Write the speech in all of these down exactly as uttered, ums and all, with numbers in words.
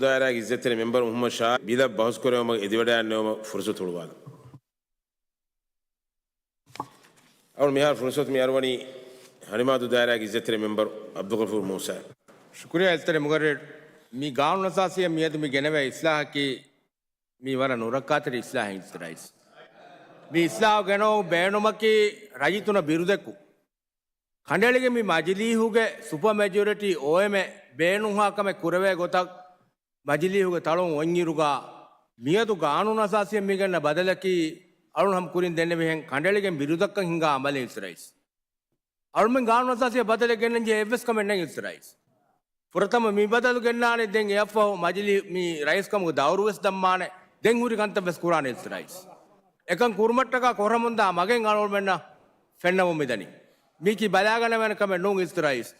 ދާއިރާގެ އިއްޒަތްތެރި މެމްބަރު މުހައްމަދު ޝާ ބިލަށް ބަހުސްކުރެވުމަށް އެދިވަޑައިގަންނަވުމަށް ފުރުސަތު ހުޅުވާލަން. އަޅު މިހާރު ފުރުސަތު މި އަރުވަނީ ހަނިމާދޫ ދާއިރާގެ އިއްޒަތްތެރި މެމްބަރު އަބްދުލްޣަފޫރު މޫސާ. ޝުކުރިއްޔާ އިއްޒަތްތެރި މުގައްރިރު. މި ގާނޫނު އަސާސީއަށް މިއަދު މި ގެނެވޭ އިސްލާހަކީ މީ ވަރަށް ނުރައްކާތެރި އިސްލާހެއް އިއްޒަތްތެރި ރައީސް. މި އިސްލާހު ގެނައު ބޭނުމަކީ ރައްޔިތުންނަށް ބިރުދެއްކު. ކަނޑައެޅިގެން މި މަޖިލީހުގެ ސުޕަ މެޖޯރިޓީ އޯއެމްއޭ ބޭނުންހާ ކަމެއް ކުރެވޭ ގޮތަށް މަޖިލީހުގެ ތަޅުން އޮތްއިރުގަ މިއަދު ގާނޫނު އަސާސީއަށް މިގަންނަ ބަދަލަކީ އަޅުން ހަމަ ކުރިން ދެންނެވިހެން ކަނޑައެޅިގެން ބިރުދައްކަން ހިނގާ އަމަލެއް އިއްޒަތްތެރި ރައީސް. އަޅުމެން ގާނޫނު އަސާސީއަށް ބަދަލެއް ގެންނަން ޖެހޭ އެއްވެސް ކަމެއް ނެތް އިއްޒަތްތެރި ރައީސް. ފުރަތަމަ މި ބަދަލު ގެންނާނެ ދެން އެއަށްފަހު މަޖިލީ މި ރައީސް ކަމުގެ ދައުރު ވެސް ދަންނާނެ. ދެން ހުރި ކަންތައް ވެސް ކުރާނެ އިއްޒަތްތެރި ރައީސް. އެކަން ކުރުމަށްޓަކާ ކޮށްރަމުންދާ މަގެއް އަޅުގަނޑުމެންނަށް ފެންނަމުން މިދަނީ. މީކީ ބަލާގަނެވޭނެ ކަމެއް ނޫން އިއްޒަތްތެރި ރައީސް.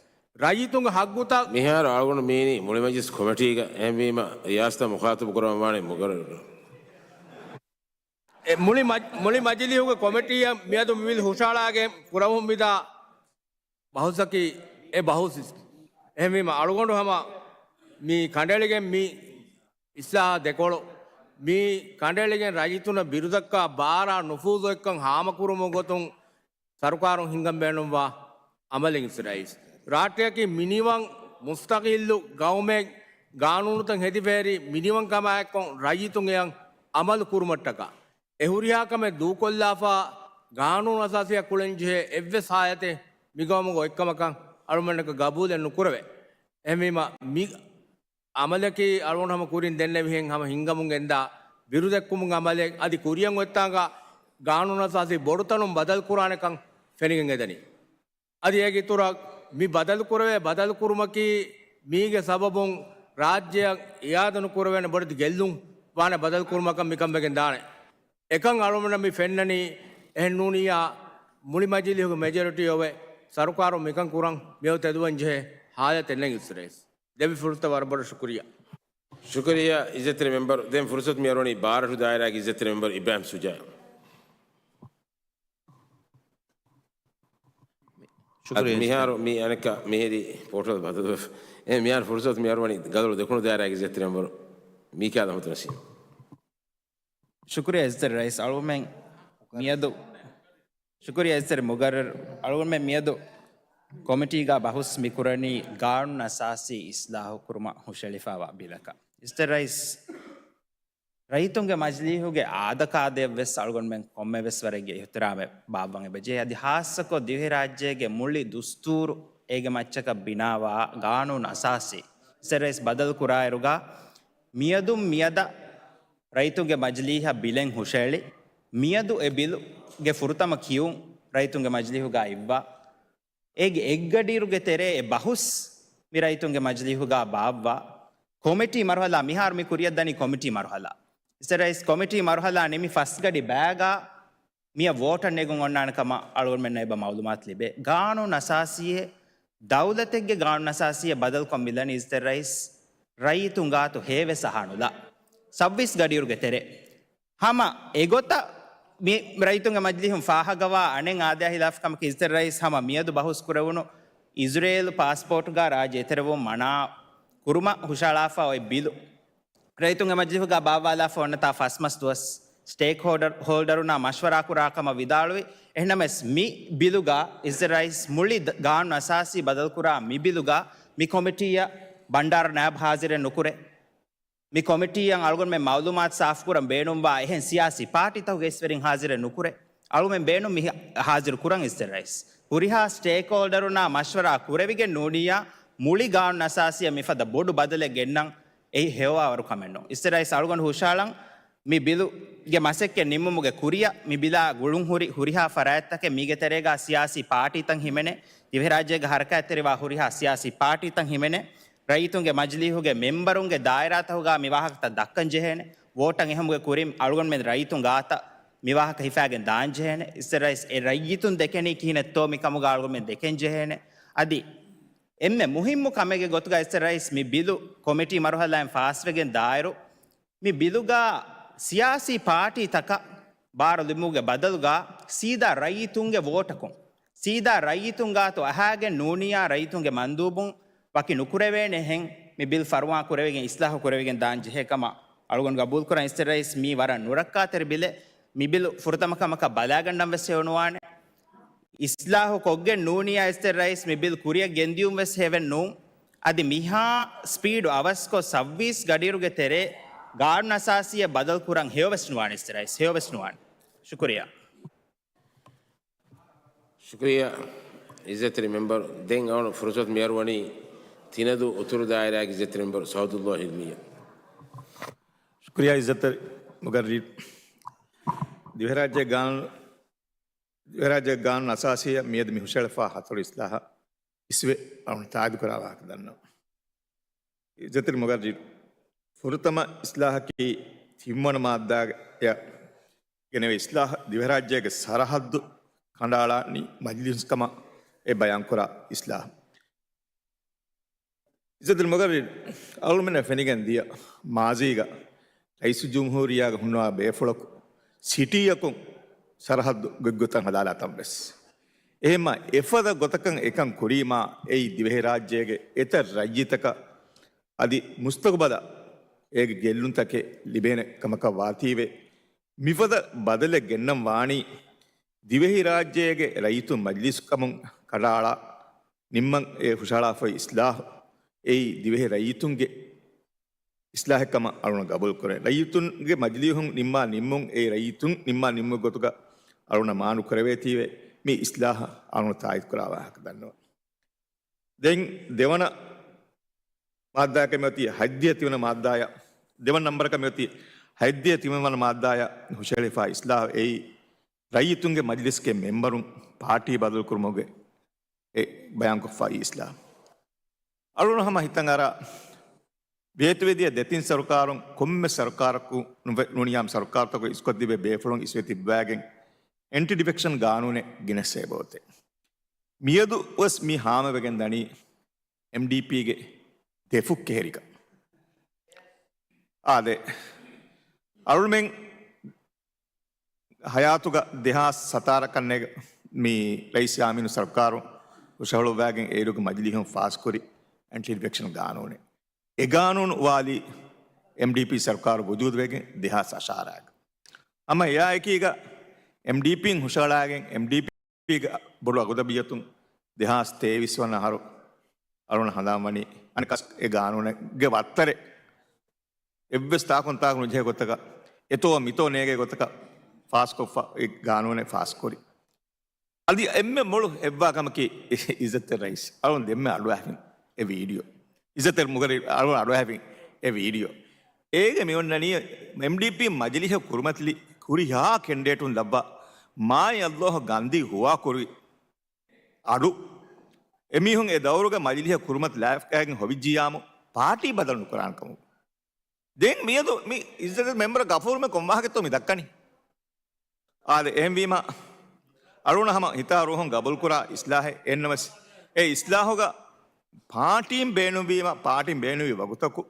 ރައްޔިތުންގެ ހައްގުތައް މިހާރު އަޅުގަނޑު މީނީ މުޅި މަޖިލިސް ކޮމިޓީގަ އެހެންވީމަ ރިޔާސަތަށް މުޚާތަބު ކުރަމުން ވާނީ މުގައްރަރު. އެ މުޅި މަޖް-، މުޅި މަޖިލީހުގެ ކޮމިޓީއަށް މިއަދު މި ބިލް ހުށައަޅާގެން ކުރަމުން މިދާ ބަހުސްއަކީ އެ ބަހުސް. އެހެންވީމަ އަޅުގަނޑު ހަމަ މި ކަނޑައެޅިގެން މި އިސްލާހާ ދެކޮޅު މި ކަނޑައެޅިގެން ރައްޔިތުންނަށް ބިރުދައްކާ ބާރާ ނުފޫޒު އޮތްކަން ހާމަކުރުމުގެ ގޮތުން ސަރުކާރުން ހިންގަން ބޭނުންވާ އަމަލެއް އިއްޒަތްތެރި ރައީސް. ރާއްޓެއަކީ މިނިވަން މުސްތަގިއްލު ގައުމެއް ގާނޫނުތައް ހެދިފަހެރި މިނިވަންކަމާއެއްކޮށް ރައްޔިތުން އެއަށް އަމަލު ކުރުމަށްޓަކާ އެ ހުރިހާ ކަމެއް ދޫކޮށްލާފަ ގާނޫނު އަސާސީއަށް ކުޅެންޖެހޭ އެއްވެސް ހާލަތެއް މިގައުމުގަ އޮތްކަމަކަށް އަޅުގަނޑަކަށް ގަބޫލެއް ނުކުރެވޭ. އެހެންވީމަ މި އަމަލަކީ އަޅުގަނޑު ހަމަ ކުރިން ދެންނެވިހެން ހަމަ ހިންގަމުން ގެންދާ ބިރުދެއްކުމުގެ އަމަލެއް. އަދި ކުރިއަށް އޮތްތާނގަ ގާނޫނު އަސާސީ ބޮޑުތަނުން ބަދަލު ކުރާނެކަން ފެނިގެން އެދެނީ. އަދި އޭގެ އިތުރަށް މި ބަދަލު ކުރެވޭ ބަދަލު ކުރުމަކީ މީގެ ސަބަބުން ރާއްޖެއަށް އިއާދަ ނުކުރެވޭނެ ބޮޑެތި ގެއްލުން ވާނެ ބަދަލު ކުރުމަކަށް މިކަން ވެގެން ދާނެ. އެކަން އަޅުގަނޑަށް މި ފެންނަނީ އެހެން ނޫނިއްޔާ މުޅި މަޖިލީހުގެ މެޖޯރިޓީ އޮވެ ސަރުކާރުން މިކަން ކުރަން މިއަދު ތެދުވަން ޖެހޭ ހާލަތެއް ނެތް އިއްޒަތްތެރި ރައީސް. ދެއްވި ފުރުސަތަށް ވަރަށް ބޮޑަށް ޝުކުރިއްޔާ. ޝުކުރިއްޔާ އިއްޒަތްތެރި މެމްބަރު. ދެން ފުރުސަތު މި އަރުވަނީ ބާރަށު ދާއިރާގެ އިއްޒަތްތެރި މެމްބަރު އިބްރާހިމް ޝުޖާއަށް. ޝުކުރިއްޔާ އަދި މިހާރު މި އަނެއްކާ މިހިރީ ޕޯޓަލް ބަދަލުވެފަ. އެ މިހާރު ފުރުސަތު މި އަރުވަނީ ގަދަރު ދެކުނު ދާއިރާގެ އިއްޒަތްތެރި މެމްބަރު މީކާ އަޙްމަދު ނަސީމް. ޝުކުރިއްޔާ އިއްޒަތްތެރި ރައީސް. އަޅުގަނޑުމެން މިއަދު، ޝުކުރިއްޔާ އިއްޒަތްތެރި މުގައްރަރު. އަޅުގަނޑުމެން މިއަދު ކޮމިޓީގަ ބަހުސް މިކުރަނީ ގާނޫނު އަސާސީ އިސްލާހު ކުރުމަށް ހުށަހެޅިފައިވާ ބިލަކަށް. އިއްޒަތްތެރި ރައީސް، ރައްޔިތުންގެ މަޖިލީހުގެ އާދަކާދައަށް ވެސް އަޅުގަނޑުމެން ކޮންމެވެސް ވަރެއްގެ އިޙްތިރާމެއް ބާއްވަން އެބަޖެހޭ. އަދި ހާއްސަކޮށް ދިވެހިރާއްޖޭގެ މުޅި ދުސްތޫރު އޭގެ މައްޗަކަށް ބިނާވާ ގާނޫނު އަސާސީ އިއްޒަތްތެރި ރައީސް ބަދަލު ކުރާއިރުގަ މިއަދުން މިއަދަށް ރައްޔިތުންގެ މަޖިލީހަށް ބިލެއް ހުށަހެޅި، މިއަދު އެ ބިލުގެ ފުރަތަމަ ކިޔުން ރައްޔިތުންގެ މަޖިލީހުގަ އިއްވާ، އޭގެ އެއްގަޑިއިރުގެ ތެރޭ އެ ބަހުސް މި ރައްޔިތުންގެ މަޖިލީހުގަ ބާއްވާ، ކޮމިޓީ މަރުހަލާ، މިހާރު މި ކުރިއަށްދަނީ ކޮމިޓީ މަރުހަލާ. އިއްޒަތްތެރި ރައީސް، ކޮމިޓީ މަރުހަލާ ނިމި ފަސްގަޑި ބައިގަ މިއަށް ވޯޓަށް ނެގުން އޮންނާނެ ކަމަށް އަޅުގަނޑުމެންނަށް އެބަ މައުލޫމާތު ލިބޭ. ގާނޫނު އަސާސީއެއް، ދައުލަތެއްގެ ގާނޫނު އަސާސީއެއް ބަދަލުކޮށް މިދަނީ އިއްޒަތްތެރި ރައީސް ރައްޔިތުން ގާތު ހޭވެސް އަހާނުލާ. ސައްބީސް ގަޑިއިރުގެ ތެރޭ. ހަމަ އެގޮތަށް މި ރައްޔިތުންގެ މަޖިލީހުން ފާހަގަވާ އަނެއް އާދަޔާ ހިލާފު ކަމަކީ އިއްޒަތްތެރި ރައީސް ހަމަ މިއަދު ބަހުސް ކުރެވުނު އިޒްރޭލު ޕާސްޕޯޓުގަ ރާއްޖެ އެތެރެވުން މަނާ ކުރުމަށް ހުށައަޅާފަ އޮތް ބިލު. ރައްޔިތުންގެ މަޖިލީހުގަ ބާއްވާލާފަ އޮންނަތާ ފަސް މަސް ދުވަސް ސްޓޭކް ހޯލްޑަރ، ހޯލްޑަރުންނާ މަޝްވަރާ ކުރާ ކަމަށް ވިދާޅުވި. އެހެންނަމަވެސް މި ބިލުގަ އިއްޒަތްތެރި ރައީސް މުޅި ދ-، ގާނޫނު އަސާސީ ބަދަލުކުރާ މި ބިލުގަ މި ކޮމިޓީއަށް ބަންޑާރަ ނާއިބް ހާޒިރެއް ނުކުރޭ. މި ކޮމިޓީއަށް އަޅުގަނޑުމެން މައުލޫމާތު ސާފުކުރަން ބޭނުންވާ އެހެން ސިޔާސީ ޕާޓީތަކުގެ އިސްވެރިން ހާޒިރެއް ނުކުރޭ. އަޅުގަނޑުމެން ބޭނުން މި ހާ-، ހާޒިރު ކުރަން އިއްޒަތްތެރި ރައީސް. ހުރިހާ ސްޓޭކް ހޯލްޑަރުންނާ މަޝްވަރާ ކުރެވިގެން ނޫނިއްޔާ މުޅި ގާނޫނު އަސާސީއަށް މިފަދަ ބޮޑު ބަދަލެއް ގެންނަން އެއީ ހެޔޮވާވަރު ކަމެއް ނޫން. އިއްޒަތްތެރި ރައީސް އަޅުގަނޑު ހުށައަޅަން މި ބިލުގެ މަސައްކަތް ނިންމުމުގެ ކުރިއަށް މި ބިލާ ގުޅުން ހުރި ހުރިހާ ފަރާތްތަކެއް މީގެ ތެރޭގަ ސިޔާސީ ޕާޓީތައް ހިމެނޭ، ދިވެހިރާއްޖޭގަ ހަރަކާތްތެރިވާ ހުރިހާ ސިޔާސީ ޕާޓީތައް ހިމެނޭ، ރައްޔިތުންގެ މަޖިލީހުގެ މެމްބަރުންގެ ދާއިރާތަކުގަ މި ވާހަކަތައް ދައްކަން ޖެހޭނެ، ވޯޓަށް އެހުމުގެ ކުރިން އަޅުގަނޑުމެން ރައްޔިތުން ގާތަށް މި ވާހަކަ ހިފާގެން ދާން ޖެހޭނެ. އިއްޒަތްތެރި ރައީސް އެ ރައްޔިތުން ދެކެނީ ކިހިނެއްތޯ މި ކަމުގަ އަޅުގަނޑުމެން ދެކެން ޖެހޭނެ. އަދި އެންމެ މުހިއްމު ކަމެއްގެ ގޮތުގަ އިއްޒަތްތެރި ރައީސް މި ބިލު ކޮމިޓީ މަރުހަލާއިން ފާސްވެގެން ދާއިރު، މި ބިލުގަ ސިޔާސީ ޕާޓީތަކަށް ބާރު ލިބުމުގެ ބަދަލުގަ ސީދާ ރައްޔިތުންގެ ވޯޓަކުން، ސީދާ ރައްޔިތުން ގާތު އަހާގެން ނޫނިއްޔާ ރައްޔިތުންގެ މަންދޫބުން ވަކި ނުކުރެވޭނެހެން މި ބިލް ފަރުވާ ކުރެވިގެން، އިސްލާހު ކުރެވިގެން ދާން ޖެހޭ ކަމަށް އަޅުގަނޑު ގަބޫލުކުރަން. އިސްތެރި ރައީސް، މީ ވަރަށް ނުރައްކާތެރި ބިލެއް. މި ބިލު ފުރަތަމަ ކަމަކަށް ބަލާގަންނަން ވެސް ހެޔޮނުވާނެ. އިސްލާހު ކޮށްގެން ނޫނިއްޔާ އިސްތެރި ރައީސް، މި ބިލް ކުރިއަށް ގެންދިޔުން ވެސް ހެޔޮވެން ނޫން. އަދި މިހާ ސްޕީޑު އަވަސްކޮށް ސައްވީސް ގަޑިއިރުގެ ތެރޭ ގާނޫނު އަސާސީއަށް ބަދަލު ކުރަން ހެޔޮވެސް ނުވާނެ އިސްތެރި ރައީސް، ހެޔޮވެސް ނުވާނެ. ޝުކުރިއްޔާ. ޝުކުރިއްޔާ އިއްޒަތްތެރި މެމްބަރު. ދެން އަޅުގަނޑު ފުރުސަތު މިއަރުވަނީ ތިނަދޫ އުތުރު ދާއިރާގެ އިއްޒަތްތެރި މެމްބަރު ސައުދުﷲ ހިލްމީއަށް. ޝުކުރިއްޔާ އިއްޒަތްތެރި މުގައްރިރު. ދިވެހިރާއްޖޭގެ ގާނޫނު، ދިވެހިރާއްޖޭގެ ގާނޫނު އަސާސީއަށް މިއަދު މި ހުށަހެޅިފާ ހަތަރު އިސްލާހަށް އިސްވެ އަޅުގަނޑު ތާއީދު ކުރާ ވާހަކަ ދަންނަވަން. އިއްޒަތްތެރި މުގައްރިރު، ފުރަތަމަ އިސްލާހަކީ ތިންވަނަ މާއްދާއަށް ގެނެވޭ އިސްލާހު، ދިވެހިރާއްޖޭގެ ސަރަހައްދު ކަނޑައަޅާނީ މަޖިލީހުން ކަމަށް އެ ބަޔާންކުރާ އިސްލާހު. އިއްޒަތްތެރި މުގައްރިރު، އަޅުމެންނަށް ފެނިގެން ދިޔަ މާޒީގަ ރައީސުލްޖުމްހޫރިއްޔާގެ ހުންނަވާ ބޭފުޅަކު ސިޓީއަކުން ސަރަހައްދު ގޮތްގޮތަށް ހަދާލާތަން ވެސް. އެހެންމާ އެފަދަ ގޮތަކަށް އެކަން ކުރީމާ އެއީ ދިވެހިރާއްޖޭގެ އެތައް ރައްޔިތަކަށް އަދި މުސްތަގުބަލަށް އޭގެ ގެއްލުންތަކެއް ލިބޭނެ ކަމަކަށް ވާތީވެ، މިފަދަ ބަދަލެއް ގެންނަން ވާނީ ދިވެހިރާއްޖޭގެ ރައްޔިތުން މަޖިލީސް ކަމުން ކަނޑައަޅާ ނިންމަން އެ ހުށަހަޅާފައި އިސްލާހު އެއީ ދިވެހި ރައްޔިތުންގެ އިސްލާހެއް ކަމަށް އަޅުން ގަބޫލު ކުރޭ. ރައްޔިތުންގެ މަޖިލީހުން ނިންމާ ނިންމުން އެ ރައްޔިތުން ނިންމާ ނިންމު ގޮތުގަ އަޅުން މާނު ކުރެވޭތީވެ، މި އިސްލާހަށް އަޅުން ތާއީދު ކުރާ ވާހަކަ ދަންނަވަން. ދެން ދެވަނަ މާއްދާއަކަށް މިއޮތީ ހަތްދިހަ ތިންވަނަ މާއްދާއަށް، ދެވަނަ ނަންބަރަކަށް މިއޮތީ ހަތްދިހަ ތިންވަނަ މާއްދާއަށް ހުށަހެޅިފާ އިސްލާހު އެއީ ރައްޔިތުންގެ މަޖިލިސްގެ މެމްބަރުން ޕާޓީ ބަދަލުކުރުމުގެ އެ ބަޔާންކޮށްފައި އިސްލާހު. އަޅުން ހަމަ ހިތަށްއަރާ، ވޭތުވެދިޔަ ދެތިން ސަރުކާރުން ކޮންމެ ސަރުކާރަކު ނުވެ-، ނޫނިޔާމް ސަރުކާރުތަކު އިސްކޮށްދިބޭ ބޭފުޅުން އިސްވެ ތިއްބަވާގެން އެންޓި ޑިފެކްޝަން ގާނޫނެއް ގެނެސް އެބައޮތޭ. މިއަދު ވެސް މި ހާމަވެގެން ދަނީ އެމްޑީޕީގެ ދެފުށް ކެހެރިކަން. އާދެ، އަޅުމެން ހަޔާތުގަ ދެހާސް ސަތާރަ ކަންނޭގަ މި ރައީސް ޔާމީނު ސަރުކާރު ހުށަހަޅުއްވާގެން އޭރުގެ މަޖިލީހުން ފާސްކުރި އެންޓި ޑިފެކްޝަން ގާނޫނެއް. އެ ގާނޫނު އުވާލީ އެމްޑީޕީ ސަރުކާރު ވުޖޫދުވެގެން ދެހާސް އަށާރައިގަ. ހަމަ އެއާއެކީގަ އެމްޑީޕީން ހުށަހަޅާގެން އެމްޑީޕީގެ ބޮޑު އަގުދަބިއްޔަތުން ދެހާސް ތޭވީސް ވަނަ އަހަރު އަޅުން ހަނދާންވަނީ އަނެއްކާސް އެ ގާނޫނެއްގެ ވައްތަރެއް އެއްވެސް ތާކުން ތާކު ނުޖެހޭ ގޮތަކަށް، އެތޯ މިތޯ ނޭގޭ ގޮތަކަށް ފާސްކޮށްފަ އެ ގާނޫނެއް ފާސްކުރި. އަދި އެންމެ މޮޅު އެއްވާ ކަމަކީ އިއްޒަތްތެރި ރައީސް އަޅުން ދެންމެ އަޑުއަހައިފިން އެ ވީޑިއޯ. އިއްޒަތްތެރި މުގައްރިރު އަޅުން އަޑުއަހައިފިން އެ ވީޑިއޯ. އޭގެ މިއޮންނަނީ އެމްޑީޕީ މަޖިލިހަށް ކުރިމަތިލި ހުރިހާ ކެންޑިޑޭޓުން ލައްވާ މާތް ﷲ ގަންދީ ހުވާކުރި އަޑު. އެމީހުން އެ ދައުރުގަ މަޖިލިހަށް ކުރިމަތި ލާފައިގެން ހޮވިއްޖިޔާމު ޕާޓީ ބަދަލު ނުކުރާނެ ކަމުގަ. ދެން މިއަދު މި އިއްޒަތް މެމްބަރ ގަފޫރުމެ ކޮންވާހަކަތޯ މި ދައްކަނީ؟ އާދެ، އެހެންވީމަ، އަޅުން ހަމަ ހިތާ ރޫހުން ގަބޫލުކުރާ އިސްލާހެއް އެއްނަމަސް، އެ އިސްލާހުގަ ޕާޓީން ބޭނުންވީމަ، ޕާޓީން ބޭނުންވި ވަގުތަކު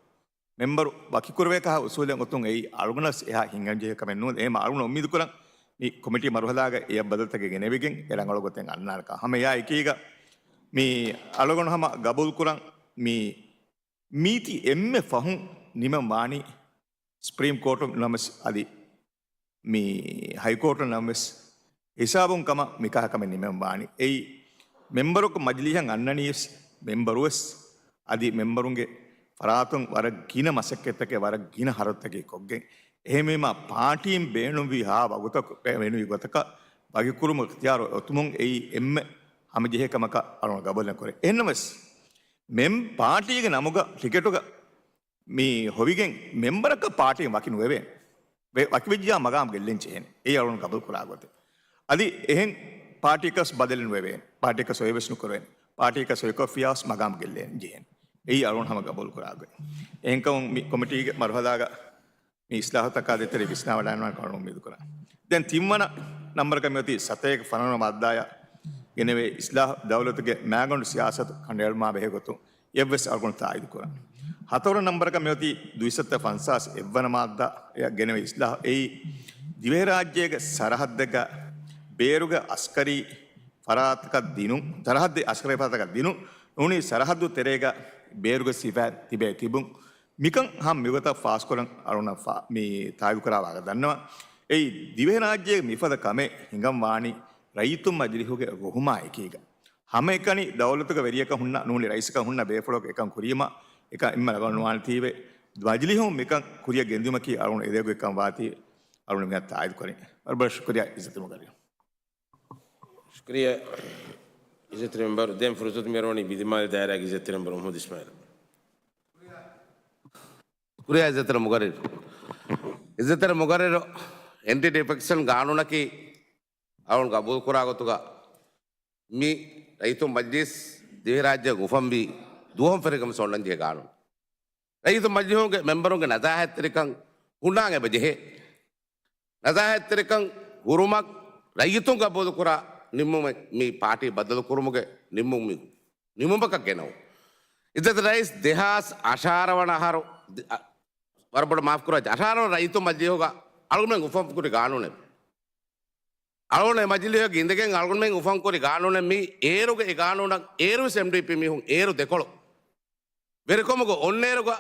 މެމްބަރު ވަކިކުރެވޭކަހާ އުސޫލެއް އޮތުން އެއީ އަޅުގަނޑަށް އެހާ ހިނގަންޖެހޭ ކަމެއް ނޫން. އެހެންމަ އަޅުގަނޑު އުއްމީދުކުރަން މި ކޮމިޓީ މަރުހަލާގަ އެ ބަދަލުތަކެއް ގެނެވިގެން އެ ރަނގަޅު ގޮތެއް އަންނާނެކަން. ހަމަ އެއާ އެކީގަ މި އަޅުގަނޑު ހަމަ ގަބޫލުކުރަން މި މީތި އެންމެ ފަހުން ނިމެން ވާނީ ސްޕްރީމް ކޯޓުން ނަމަސް އަދި މި ހައިކޯޓުން ނަމަސް ހިސާބުން ކަމަށް މިކަހަ ކަމެއް ނިމެން ވާނީ. އެއީ މެމްބަރަކު މަޖިލީހަށް އަންނަނީ ވެސް މެމްބަރު ވެސް އަދި މެމްބަރުންގެ ފަރާތުން ވަރަށް ގިނަ މަސައްކަތްތަކެއް ވަރަށް ގިނަ ހަރަދުތަކެއް ކޮށްގެން. އެހެންވީމަ ޕާޓީން ބޭނުންވީ ހާ ވަގުތަކު ބޭނުންވި ގޮތަކަށް ވަކިކުރުމުގެ އިޚްތިޔާރު އޮތުމުން އެއީ އެންމެ ހަމަޖެހޭ ކަމަކަށް އަޅުން ގަބޫލެއް ކުރޭ. އެހެންނަމަވެސް މެމް-، ޕާޓީގެ ނަމުގަ ޓިކެޓުގަ މި ހޮވިގެން މެމްބަރަކަށް ޕާޓީން ވަކި ނުވެވޭނެ. ވެ-، ވަކިވެއްޖިޔާ މަގާމް ގެއްލެން ޖެހޭނެ. އެއީ އަޅުން ގަބޫލު ކުރާ ގޮތެއް. އަދި އެހެން ޕާޓީއަކަސް ބަދަލެއް ނުވެވޭނެ. ޕާޓީއަކަސް އޮވެވެސް ނުކުރެވޭނެ. ޕާޓީއަކަސް އޮވެކޮށްފިޔާވެސް މަގާމް ގެއްލެން ޖެހޭނެ. އެއީ އަޅުން ހަމަ ގަބޫލު ކުރާ ގޮތް. އެހެންކަމުން މި ކޮމިޓީގެ މަރުހަލާގަ މި އިސްލާހުތަކާ ދޭތެރޭ ވިސްނާވަޑައިގަންނަވާނެ ކަމަށް އުއްމީދު ކުރަން. ދެން ތިންވަނަ ނަންބަރަކަށް މިއޮތީ ސަތޭކަ ފަނަރަ މާއްދާއަށް ގެނެވޭ އިސްލާހު ދައުލަތުގެ މާގަނޑު ސިޔާސަތު ކަނޑައެޅުމާ ބެހޭ ގޮތުން އެއްވެސް އަޅުގަނޑު ތާއީދު ކުރަން. ހަތަރު ނަންބަރަކަށް މިއޮތީ ދުއިސައްތަ ފަންސާސް އެއްވަނަ މާއްދާއަށް ގެނެވޭ އިސްލާހު އެއީ ދިވެހިރާއްޖޭގެ ސަރަހައްދެއްގަ ބޭރުގެ އަސްކަރީ ފަރާތަކަށް ދިނުން، ސަރަހައްދެއް އަސްކަރީ ފަރާތަކަށް ދިނުން ނޫނީ ސަރަހައްދު ތެރޭގަ ބޭރުގެ ސިފައިން ތިބޭ ތިބުން. މިކަން ހަމަ މިގޮތަށް ފާސްކުރަން އަޅުނަށް ފާ-، މި ތާއީދު ކުރާ ވާހަކަ ދަންނަވަން. އެއީ ދިވެހިރާއްޖޭގެ މިފަދަ ކަމެއް ހިނގަން ވާނީ ރައްޔިތުން މަޖިލީހުގެ ރުހުމާ އެކީގަ. ހަމައެކަނި ދައުލަތުގެ ވެރިޔަކަށް ހުންނަ ނޫނީ ރައީސަކަށް ހުންނަ ބޭފުޅަކު އެކަން ކުރީމަ އެކަން އެންމެ ރަނގަޅު ނުވާނެތީވެ. މަޖިލީހުން މިކަން ކުރިއަށް ގެންދިއުމަކީ އަޅުގަނޑު އެދޭގޮތް ކަން ވާތީ އަޅުގަނޑު މިހާ ތާއީދު ކުރިން. ވަރަށް ބޮޑަށް ޝުކުރިޔާ އިއްޒަތްތެރި މުގައްރިރު. ޝުކުރިޔާ އިއްޒަތްތެރި މެމްބަރު. ދެން ފުރުސަތު މިއަރުވަނީ ބިދިމާލި ދާއިރާގެ އިއްޒަތްތެރި މެމްބަރު މުހައްމަދު އިސްމާއިލް. ޝުކުރިޔާ އިއްޒަތްތެރި މުގައްރިރު. އިއްޒަތްތެރި މުގައްރިރު، އެންޓި ޑިފެކްޝަން ގާނޫނަކީ އަޅުން ގަބޫލުކުރާ ގޮތުގަ މި ރައްޔިތުން މަޖިލީސް ދިވެހިރާއްޖޭގަ އުފަންވީ ދުވަހުން ފެށިގަން އޮންނަން ޖެހޭ ގާނޫނު. ރައްޔިތުން މަޖިލީހުގެ މެމްބަރުންގެ ނަޒާހަތްތެރިކަން ހުންނާން އެބަ ޖެހޭ. ނަޒާހަތްތެރިކަން ހުރުމަށް ރައްޔިތުން ގަބޫލުކުރާ ނިންމުމެއް މި ޕާޓީ ބައްދަލުކުރުމުގެ ނިންމުމެއް ނިންމުމަކަށް ގެނައު. އިއްޒަތް ރައީސް ދެހާސް އަށާރަ ވަނަ އަހަރު، ދެ-، އަ، ވަރަށް ބޮޑަށް މާފް ކުރާ، އަށާރަ ވަނަ ރައްޔިތުން މަޖިލީހުގަ އަޅުގަނޑުމެން އުފަން ކުރި ގާނޫނެއް. އަޅުގަނޑު އެ މަޖިލީހަށް އިނދެގެން އަޅުގަނޑުމެން އުފަން ކުރި ގާނޫނެއް މީ. އޭރުގެ އެ ގާނޫނަށް އޭރުވެސް އެމްޑީޕީ މީހުން އޭރު ދެކޮޅު. ވެރިކަމުގަ އޮންނައިރުގަ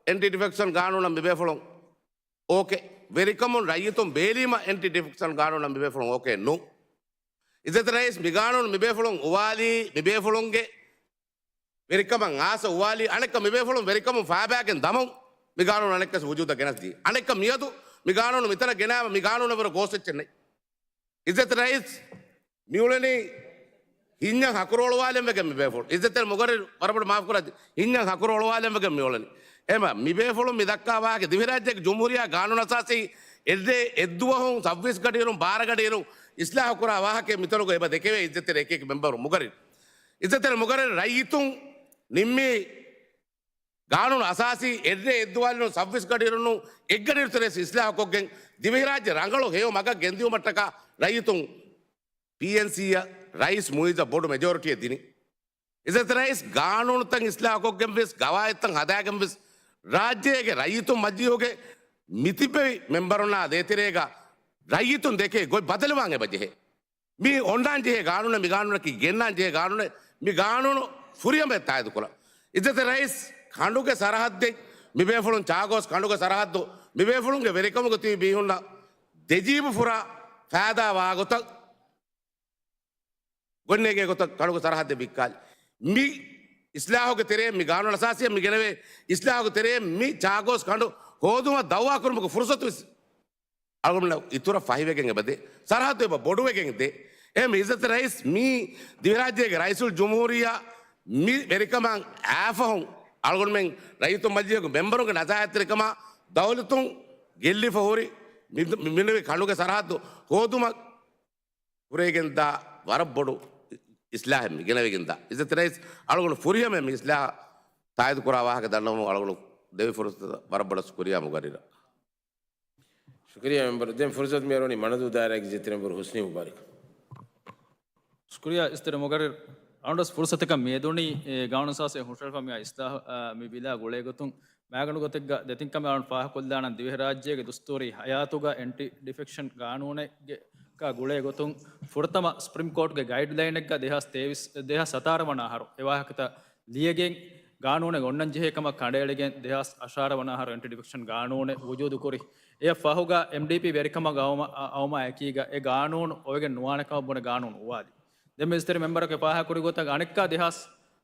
އެންޓި ޑިފެކްޝަން ގާނޫނަށް މިބޭފުޅުން އޯކޭ. ވެރިކަމުން ރައްޔިތުން ބޭލީމަ އެންޓި ޑިފެކްޝަން ގާނޫނަށް މިބޭފުޅުން އޯކޭ ނޫން. އިއްޒަތް ރައީސް، މި ގާނޫނު މިބޭފުޅުން އުވާލީ، މިބޭފުޅުންގެ ވެރިކަމަށް އާސަ އުވާލީ، އަނެއްކަ މިބޭފުޅުން ވެރިކަމުން ފާބާގެން ދަމުން މި ގާނޫނު އަނެއްކަސް ވުޖޫދަށް ގެނަސްދީ. އަނެއްކަ މިއަދު މި ގާނޫނު މިތަނަށް ގެނާ މި ގާނޫނަށް ވުރެ ގޯސް އެއްޗެއް ނެތް. އިއްޒަތް ރައީސް، މިއުޅެނީ ހިންޏަށް ހަކުރު އޮޅުވާލެން ވެގެން މިބޭފުޅުން. އިއްޒަތްތެރި މުގައްރިރު، ވަރަށް ބޮޑަށް މާފް ކުރާ، ހިންޏަށް ހަކުރު އޮޅުވާލެން ވެގެން މިއުޅެނީ. އެހެންވީމަ މިބޭފުޅުން މި ދައްކާ ވާހަކަ ދިވެހިރާއްޖޭގެ ޖުމްހޫރިއްޔާ ގާނޫނު އަސާސީ އެއްރޭ އެއްދުވަހުން ސައްބީސް ގަޑިއިރުން ބާރަ ގަޑިއިރުން އިސްލާހު ކުރާ ވާހަކައެއް މިތަނުގަ އެބަ ދެކެވޭ. އިއްޒަތްތެރި އެކި އެކި މެމްބަރު މުގައްރިރު. އިއްޒަތްތެރި މުގައްރިރު، ރައްޔިތުން ނިންމީ ގާނޫނު އަސާސީ އެއްރޭ އެއްދުވަހުން ސައްބީސް ގަޑިއިރުން އެއްގަޑިއިރު ތެރޭ އިސްލާހު ކޮށްގެން ދިވެހިރާއްޖެ ރަނގަޅު ހެޔޮ މަގަށް ގެންދިއުމަށްޓަކާ ރައްޔިތުން ޕީއެންސީއަށް ރައީސް މުއިއްޒަށް ބޮޑު މެޖޯރިޓީއެއް ދިނީ. އިއްޒަތް ރައީސް، ގާނޫނުތައް އިސްލާހުކޮށްގެން ވެސް، ގަވާއިދުތައް ހަދާގެން ވެސް، ރާއްޖޭގެ ރައްޔިތުން މަޖިލީހުގެ މިތިބެވި މެމްބަރުންނާ ދޭތެރޭގަ ރައްޔިތުން ދެކޭ ގޮތް ބަދަލުވާން އެބަ ޖެހޭ. މީ އޮންނާން ޖެހޭ ގާނޫނެއް، މި ގާނޫނަކީ ގެންނާން ޖެހޭ ގާނޫނެއް، މި ގާނޫނު ފުރިހަމަޔަށް ތާއީދު ކުރަން. އިއްޒަތް ރައީސް، ކަނޑުގެ ސަރަހައްދެއް، މިބޭފުޅުން ޗާގޯސް ކަނޑުގެ ސަރަހައްދު، މިބޭފުޅުންގެ ވެރިކަމުގަ ތިބި މީހުންނަށް ދެޖީބު ފުރާ ފައިދާ ވާގޮތަށް، ގޮންނޭގެ ގޮތަށް ކަނޑުގެ ސަރަހައްދެއް ވިއްކާލި. މި އިސްލާހުގެ ތެރޭ، މި ގާނޫނު އަސާސީއަށް މި ގެނެވޭ އިސްލާހުގެ ތެރޭ މި ޗާގޯސް ކަނޑު ހޯދުމަށް ދައުވާ ކުރުމުގެ ފުރުސަތު ވެސް އަޅުގަނޑު އިތުރަށް ފަހިވެގެން އެބަދޭ. ސަރަހައްދު އެބަ ބޮޑުވެގެން ދޭ. އެހެން އިއްޒަތް ރައީސް، މީ ދިވެހިރާއްޖޭގެ ރައީސުލް ޖުމްހޫރިއްޔާ މި ވެރިކަމަށް އައިފަހުން އަޅުގަނޑުމެން ރައްޔިތުން މަޖިލީހުގެ މެމްބަރުންގެ ނަޒާހަތްތެރިކަމާ ދައުލަތުން ގެއްލިފަ ހުރި މި-، މި-، މިނުވި ކަނޑުގެ ސަރަހައްދު ހޯދުމަށް ހުރެގެންދާ ވަރަށް ބޮޑު އިސްލާހެއް މި ގެނެވިގެންދާ. އިއްޒަތް ރައީސް، އަޅުގަނޑު ފުރިހަމަ މި އިސްލާހަށް ތާއީދު ކުރާ ވާހަކަ ދަންނަވަމުން އަޅުގަނޑު ދެވި ފުރުސަތަށް ވަރަށް ބޮޑަށް ޝުކުރިޔާ މުގައްރިރަށް. ޝުކުރިޔާ މެމްބަރު. ދެން ފުރުސަތު މިއަރުވަނީ މަނަދޫ ދާއިރާގެ އިއްޒަތްތެރި މެމްބަރު ހުސްނީ މުބާރަކަށް. ޝުކުރިޔާ އިއްޒަތްތެރި މުގައްރިރު. އަޅުގަނޑު ފުރުސަތަކަށް މިއެދުނީ، އެ، ގާނޫނު އަސާސީ ހުށަހެޅިފަ މި އިސްލާހު، އަ، މި ބިލާ ގުޅޭ ގޮތުން މައިގަނޑު ގޮތެއްގަ ދެތިން ކަމެއް އަޅުން ފާހަގަކޮށްލާނަން. ދިވެހިރާއްޖޭގެ ދުސްތޫރީ ހަޔާތުގަ އެންޓި ޑިފެކްޝަން ގާނޫނެއްގެ ގުޅޭ ގޮތުން ފުރަތަމަ ސްޕްރީމް ކޯޓްގެ ގައިޑްލައިނެއްގަ ދެހާސް ތޭވީސް، ދެހާސް ސަތާރަ ވަނަ އަހަރު އެ ވާހަކަތައް ލިޔެގެން ގާނޫނެއް އޮންނަން ޖެހޭ ކަމަށް ކަނޑައެޅިގެން ދެހާސް އަށާރަ ވަނަ އަހަރު އެންޓި ޑިފެކްޝަން ގާނޫނެއް ވުޖޫދު ކުރި. އެއަށް ފަހުގަ އެމްޑީޕީ ވެރިކަމަށް އައުމަ-، އައުމާ އެކީގަ އެ ގާނޫނު އޮވެގެން ނުވާނެ ކަމަށް ބުނެ ގާނޫނު އުވާލި. ދެން މިނިސްޓަރ މެމްބަރަކު ފާހަގަކުރި ގޮތަށް އަނެއްކާ ދެހާސް،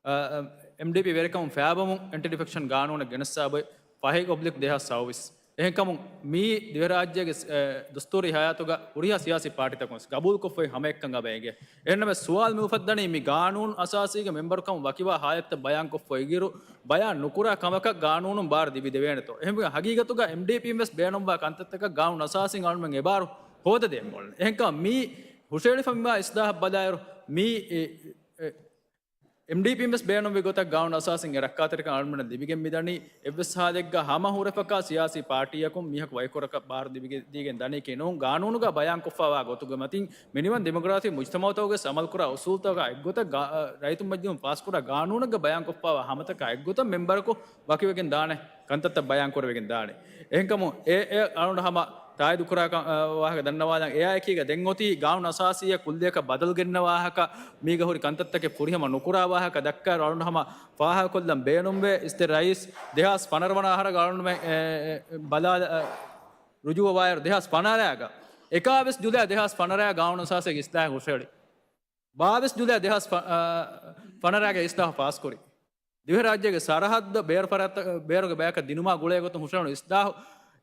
އަ، އަ، އެމްޑީޕީ ވެރިކަމުން ފާބަމުން އެންޓި ޑިފެކްޝަން ގާނޫނެއް ގެނެއްސާ ބޮއެ ފަހެއް އޮބްލިކް ދެހާސް ސައުވީސް. އެހެންކަމުން މީ ދިވެހިރާއްޖޭގެ، އެ، ދުސްތޫރީ ހަޔާތުގަ ހުރިހާ ސިޔާސީ ޕާޓީތަކުން ގަބޫލުކޮށްފައި ހަމައެއްކަން އަބަ އެނގޭ. އެހެންނަމަ ސުވާލު މި އުފައްދަނީ މި ގާނޫނު އަސާސީގެ މެމްބަރުކަމުން ވަކިވާ ހާލަތްތައް ބަޔާންކޮށްފަ އިގިރު ބަޔާން ނުކުރާ ކަމަކަށް ގާނޫނުން ބާރު ލިބިދެވޭނެތޯ؟ އެހެންވެ ހަގީގަތުގަ އެމްޑީޕީން ވެސް ބޭނުންވާ ކަންތައްތަކަށް ގާނޫނު އަސާސީން އަޅުމެން އެބާރު ހޯދަދޭން މިއުޅެނީ. އެހެންކަމަށް މީ ހުށައެޅިފަ މިވާ އިސްލާހަށް ބަލާއިރު މީ، އެ، އެ، އެމްޑީޕީން ވެސް ބޭނުންވި ގޮތަށް ގާނޫނު އަސާސީން އެ ރައްކާތެރިކަން އަޅުމެންނަށް ލިބިގެން މިދަނީ. އެއްވެސް ހާލެއްގަ ހަމަ ހުރެފަކާ ސިޔާސީ ޕާޓީއަކުން މީހަކު ވަކިކުރަކަށް ބާރު ލިބިގެ-، ދީގެން ދަނީކީ ނޫން. ގާނޫނުގަ ބަޔާންކޮށްފައިވާ ގޮތުގެ މަތިން މިނިވަން ޑިމޮކްރާސީ މުޖްތަމައުތަކުގެ ވެސް އަމަލުކުރާ އުސޫލުތަކާ އެއްގޮތަށް ގާ-، އަ، ރައްޔިތުން މަޖިލީހުން ފާސްކުރާ ގާނޫނަށް ބަޔާންކޮށްފައިވާ ހަމަތަކާ އެއްގޮތަށް މެމްބަރަކު ވަކިވެގެން ދާނެ ކަންތައްތައް ބަޔާންކުރެވިގެން ދާނެ. އެހެންކަމުން އެ، އެ އަޅުގަނޑު ހަމަ ތާއީދުކުރާ ކަ-، އަ، ވާހަކަ ދަންނަވާލަން. އެއާއެކީގަ ދެން އޮތީ ގާނޫނު އަސާސީއަށް ކުއްލިއަކަށް ބަދަލު ގެންނަ ވާހަކަ، މީގަ ހުރި ކަންތައްތަކެއް ފުރިހަމަ ނުކުރާ ވާހަކަ ދައްކާއިރު އަޅުން ހަމަ ފާހަގަކޮށްލަން ބޭނުންވޭ. އިސްތެ ރައީސް ދެހާސް ފަނަރަ ވަނަ އަހަރަށް އަޅުންމެ، އެ، އެ، ބަލާލަ، އަ، ރުޖޫވާއިރު ދެހާސް ފަނަރައިގަ، އެކާވީސް ޖުލައި ދެހާސް ފަނަރައި ގާނޫނު އަސާސީގެ އިސްލާހެއް ހުށަހެޅި. ބާވީސް ޖުލައި ދެހާސް ފަ-، އަ، ފަނަރައިގެ އިސްލާހު ފާސްކުރި. ދިވެހިރާއްޖޭގެ ސަރަހައްދަށް ބޭރު ފަރާތްތައް، ބޭރުގެ ބަޔަކަށް ދިނުމާ ގުޅޭ ގޮތުން ހުށަހެޅުނު އިސްލާހު،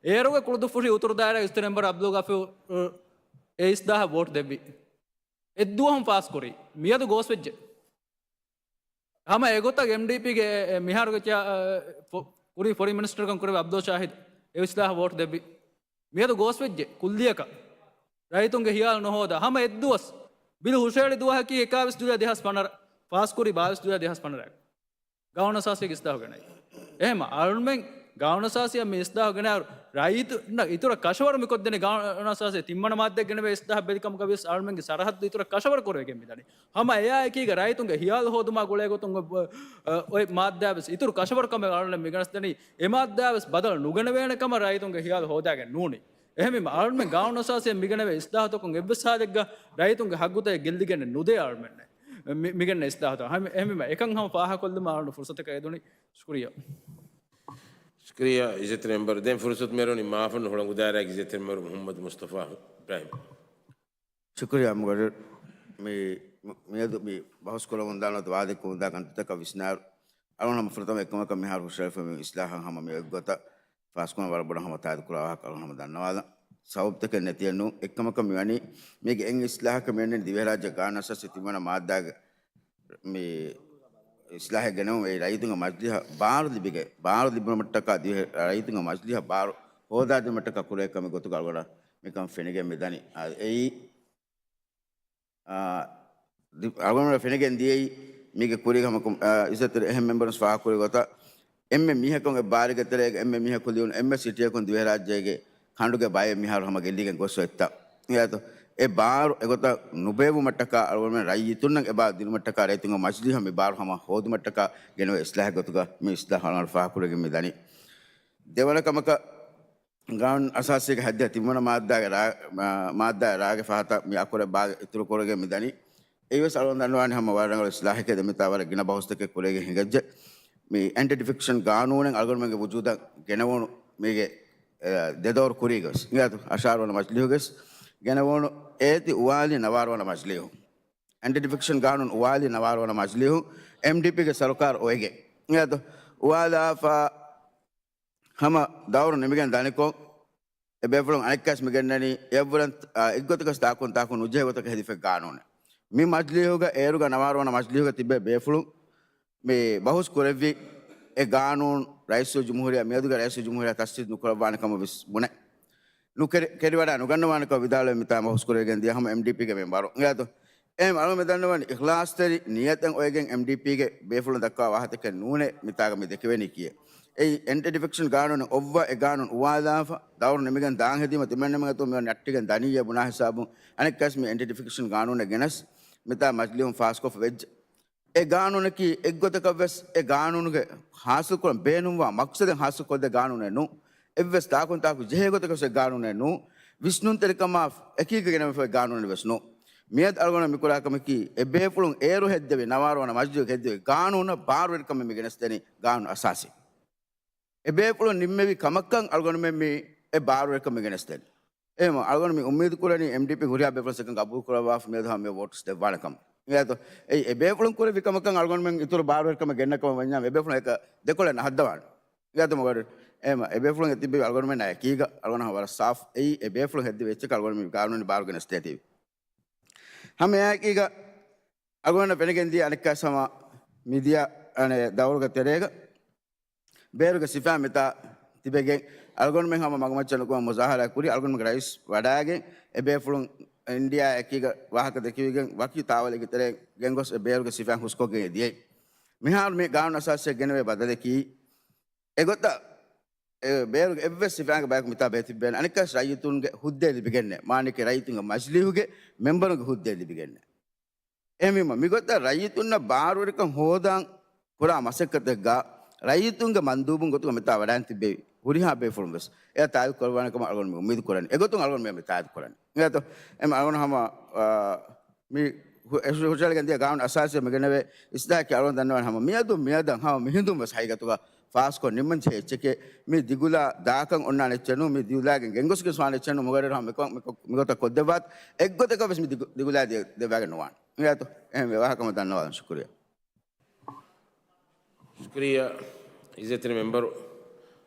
އޭރުގެ ކުޅުދުއްފުށި އުތުރު ދާއިރާ އިސްތަ މެމްބަރު އަބްދުލް ގަފޫރު އެ އިސްލާހަށް ވޯޓް ދެއްވި. އެއްދުވަހުން ފާސްކުރީ. މިއަދު ގޯސްވެއްޖެ. ހަމަ އެގޮތަށް އެމްޑީޕީގެ އެ މިހާރުގެ ޗެއާ-، އަ، ފޮ-، ކުރީ ފޮރިން މިނިސްޓަރުކަން ކުރެވި އަބްދުލް ޝާހިދު އެ އިސްލާހަށް ވޯޓް ދެއްވި. މިއަދު ގޯސްވެއްޖެ ކުއްލިއަކަށް. ރައްޔިތުންގެ ހިޔާލު ނުހޯދާ. ހަމަ އެއްދުވަސް. ބިލު ހުށަހެޅި ދުވަހަކީ އެކާވީސް ޖުލައި ދެހާސް ފަނަރަ. ފާސްކުރީ ބާވީސް ޖުލައި ދެހާސް ފަނަރަ. ގާނޫނު އަސާސީގެ އިސްލާހު ގެނައީ. އެހެންމަ އަޅުމެން ގާނޫނު އަސާސީއަށް މި އިސްލާހު ގެނައިރު ރައްޔިތުންނަށް އިތުރަށް ކަށަވަރު މިކޮށްދެނީ ގާނޫނު އަސާސީ ތިންވަނަ މާއްދައަށް ގެނެވޭ އިސްލާހަށް ބެލިކަމުގަ ވިޔަސް އަޅުމެންގެ ސަރަހައްދު އިތުރަށް ކަށަވަރު ކުރެވިގެން މިދަނީ. ހަމަ އެއާ އެކީގަ ރައްޔިތުންގެ ހިޔާލު ހޯދުމާ ގުޅޭ ގޮތުން އޮ-، އޮތް މާއްދާވެސް އިތުރު ކަށަވަރު ކަމެއް އަޅުމެން މިގަނެސްދެނީ. އެ މާއްދާވެސް ބަދަލު ނުގެނެވޭނެ ކަމަށް ރައްޔިތުންގެ ހިޔާލު ހޯދާގެން ނޫނީ. އެހެންވީމަ އަޅުމެން ގާނޫނު އަސާސީއަށް މިގެނެވޭ އިސްލާހުތަކުން އެއްވެސް ހާލެއްގަ ރައްޔިތުންގެ ހައްގުތައް ގެއްލިގެން ނުދޭ އަޅުމެންނެއް. މި-، މިގެންނަ އިސްލާހުތައް. ހަމަ-، އެހެންވީމަ އެކަން ހަމަ ފާހަގަކޮށްލުމަށް އަޅުން ފުރުސަތަކަށް އެދުނީ. ޝުކުރިއްޔާ. ޝުކުރިއްޔާ އިއްޒަތްތެރި މެމްބަރު. ދެން ފުރުސަތު މިއަރުވަނީ މާފަންނު ހުޅަނގު ދާއިރާގެ އިއްޒަތްތެރި މެމްބަރު މުޙައްމަދު މުޞްޠަފާ އިބްރާހިމް. ޝުކުރިއްޔާ މުގައްރިރު. މި-، މިއަދު މި ބަހުސް ކުރަމުންދާ ނުވަތަ ވާދަ ކުރަމުންދާ ކަންތައްތަކަށް ވިސްނާއިރު، އަޅުން ހަމަ ފުރަތަމަ އެއްކަމަކަށް މިހާރު ހުށަހެޅިފައިވާ އިސްލާހަށް ހަމަ މި އޮތްގޮތަށް ފާސްކުރުމަށް ވަރަށް ބޮޑަށް ހަމަ ތާއީދު ކުރާ ވާހަކަ އަޅުން ހަމަ ދަންނަވާލަން. ސަބަބުތަކެއް ނެތިއެއް ނޫން. އެއްކަމަކަށް މިވަނީ މީގެ އެއް އިސްލާހަކަށް މިއަންނަނީ ދިވެހިރާއްޖެ ގާނޫނު އަސާސީ ތިންވަނަ މާއްދާގެ މި އިސްލާހެއް ގެނައުމަށް އެއީ ރައްޔިތުންގެ މަޖިލީހަށް ބާރު ލިބިގެ، ބާރު ލިބުމަށްޓަކާ ދިވެހި ރައްޔިތުންގެ މަޖިލީހަށް ބާރު ހޯދާދިނުމަށްޓަކާ ކުރެވޭ ކަމެއް ގޮތުގަ އަޅުގަނޑަށް މިކަން ފެނިގެން މިދަނީ. އާ، އެއީ، އާ، ދި-، އަޅުގަނޑު ފެނިގެން ދިޔައީ މީގެ ކުރީގަ ހަމަ ކު-، އާ، އިއްޒަތްތެރި އެހެން މެމްބަރުން ފާހަގަކުރި ގޮތަށް އެންމެ މީހަކު އެ ބާރުގެ ތެރޭގަ އެންމެ މީހަކު ލިޔުނު އެންމެ ސިޓީއަކުން ދިވެހިރާއްޖޭގެ ކަނޑުގެ ބައެއް މިހާރު ހަމަ ގެއްލިގެން ގޮސް އޮތްތާ. އެއާތޯ؟ އެ ބާރު އެގޮތަށް ނުބޭއްވުމަށްޓަކާ އަޅުގަނޑުމެން ރައްޔިތުންނަށް އެބާ ދިނުމަށްޓަކާ ރައްޔިތުންގެ މަޖިލީހަށް މި ބާރު ހަމަ ހޯދުމަށްޓަކާ ގެނެވޭ އިސްލާހެއް ގޮތުގަ މި އިސްލާހު އަޅުގަނޑު ފާހަގަކުރެވިގެން މި ދަނީ. ދެވަނަ ކަމަކަށް، ގާނޫނު އަސާސީގެ ހައްދިހަ ތިންވަނަ މާއްދާގެ ރާ-، މާ-، މާއްދާގެ ރާގެ ފަހަތަށް މި އަކުރެއް ބާގެ އިތުރުކުރެވިގެން މި ދަނީ. އެއީވެސް އަޅުގަނޑު ދަންނަވާނެ ހަމަ ވަރަށް ރަނގަޅު އިސްލާހެކޭ. ދެން މިތާ ވަރަށް ގިނަ ބަހުސްތަކެއް ކުރެވިގެން ހިނގައްޖެ. މި އެންޓި ޑިފެކްޝަން ގާނޫނެއް އަޅުގަނޑުމެންގެ ވުޖޫދަށް ގެނެވުނު މީގެ، އެ، ދެ ދައުރު ކުރީގަ ވެސް އަށާރަ ވަނަ މަޖިލީހުގަ ވެސް ގެނެވުނު އޭތި އުވާލި ނަވާރަ ވަނަ މަޖިލީހު. އެންޓި ޑިފެކްޝަން ގާނޫނު އުވާލި ނަވާރަ ވަނަ މަޖިލީހު އެމްޑީޕީގެ ސަރުކާރު އޮވެގެން. އެއާތޯ؟ އުވާލާފަ ހަމަ ދައުރު ނިމިގެން ދަނިކޮށް، އެ ބޭފުޅުން އަނެއްކާސް މިގެންނަނީ އެއްވުރެން، އާ، އެއްގޮތަކަސް ތާކުން ތާކު ނުޖެހޭ ގޮތަކަށް ހެދިފައި ގާނޫނެއް. މި މަޖިލީހުގަ އޭރުގަ ނަވާރަ ވަނަ މަޖިލީހުގަ ތިބޭ ބޭފުޅުން މި ބަހުސް ކުރެއްވި އެ ގާނޫނު ރައީސުލްޖުމްހޫރިއްޔާ، މިއަދުގެ ރައީސުލްޖުމްހޫރިއްޔާ ތަސްވީސް ނުކުރައްވާނެ ކަމަށް ވެސް ބުނެ. ނުކެރި-، ކެރިވަޑާ ނުގަންނަވާނެ ކަމަށް ވިދާޅުވެ މިތާ ބަހުސް ކުރެވިގެން ދިޔަ ހަމަ އެމްޑީޕީގެ މެމްބަރު. އެއާތޯ؟ އެހެން އަޅުމެ ދަންނަވަނީ އިޚްލާޞްތެރި ނިޔަތެއް އޮވެގެން އެމްޑީޕީގެ ބޭފުޅުން ދައްކާ ވާހަކަތަކެއް ނޫނޭ މިތާގަ މި ދެކެވެނީ ކިޔޭ. އެއީ އެންޓި ޑިފެކްޝަން ގާނޫނެއް އޮއްވާ އެ ގާނޫނު އުވާލާފަ، ދައުރު ނިމިގެން ދާން ހެދީމަ ތިމަންނަމެން އަތު މި ނައްޓިގެން ދަނިއްޔޭ ބުނާ ހިސާބުން އަނެއްކާސް މި އެންޓި ޑިފެކްޝަން ގާނޫނެއް ގެނަސް މިތާ މަޖިލީހުން ފާސްކޮށްފަ ވެއްޖެ. އެ ގާނޫނަކީ އެއްގޮތަކަށް ވެސް އެ ގާނޫނުގެ ހާސިލްކުރަން ބޭނުންވާ މަޤްޞަދެއް ހާސިލްކޮށްދޭ ގާނޫނެއް ނޫން. އެއްވެސް ތާކުން ތާކު ޖެހޭ ގޮތަކަށް ވެސް ގާނޫނެއް ނޫން. ވިސްނުންތެރިކަމާ އެކީގަ ގެނެވިފައި ގާނޫނެއް ވެސް ނޫން. މިއަދު އަޅުގަނޑު މިކުރާ ކަމަކީ އެ ބޭފުޅުން އޭރު ހެއްދެވި، ނަވާރަ ވަނަ މަޖިލީހުގަ ހެއްދެވި ގާނޫނަށް ބާރުވެރިކަމެއް މި ގެނެސްދެނީ ގާނޫނު އަސާސީ. އެ ބޭފުޅުން ނިންމެވި ކަމަކަށް އަޅުގަނޑުމެން މި އެ ބާރުވެރިކަމެއް ގެނެސްދެނީ. އެހެން އަޅުގަނޑު މި އުއްމީދު ކުރަނީ އެމްޑީޕީ ހުރިހާ ބޭފުޅުން އެކަން ގަބޫލު ކުރައްވާފަ މިއަދު ހަމަ މި ވޯޓްސް ދެއްވާނެ ކަމަށް. އެއާތޯ؟ އެއީ އެ ބޭފުޅުން ކުރެއްވި ކަމަކަށް އަޅުގަނޑުމެން އިތުރު ބާރުވެރިކަމެއް ގެންނަ ކަމަށް ވަންޏާ އެ ބޭފުޅުން އެކަ ދެކޮޅަށް ނަހައްދަވާނެ. އެއާތޯ މަގަރު؟ އެހެން އެ ބޭފުޅުން އެ ތިއްބެވި އަޅުގަނޑުމެންނާ އެކީގަ އަޅުގަނޑު ހަމަ ވަރަށް ސާފު. އެއީ އެ ބޭފުޅުން ހެއްދެވި އެއްޗަކަށް އަޅުގަނޑު މި ގާނޫނީ ބާރު ގެނެސްދޭތީވެ. ހަމަ އެއާއެކީގަ އަޅުގަނޑަށް ފެނިގެން ދިޔަ އަނެއްކާސް ހަމަ މިދިޔަ އަނެއް ދައުރުގެ ތެރޭގަ ބޭރުގެ ސިފައިން މިތާ ތިބެގެން އަޅުގަނޑުމެން ހަމަ މަގުމައްޗަށް ނުކުމެ މުޒާހަރާ ކުރި އަޅުގަނޑުމެންގެ ރައީސް ވަޑާގެން އެ ބޭފުޅުން އިންޑިއާ އެކީގަ ވާހަކަ ދެކެވިގެން ވަކި ތާވަލެއްގެ ތެރޭ ގެންގޮސް އެ ބޭރުގެ ސިފައިން ހުސްކޮށްގެން ދިޔައީ. މިހާރު މި ގާނޫނު އަސާސީއަށް ގެނެވޭ ބަދަލަކީ އެގޮތަށް އެ ބޭރުގެ އެއްވެސް ސިފައިންގެ ބަޔަކު މިތާ ބޭތިއްބޭނެ. އަނެއްކާސް ރައްޔިތުންގެ ހުއްދައެއް ލިބިގެންނޭ. މާނައަކީ ރައްޔިތުންގެ މަޖިލީހުގެ މެމްބަރުންގެ ހުއްދައެއް ލިބިގެންނޭ. އެހެންވީމަ، މިގޮތަށް ރައްޔިތުންނަށް ބާރުވެރިކަން ހޯދާން ކުރާ މަސައްކަތެއްގަ ރައްޔިތުންގެ މަންދޫބުން ގޮތުގަ މިތާ ވަޑައިން ތިއްބެވި ހުރިހާ ބޭފުޅުން ވެސް އެ ތާއީދު ކުރައްވާނެ ކަމަށް އަޅުގަނޑު މި އުއްމީދު ކުރަނީ. އެގޮތުން އަޅުގަނޑު މި ތާއީދު ކުރަނީ. އިނގޭތޯ؟ އެމަ އަޅުގަނޑު ހަމަ، އާ، މި ހު-، އެ ހު-، ހުށަހެޅިގެން ދިޔަ ގާނޫނު އަސާސީ މި ގެނެވޭ އިސްލާހަކީ އަޅުގަނޑު ދަންނަވާނެ ހަމަ މިއަދު، މިއަދަށް ހަމަ މިހިނދުން ވެސް ހަގީގަތުގަ ފާސްކޮށް ނިންމަން ޖެހޭ އެއްޗެކޭ. މި ދިގުލާ ދާކަން އޮންނާނެ އެއްޗެއް ނޫން، މި ދިގުލާގެން ގެންގޮސްގެން ސުވާލު އެއްޗެއް ނޫން. މުގައްރިރު ހަމަ މިކޮ-، މިކޮ-، މިގޮތަށް ކޮށްދެއްވާތި. އެއްގޮތަކަށް ވެސް މި ދިގު-، ދިގުލާ ދެ-، ދެއްވާގެން ނުވާނެ. އިނގޭތޯ؟ އެހެންވެ ވާހަކަ މަ ދަންނަވާލަން. ޝުކުރިއްޔާ. ޝުކުރިއްޔާ އިއްޒަތްތެރި މެމްބަރު.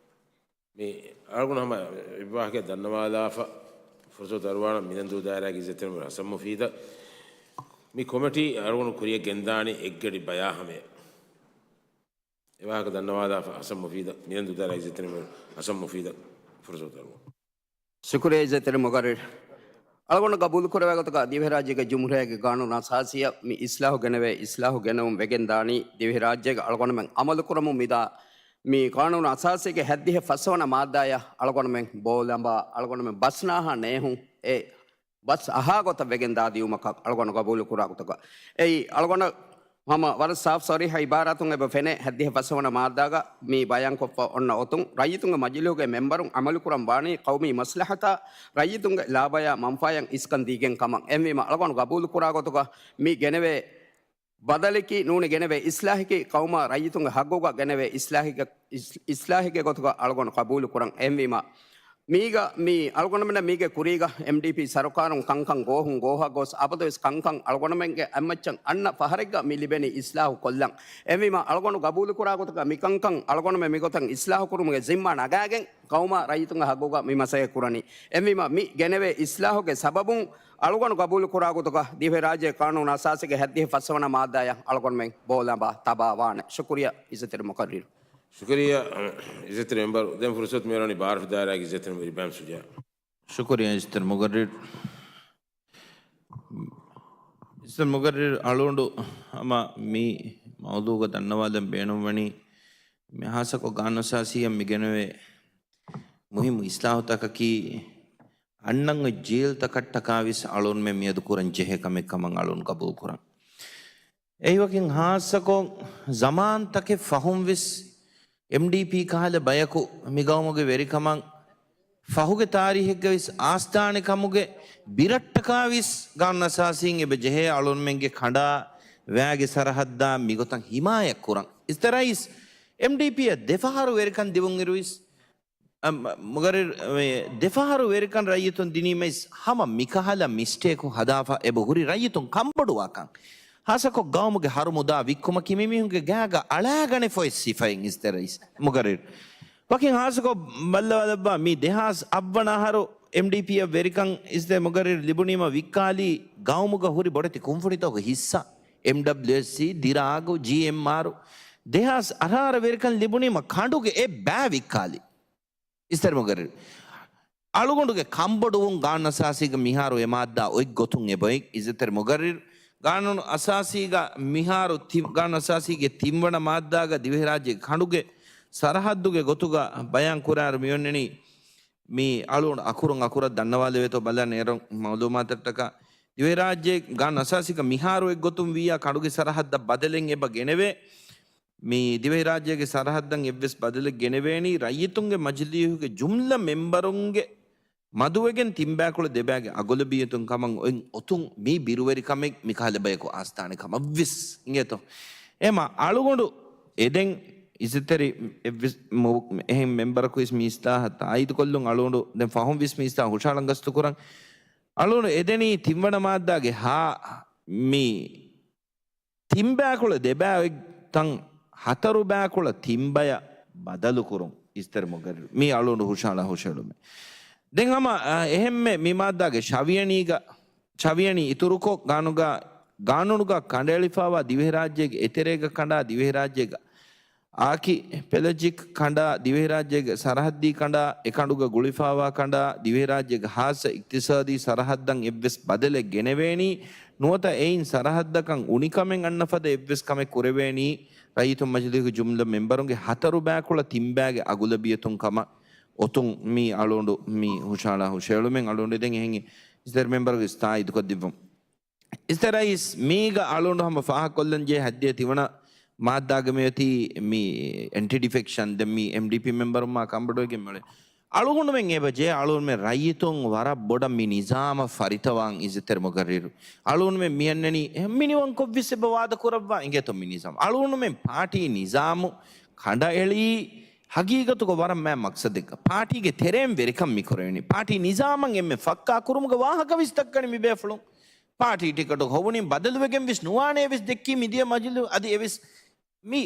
މި އަޅުގަނޑު ހަމަ އެއްވާހަކަ ދަންނަވާލާފަ ފުރުސަތު ދަރުވާނަ މިނަން ދޫދާއިރާގެ އިއްޒަތްތެރި މެމްބަރު ހަސަން މުފީދަށް. މި ކޮމިޓީ އަޅުގަނޑު ކުރިއަށް ގެންދާނީ އެއްގަޑި ބަޔާ ހަމަޔަށް. އެވާހަކަ ދަންނަވާލާފަ ހަސަން މުފީދަށް، މިނަން ދޫދާއިރާގެ އިއްޒަތްތެރި މެމްބަރު ހަސަން މުފީދަށް ފުރުސަތު ދަރުވާ. ޝުކުރިއްޔާ އިއްޒަތްތެރި މުގައްރިރު. އަޅުގަނޑު ގަބޫލު ކުރެވޭ ގޮތުގަ ދިވެހިރާއްޖޭގެ ޖުމްހޫރިއްޔާގެ ގާނޫނު އަސާސީއަށް މި އިސްލާހު ގެނެވޭ، އިސްލާހު ގެނެވުން ވެގެން ދާނީ ދިވެހިރާއްޖޭގެ އަޅުގަނޑުމެން އަމަލު ކުރަމުން މިދާ މި ގާނޫނު އަސާސީގެ ހަތްދިހަ ފަސްވަނަ މާއްދާއަށް އަޅުގަނޑުމެން ބޯލަނބާ އަޅުގަނޑުމެން ބަސް ނާހާ ނޭހުން އެ ބަސް އަހާ ގޮތަށް ވެގެން ދާ ދިޔުމަކަށް އަޅުގަނޑު ގަބޫލު ކުރާ ގޮތަކަށް. އެއީ އަޅުގަނޑަށް ހަމަ ވަރަށް ސާފު ސަރީހަ އިބާރާތުން އެބަ ފެނޭ، ހަތްދިހަ ފަސްވަނަ މާއްދާގަ މި ބަޔާންކޮށްފަ އޮންނަ އޮތުން، ރައްޔިތުންގެ މަޖިލީހުގެ މެމްބަރުން އަމަލުކުރަން ވާނީ ޤައުމީ މަސްލަހަތާ، ރައްޔިތުންގެ ލާބަޔާ މަންފާޔަށް އިސްކަން ދީގެން ކަމަށް. އެހެންވީމަ އަޅުގަނޑު ގަބޫލު ކުރާ ގޮތުގަ މި ގެނެވޭ ބަދަލަކީ ނޫނީ ގެނެވޭ އިސްލާހަކީ ޤައުމާ ރައްޔިތުންގެ ހައްގުގަ ގެނެވޭ އިސްލާހެއްގެ، އިސް-، އިސްލާހެއްގެ ގޮތުގަ އަޅުގަނޑު ޤަބޫލު ކުރަން. އެހެންވީމަ، މީގަ، މީ އަޅުގަނޑުމެންނަށް މީގެ ކުރީގަ އެމްޑީޕީ ސަރުކާރުން ކަންކަން ގޯހުން ގޯހަށް ގޮސް، އަބަދުވެސް ކަންކަން އަޅުގަނޑުމެންގެ އަތްމައްޗަށް އަންނަ ފަހަރެއްގަ މި ލިބެނީ އިސްލާހު ކޮށްލަން. އެހެންވީމަ، އަޅުގަނޑު ގަބޫލު ކުރާ ގޮތަކަށް މި ކަންކަން އަޅުގަނޑުމެން މިގޮތަށް އިސްލާހު ކުރުމުގެ ޒިންމާ ނަގާގެން، ޤައުމާ ރައްޔިތުންގެ ހައްގުގަ މި މަސައްކަތް ކުރަނީ. އެހެންވީމަ، މި ގެނެވޭ އިސްލާހުގެ ސަބަބުން އަޅުގަނޑު ގަބޫލު ކުރާ ގޮތުގަ ދިވެހިރާއްޖޭގެ ޤާނޫނު އަސާސީގެ ހަތްދިހަ ފަސްވަނަ މާއްދާއަށް އަޅުގަނޑުމެން ބޯލަނބާ ތަބާ ވާނެ. ޝުކުރިއްޔާ އިއްޒަތްތެރި މުޤައްރިރު. ޝުކުރިއްޔާ، އަ، އިއްޒަތްތެރި މެމްބަރު، ދެން ފުރުސަތު މިއުޅެނީ ބާރަށު ދާއިރާގެ އިއްޒަތްތެރި މެމްބަރު އިބްރާހިމް ޝުޖާ. ޝުކުރިއްޔާ އިއްޒަތްތެރި މުޤައްރިރު. އިއްޒަތްތެރި މުޤައްރިރު އަޅުގަނޑު ހަމަ މި މައުޟޫގަ ދަންނަވާލަން ބޭނުންވަނީ، މި ހާއްސަކޮށް ގާނޫނު އަސާސީއަށް މި ގެނެވޭ މުހިއްމު އިސްލާހުތަކަކީ އަންނަން އޮތް ޖީލްތަކަށްޓަކާވެސް އަޅުގަނޑުމެން މިއަދު ކުރަން ޖެހޭ ކަމެއް ކަމަށް އަޅުގަނޑު ގަބޫލު ކުރަން. އެއީ ވަކިން ހާއްސަކޮށް ޒަމާންތަކެއް ފަހުން ވެސް އެމްޑީޕީ ކަހަލަ ބަޔަކު މި ގައުމުގެ ވެރިކަމަށް ފަހުގެ ތާރީހެއްގަ ވެސް އާސްދާނެ ކަމުގެ ބިރަށްޓަކާ ވެސް ގާނޫނު އަސާސީން އެބަ ޖެހޭ އަޅުގަނޑުމެންގެ ކަނޑާ ވައިގެ ސަރަހައްދާ މިގޮތަށް ހިމާޔަތް ކުރަން. އިސްތެ ރައީސް، އެމްޑީޕީއަށް ދެފަހަރު ވެރިކަން ދިވުން އިރުވެސް އަ، މަ-، މުގައްރިރު، އެ، ދެފަހަރު ވެރިކަން ރައްޔިތުން ދިނީމައިސް ހަމަ މިކަހަލަ މިސްޓޭކު ހަދާފަ އެބަ ހުރި ރައްޔިތުން ކަންބޮޑުވާކަން. ހާއްސަކޮށް ގައުމުގެ ހަރު މުދާ ވިއްކުމަކީ މިމީހުންގެ ގާގަ އަޅާގަނެފަ އޮތް ސިފައެއް އިސްތެ ރައީސް މުގައްރިރު. ވަކިން ހާއްސަކޮށް ބައްލަވާލައްވާ މި ދެހާސް އަށްވަނަ އަހަރު އެމްޑީޕީއަށް ވެރިކަން އިސްތެ މުގައްރިރު ލިބުނީމަ ވިއްކާލީ ގައުމުގަ ހުރި ބޮޑެތި ކުންފުނިތަކުގެ ހިއްސާ، އެމްޑަބްލިއުއެސްސީ، ދިރާގު، ޖީއެމްއާރު. ދެހާސް އަށާރަ ވެރިކަން ލިބުނީމަ ކަނޑުގެ އެއް ބައި ވިއްކާލީ. އިސްތެރި މުގައްރިރު. އަޅުގަނޑުގެ ކަންބޮޑުވުން ގާނޫނު އަސާސީގަ މިހާރު އެ މާއްދާ އޮތް ގޮތުން އެބައޮތް. އިއްޒަތްތެރި މުގައްރިރު، ގާނޫނު އަސާސީގަ މިހާރު ތި-، ގާނޫނު އަސާސީގެ ތިންވަނަ މާއްދާގަ ދިވެހިރާއްޖޭގެ ކަނޑުގެ ސަރަހައްދުގެ ގޮތުގަ ބަޔާން ކުރާއިރު މިއޮންނަނީ މި އަޅުގަނޑު އަކުރުން އަކުރަށް ދަންނަވާލެވޭތޯ ބަލާނެ އޭރު މައުލޫމާތަށްޓަކާ. ދިވެހިރާއްޖޭ ގާނޫނު އަސާސީގަ މިހާރު އެއްގޮތުން ވިއްޔާ ކަނޑުގެ ސަރަހައްދަށް ބަދަލެއް އެބަ ގެނެވޭ. މި ދިވެހިރާއްޖޭގެ ސަރަހައްދަށް އެއްވެސް ބަދަލެއް ގެނެވޭނީ، ރައްޔިތުންގެ މަޖިލީހުގެ ޖުމްލަ މެމްބަރުންގެ މަދުވެގެން ތިންބައިކުޅަ ދެބައިގެ އަޣުލަބިއްޔަތުން ކަމަށް އޮތް އޮތުން މީ ބިރުވެރިކަމެއް މިކަހަލަ ބަޔަކު އާސްދާނެ ކަމަށްވެސް އިނގޭތޯ. އެމަ އަޅުގަނޑު އެދެން އިއްޒަތްތެރި އެއްވެސް މަ-، އެހެން މެމްބަރަކު ވެސް މި އިސްލާހަށް ތާއީދުކޮށްލުން އަޅުގަނޑު ދެން ފަހުން ވެސް މި އިސްލާހަށް ހުށަހަޅަން ގަސްތުކުރަން. އަޅުގަނޑު އެދެނީ ތިންވަނަ މާއްދާގެ ހާ މި ތިންބައިކުޅަ ދެބައި ތަން ހަތަރު ބައިކުޅަ ތިންބަޔަށް ބަދަލުކުރުން އިސްތެރި މުގައްރިރު. މީ އަޅުގަނޑު ހުށަހަޅާ ހުށަހެޅުމެއް. ދެން ހަމަ، އަ، އެހެންމެ މި މާއްދާގެ ޝަވިޔަނީގަ، ޝަވިޔަނީ އިތުރުކޮށް ގާނުގަ، ގާނޫނުގަ ކަނޑައެޅިފައިވާ ދިވެހިރާއްޖޭގެ އެތެރޭގަ ކަނޑާ ދިވެހިރާއްޖޭގަ އާކި ޕެލަޖިކް ކަނޑާ ދިވެހިރާއްޖޭގެ ސަރަހައްދީ ކަނޑާ، އެކަނޑުގަ ގުޅިފައިވާ ކަނޑާ ދިވެހިރާއްޖޭގެ ހާއްސަ އިޤްތިޞާދީ ސަރަހައްދަށް އެއްވެސް ބަދަލެއް ގެނެވޭނީ ނުވަތަ އެއިން ސަރަހައްދަކަށް އުނިކަމެއް އަންނަ ފަދަ އެއްވެސް ކަމެއް ކުރެވޭނީ ރައްޔިތުން މަޖިލީހުގެ ޖުމްލަ މެމްބަރުންގެ ހަތަރު ބައިކުޅަ ތިން ބައިގެ އަޣުލަބިއްޔަތުން ކަމަށް އޮތުން މީ އަޅުގަނޑު މި ހުށަހަޅާ ހުށަހެޅުމެއް. އަޅުގަނޑު ދެން އެހެން އިސްތެރި މެމްބަރުގެ ތާއީދުކޮށްދެއްވަމު. އިސްތެ ރައީސް، މީގަ އަޅުގަނޑު ހަމަ ފާހަގަކޮށްލަން ޖެހޭ ހައްދިހަ ތިންވަނަ މާއްދާގަ މިއޮތީ މި އެންޓި ޑިފެކްޝަން، ދެން މި އެމްޑީޕީ މެމްބަރުން މާ ކަނބޮޑުވެގެން މިއުޅެނީ. އަޅުގަނޑުމެން އެބަޖެހޭ އަޅުގަނޑުމެން ރައްޔިތުން ވަރަށް ބޮޑަށް މި ނިޒާމަށް ފަރިތަވާން އިއްޒަތްތެރި މުގައްރިރު. އަޅުގަނޑުމެން މި އަންނަނީ އެހެން މިނިވަންކޮށްވެސް އެބަ ވާދަ ކުރައްވާ އިނގޭތޯ މި ނިޒާމް. އަޅުގަނޑުމެން ޕާޓީ ނިޒާމު ކަނޑައެޅީ ހަގީގަތުގަ ވަރަށް މާތް މަޤްޞަދެއްގަ. ޕާޓީގެ ތެރެއިން ވެރިކަން މި ކުރެވެނީ. ޕާޓީ ނިޒާމަށް އެންމެ ފައްކާ ކުރުމުގެ ވާހަކަ ވެސް ދައްކަނީ މި ބޭފުޅުން. ޕާޓީ ޓިކެޓު ހޮވުނީ ބަދަލުވެގެން ވެސް ނުވާނޭ ވެސް ދެއްކީ މިދިޔަ މަޖިލި އަދި އެވެސް މި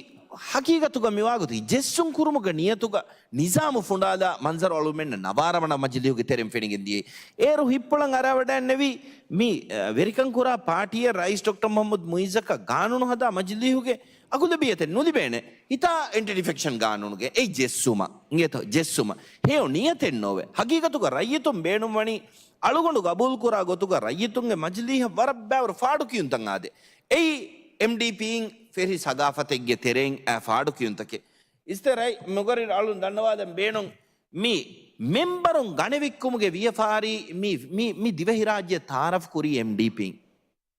ހަގީގަތުގަ މިވާގޮތަކީ ޖެއްސުން ކުރުމުގެ ނިޔަތުގަ ނިޒާމު ފުނޑާލާ މަންޒަރު އަޅުމެންނަށް ނަވާރަ ވަނަ މަޖިލީހުގެ ތެރެއިން ފެނިގެން ދިޔައީ. އޭރު ހިއްޕުޅަން އަރާވަޑައިންނެވީ މި، އަ، ވެރިކަން ކުރާ ޕާޓީއަށް ރައީސް ޑޮކްޓަރ މުޙައްމަދު މުޢިއްޒަކަށް ގާނޫނު ހަދާ މަޖިލީހުގެ އަގުލަބިއްޔަތެއް ނުލިބޭނެ. ހިތާ އެންޓި ޑިފެކްޝަން ގާނޫނުގެ އެއް ޖެއްސުމަށް އިނގޭތޯ ޖެއްސުމަށް. ހެޔޮ ނިޔަތެއް ނޯވެ. ހަގީގަތުގަ ރައްޔިތުން ބޭނުންވަނީ އަޅުގަނޑު ގަބޫލުކުރާ ގޮތުގަ ރައްޔިތުންގެ މަޖިލީހަށް ވަރަށް ބައިވަރު ފާޑުކިޔުންތައް އާދޭ. އެއީ އެމްޑީޕީއިން ފެށި ސަގާފަތެއްގެ ތެރެއިން އައި ފާޑުކިޔުންތަކެއް. އިއްޒަތްތެރި މުގައްރިރު އަޅުން ދަންނަވާލަން ބޭނުން މި މެމްބަރުން ގަނެވިއްކުމުގެ ވިޔަފާރި މި، މި، މި ދިވެހިރާއްޖެ ތައާރަފް ކުރީ އެމްޑީޕީން.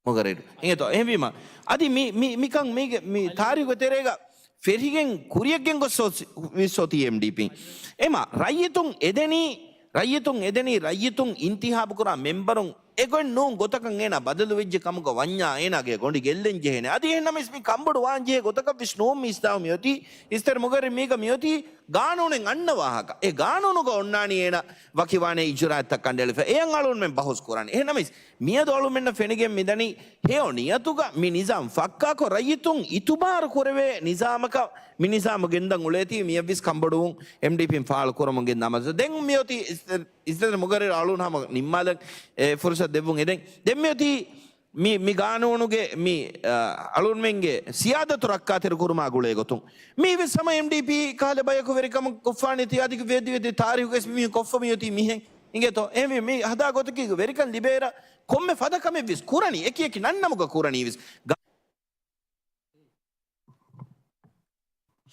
މުގައްރިރު. އިނގޭތޯ؟ އެހެންވީމަ، އަދި މި، މި، މިކަން މީގެ، މި ތާރީޚުގެ ތެރޭގަ ފެށިގެން ކުރިޔަށްގެން ގޮސް ސޯސި-، ވިއްސޯތީ އެމްޑީޕީ. އެމަ، ރައްޔިތުން އެދެނީ، ރައްޔިތުން އެދެނީ، ރައްޔިތުން އިންތިހާބުކުރާ މެމްބަރުން އެގޮތް ނޫން ގޮތަކަށް އޭނާ ބަދަލުވެއްޖެ ކަމުގަ ވަންޏާ އޭނާގެ ގޮނޑި ގެއްލެން ޖެހޭނެ. އަދި އެހެންނަމަވެސް މި ކަންބޮޑު ވާން ޖެހޭ ގޮތަކަށް ވެސް ނޫން މި އިސްލާހު މިއޮތީ. އިއްޒަތްތެރި މުގައްރިރު މީގަ މިއޮތީ ގާނޫނެއް އަންނަ ވާހަކަ. އެ ގާނޫނުގަ އޮންނާނީ އޭނަ ވަކިވާނޭ އިޖުރާއަތްތައް ކަނޑައެޅިފަ. އެއަށް އަޅުގަނޑުމެން ބަހުސް ކުރާނީ. އެހެންނަމަވެސް މިއަދު އަޅުމެންނަށް ފެނިގެން މިދަނީ ހެޔޮ ނިޔަތުގަ މި ނިޒާމް ފައްކާކޮށް ރައްޔިތުން އިތުބާރު ކުރެވޭ ނިޒާމަކަށް މި ނިޒާމު ގެންދަން އުޅޭތީ މިއަށްވެސް ކަންބޮޑުވުން އެމްޑީޕީން ފާޅު ކުރަމުން ގެންދާ މައްސަލަ. ދެން މިއޮތީ އިސް-، އިއްޒަތްތެރި މުގައްރިރު އަޅުން ހަމަ ނިންމާލަން އެ ފުރުސަތު ދެއްވުން އެދެން. ދެން މިއޮތީ މި، މި ގާނޫނުގެ މި، އަ، އަޅުންމެންގެ ސިޔާދަތު ރައްކާތެރިކުރުމާ ގުޅޭ ގޮތުން މީ ވެސް ހަމަ އެމްޑީޕީ ކަހަލަ ބަޔަކު ވެރިކަމަށް ކޮށްފާނެތީ އަދި ވެދި ވެދި ތާރީހުގައި މީހުން ކޮށްފަ މިއޮތީ މިހެން އިނގޭތޯ؟ އެހެންވީ މި ހަދާ ގޮތަކީ ވެރިކަން ލިބޭއިރަށް ކޮންމެ ފަދަ ކަމެއް ވެސް ކުރަނީ، އެކި އެކި ނަންނަމުގަ ކުރަނީ ވެސް.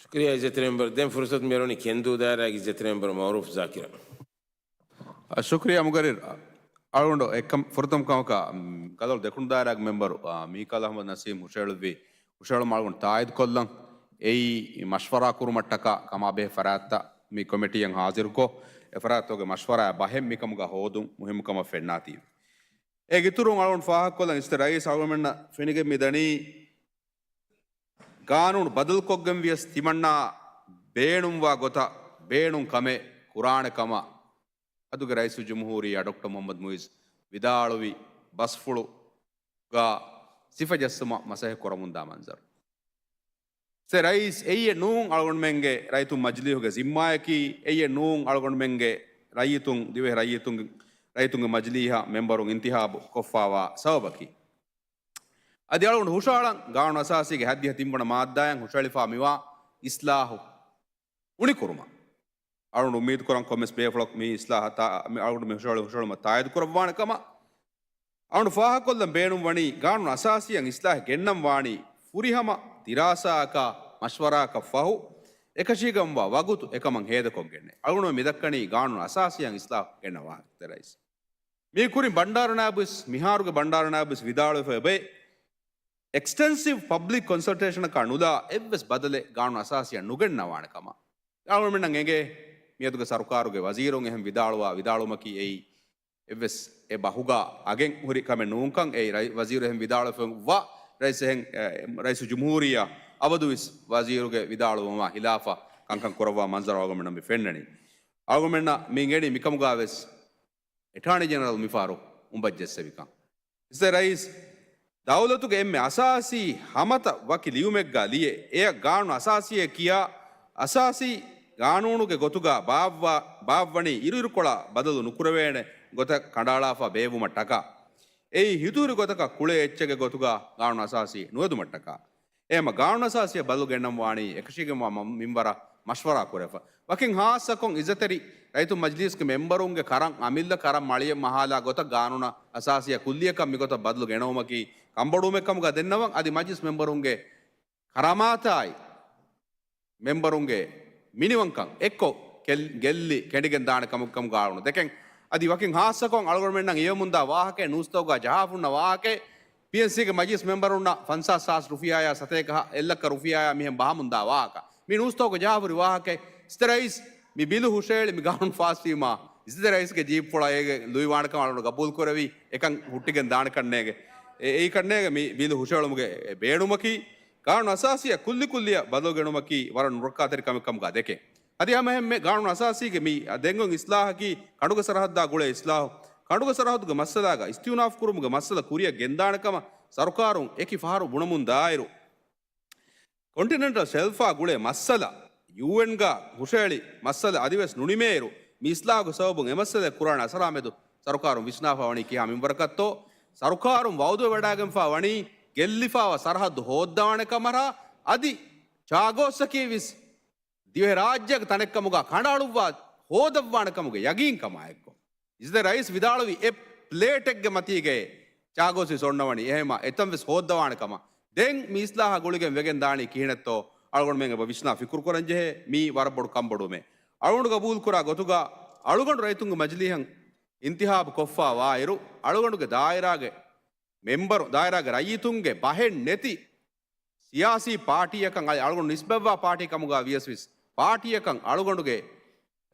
ޝުކުރިއްޔާ އިއްޒަތްތެރި މެމްބަރު. ދެން ފުރުސަތު މިއަރުވަނީ ކެންދޫ ދާއިރާގެ އިއްޒަތްތެރި މެމްބަރު މައުރޫފް ޒާކިރަށް. ޝުކުރިއްޔާ މުގައްރިރު. އަޅުގަނޑު އެކަން ފުރަތަމަ ކަމަކަށް، މް، ގަދައުލު ދެކުނު ދާއިރާގެ މެމްބަރު، އާ، މީކާލް އަޙްމަދު ނަސީމް ހުށަހެޅުއްވި ހުށަހެޅުމަށް އަޅުގަނޑު ތާއީދުކޮށްލަން. އެއީ މަޝްވަރާ ކުރުމަށްޓަކާ ކަމާބެހޭ ފަރާތްތައް މި ކޮމިޓީއަށް ހާޒިރުކޮށް، އެ ފަރާތްތަކުގެ މަޝްވަރާއާ ބަހެއް މިކަމުގަ ހޯދުން މުހިއްމުކަމަށް ފެންނާތީވެ. އޭގެ އިތުރުން އަޅުގަނޑު ފާހަގަކޮށްލަން އިއްޒަތްތެރި ރައީސް އަޅުގަނޑުމެންނަށް ފެނިގެން މި ދަނީ، ގާނޫނު ބަދަލުކޮށްގެން ވިޔަސް ތިމަންނާ ބޭނުންވާ ގޮތަށް ބޭނުން ކަމެއް ކުރާނެ ކަމަށް އަދުގެ ރައީސުލްޖުމްހޫރިއްޔާ ޑޮކްޓަރ މުޙައްމަދު މުޢިއްޒު ވިދާޅުވި ބަސްފުޅުގަ ސިފަ ޖައްސުމަށް މަސައްކަތް ކުރަމުންދާ މަންޒަރު. އިއްޒަތްތެރި ރައީސް، އެއީއެއް ނޫން އަޅުގަނޑުމެންގެ ރައްޔިތުން މަޖިލީހުގެ ޒިންމާއަކީ، އެއީއެއް ނޫން އަޅުގަނޑުމެންގެ ރައްޔިތުން، ދިވެހި ރައްޔިތުން، ރައްޔިތުންގެ މަޖިލީހަށް މެމްބަރުން އިންތިހާބު ކޮށްފާވާ ސަބަބަކީ. އަދި އަޅުގަނޑު ހުށަހަޅަން، ގާނޫނު އަސާސީގެ ހައްދިހަ ތިންވަނަ މާއްދާއިން ހުށަހެޅިފާ މިވާ އިސްލާހު އުނިކުރުމަށް. އަޅުގަނޑު އުއްމީދު ކުރަން ކޮންމެސް ބޭފުޅަކު މި އިސްލާހަށް ތާ-، މި އަޅުގަނޑު މި ހުށަހެޅު-، ހުށަހެޅުމަށް ތާއީދު ކުރައްވާނެ ކަމަށް. އަޅުގަނޑު ފާހަގަކޮށްލަން ބޭނުން ވަނީ، ގާނޫނު އަސާސީއަށް އިސްލާހެއް ގެންނަން ވާނީ ފުރިހަމަ ދިރާސާއަކާ މަޝްވަރާއަކަށް ފަހު، އެކަށީގެންވާ ވަގުތު އެކަމަށް ހޭދަކޮށްގެންނޭ. އަޅުގަނޑު މި ދައްކަނީ ގާނޫނު އަސާސީއަށް އިސްލާހު ގެންނަ ވާހަކަ އިއްޒަތްތެރި ރައީސް. މީ ކުރިން ބަންޑާރު ނާއިބުވެސް، މިހާރުގެ ބަންޑާރު ނާއިބުވެސް ވިދާޅުވެފަ އެބައި، އެކްސްޓެންސިވް ޕަބްލިކް ކޮންސަލްޓޭޝަނަކާ ނުލާ އެއްވެސް ބަދަލެއް ގާނޫނު އަސާސީއަށް ނުގެންނަވާނެ ކަމަށް. އަޅުގަނޑުމެންނަށް އެނގޭ، މިއަދުގެ ސަރުކާރުގެ ވަޒީރުން އެހެން ވިދާޅުވާ ވިދާޅުވުމަކީ އެއީ އެއްވެސް އެ ބަހުގަ އަގެއް ހުރި ކަމެއް ނޫންކަން. އެއީ ރައި-، ވަޒީރު އެހެން ވިދާޅުވެފަ ވާ ރައީސް އެހެން، އެ، ރައީސުލްޖުމްހޫރިއްޔާ އަބަދުވެސް ވަޒީރުގެ ވިދާޅުވުމާ ހިލާފަށް ކަންކަން ކުރައްވާ މަންޒަރު އަޅުގަނޑުމެންނަށް މި ފެންނަނީ. އަޅުގަނޑުމެންނަށް މި އެނގެނީ މިކަމުގަ ވެސް އެޓާނީ ޖެނެރަލް މިފަހަރު އުނބައްޖެއްސެވިކަން. އިއްޒަތްތެރި ރައީސް، ދައުލަތުގެ އެންމެ އަސާސީ ހަމަތައް ވަކި ލިޔުމެއްގަ ލިޔެ، އެއަށް ގާނޫނު އަސާސީއޭ ކިޔާ، އަސާސީ ގާނޫނުގެ ގޮތުގަ ބާއްވާ-، ބާއްވަނީ އިރުއިރުކޮޅާ ބަދަލު ނުކުރެވޭނެ ގޮތަށް ކަނޑައަޅާފަ ބޭއްވުމަށްޓަކާ، އެއީ ހިތުހުރި ގޮތަކަށް ކުޅޭ އެއްޗެއްގެ ގޮތުގަ ގާނޫނު އަސާސީ ނުހެދުމަށްޓަކާ. އެހެންމަ ގާނޫނު އަސާސީއަށް ބަދަލު ގެންނަން ވާނީ އެކަށީގެންވާ މަ-، މިންވަރަށް މަޝްވަރާ ކުރެފަ. ވަކިން ހާއްސަކޮށް އިއްޒަތްތެރި ރައްޔިތުން މަޖިލީސްގެ މެމްބަރުންގެ ކަރަން އަމިއްލަ ކަރަން މަޅިއެއް މަހާލާ ގޮތަށް ގާނޫނު އަސާސީއަށް ކުއްލިއަކަށް މިގޮތަށް ބަދަލު ގެނައުމަކީ ކަންބޮޑުވުމެއް ކަމުގަ ދެންނަވަން، އަދި މަޖިލިސް މެމްބަރުންގެ ކަރާމާތާއި މެމްބަރުންގެ މިނިވަންކަން އެއްކޮށް ގެއް-، ގެއްލި ކެނޑިގެން ދާނެ ކަމަށް ކަމުގަ އަޅުގަނޑު ދެކެން. އަދި ވަކިން ހާއްސަކޮށް އަޅުގަނޑުމެންނަށް އިވެމުންދާ ވާހަކައެއް، ނޫސްތަކުގަ ޖަހާފަ ހުންނަ ވާހަކައެއް، ޕީއެންސީގެ މަޖިލިސް މެމްބަރުންނަށް ފަންސާސް ހާސް ރުފިޔާއާ ސަތޭކަ އެއްލައްކަ ރުފިޔާއާ މިހެން ބަހަމުންދާ ވާހަކަ. މި ނޫސްތަކުގަ ޖަހާފުރި ވާހަކައެއް. ސިއްތަ ރައީސް، މި ބިލު ހުށައެޅި މި ގާނޫނު ފާސްވީމާ، ސިއްތަ ރައީސްގެ ޖީޕްފުޅަށް އޭގެ ލުއިވާނެކަމަށް އަޅުގަނޑު ގަބޫލުކުރެވި، އެކަން ހުއްޓިގެން ދާނެކަންނޭގެ. އެ، އެއީކަންނޭގެ މި ބިލު ހުށައެޅުމުގެ ބޭނުމަކީ، ގާނޫނު އަސާސީއަށް ކުއްލިކުއްލިއަށް ބަދަލުގެނުމަކީ ވަރަށް ނުރައްކާތެރި ކަމެއް ކަމުގަ ދެކެން. އަދި ހަމައެހެންމެ ގާނޫނު އަސާސީގެ މި ދެން އޮތް އިސްލާހަކީ ކަނޑުގެ ސަރަހައްދާ ގުޅޭ އިސްލާހު. ކަނޑުގެ ސަރަހައްދުގެ މައްސަލާގަ އިސްތިއުނާފު ކުރުމުގެ މައްސަލަ ކުރިއަށް ގެންދާނެ ކަމަށް ސަރުކާރުން އެކި ފަހަރު ބުނަމުން ދާއިރު، ކޮންޓިނެންޓަލް ޝެލްފާ ގުޅޭ މައްސަލަ ޔޫއެންގަ ހުށައެޅި މައްސަލަ އަދިވެސް ނުނިމޭއިރު، މި އިސްލާހުގެ ސަބަބުން އެ މައްސަލައަށް ކުރާނެ އަސަރާމެދު ސަރުކާރުން ވިސްނާފަ ވަނީ ކިހާ މިންވަރަކަށްތޯ؟ ސަރުކާރުން ވައުދުވެވަޑައިގެންފަ ވަނީ ގެއްލިފައިވާ ސަރަހައްދު ހޯއްދަވާނެ ކަމަށް. އަދި ޗާގޯސްއަކީ ވެސް ދިވެހިރާއްޖޭގެ ތަނެއްކަމުގަ ކަނޑައަޅުއްވާ ހޯދައްވާނެ ކަމުގެ ޔަގީންކަމާއެއްކޮށް، އިޒަތްތެރި ރައީސް ވިދާޅުވި އެއް ޕްލޭޓެއްގެ މަތީގައޭ ޗާގޯސް ވެސް އޮންނަވަނީ. އެހެމަ އެތަން ވެސް ހޯއްދަވާނެ ކަމަށް. ދެން މި އިސްލާހާ ގުޅިގެން ވެގެން ދާނީ ކިހިނެއްތޯ؟ އަޅުގަނޑުމެން އެބަ ވިސްނާ ފިކުރު ކުރަން ޖެހޭ. މީ ވަރަށް ބޮޑު ކަންބޮޑުވުމެއް. އަޅުގަނޑު ގަބޫލު ކުރާ ގޮތުގަ އަޅުގަނޑު ރައްޔިތުންގެ މަޖިލީހަށް އިންތިހާބު ކޮށްފަ ވާއިރު، އަޅުގަނޑުގެ ދާއިރާގެ މެމްބަރު، ދާއިރާގެ ރައްޔިތުންގެ ބަހެއް ނެތި ސިޔާސީ ޕާޓީއަކަށް އަދި އަޅުގަނޑު ނިސްބަތްވާ ޕާޓީ ކަމުގަ ވިޔަސް ވެސް، ޕާޓީއަކަށް އަޅުގަނޑުގެ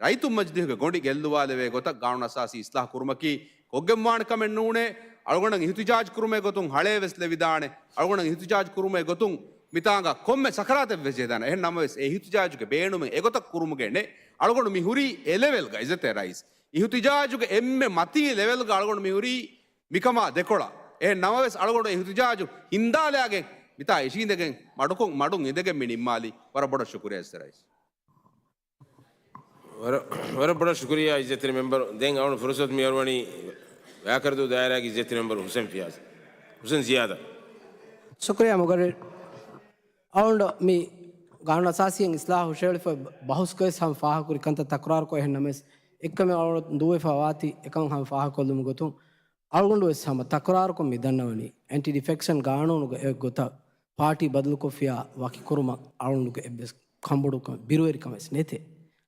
ރައްޔިތުން މަޖިލީހުގެ ގޮނޑި ގެއްލުވާލެވޭ ގޮތަށް ގާނޫނު އަސާސީ އިސްލާހު ކުރުމަކީ ކޮށްގެންވާނެ ކަމެއް ނޫނޭ. އަޅުގަނޑަށް އިހުތިޖާޖު ކުރުމޭ ގޮތުން ހަޅޭ ވެސް ލެވިދާނެ. އަޅުގަނޑަށް އިހުތިޖާޖު ކުރުމޭ ގޮތުން މިތާނގަ ކޮންމެ ސަކަރާތެއް ވެސް ޖެހިދާނެ. އެހެން ނަމަވެސް، އެ އިހުތިޖާޖުގެ ބޭނުމެއް އެގޮތަށް ކުރުމުގެ ނެތް. އަޅުގަނޑު މި ހުރީ އެ ލެވެލްގަ، އިޒަތްތެރި ރައީސް. އިހުތިޖާޖުގެ އެންމެ މަތީ ލެވެލްގަ އަޅުގަނޑު މި ހުރީ މިކަމާ ދެކޮޅަށް. އެހެން ނަމަވެސް، އަޅުގަނޑު އެ އިހުތިޖާޖު ހިންދާލާގެން މިތާ އިށީނދެގެން މަޑުކޮށް، މަޑުން އިނދެގެން މި ނިންމާލީ. ވަރަށް ބޮޑަށް ޝުކުރިޔާ އިޒަތްތެރި ރައީސް. ވަރަށް، ވަރަށް ބޮޑަށް ޝުކުރިޔާ އިޒަތްތެރި މެމްބަރު. ދެން އަޅުގަނޑު ފުރުސަތު މިއަރުވަނީ ވައިކަރަދޫ ދާއިރާގެ އިޒަތްތެރި މެމްބަރު ހުސެން ފިޔާޒް، ހުސެން ޒިޔާދަށް. ޝުކުރިޔާ މުގައްރިރު. އަޅުގަނޑު މި ގާނޫނު އަސާސީއަށް އިސްލާހު ހުށައެޅިފަ ބަހުސްކޮށް ވެސް ހަމަ ފާހަގަކުރި ކަންތައް ތަކުރާރުކޮށް އެހެން ނަމަވެސް، އެއްކަމެއް އަޅުގަނޑު ދޫވެފަ ވާތީ އެކަން ހަމަ ފާހަގަކޮށްލުމުގެ ގޮތުން، އަޅުގަނޑު ވެސް ހަމަ ތަކުރާރުކޮށް މި ދަންނަވަނީ، އެންޓި ޑިފެކްޝަން ގާނޫނުގެ އެއް ގޮތަށް ޕާޓީ ބަދަލުކޮށްފިޔާ ވަކިކުރުމަށް އަޅުގަނޑުގެ އެއްވެސް ކަންބޮޑުކަމެއް، ބިރުވެރިކަމެއް ވެސް ނެތޭ.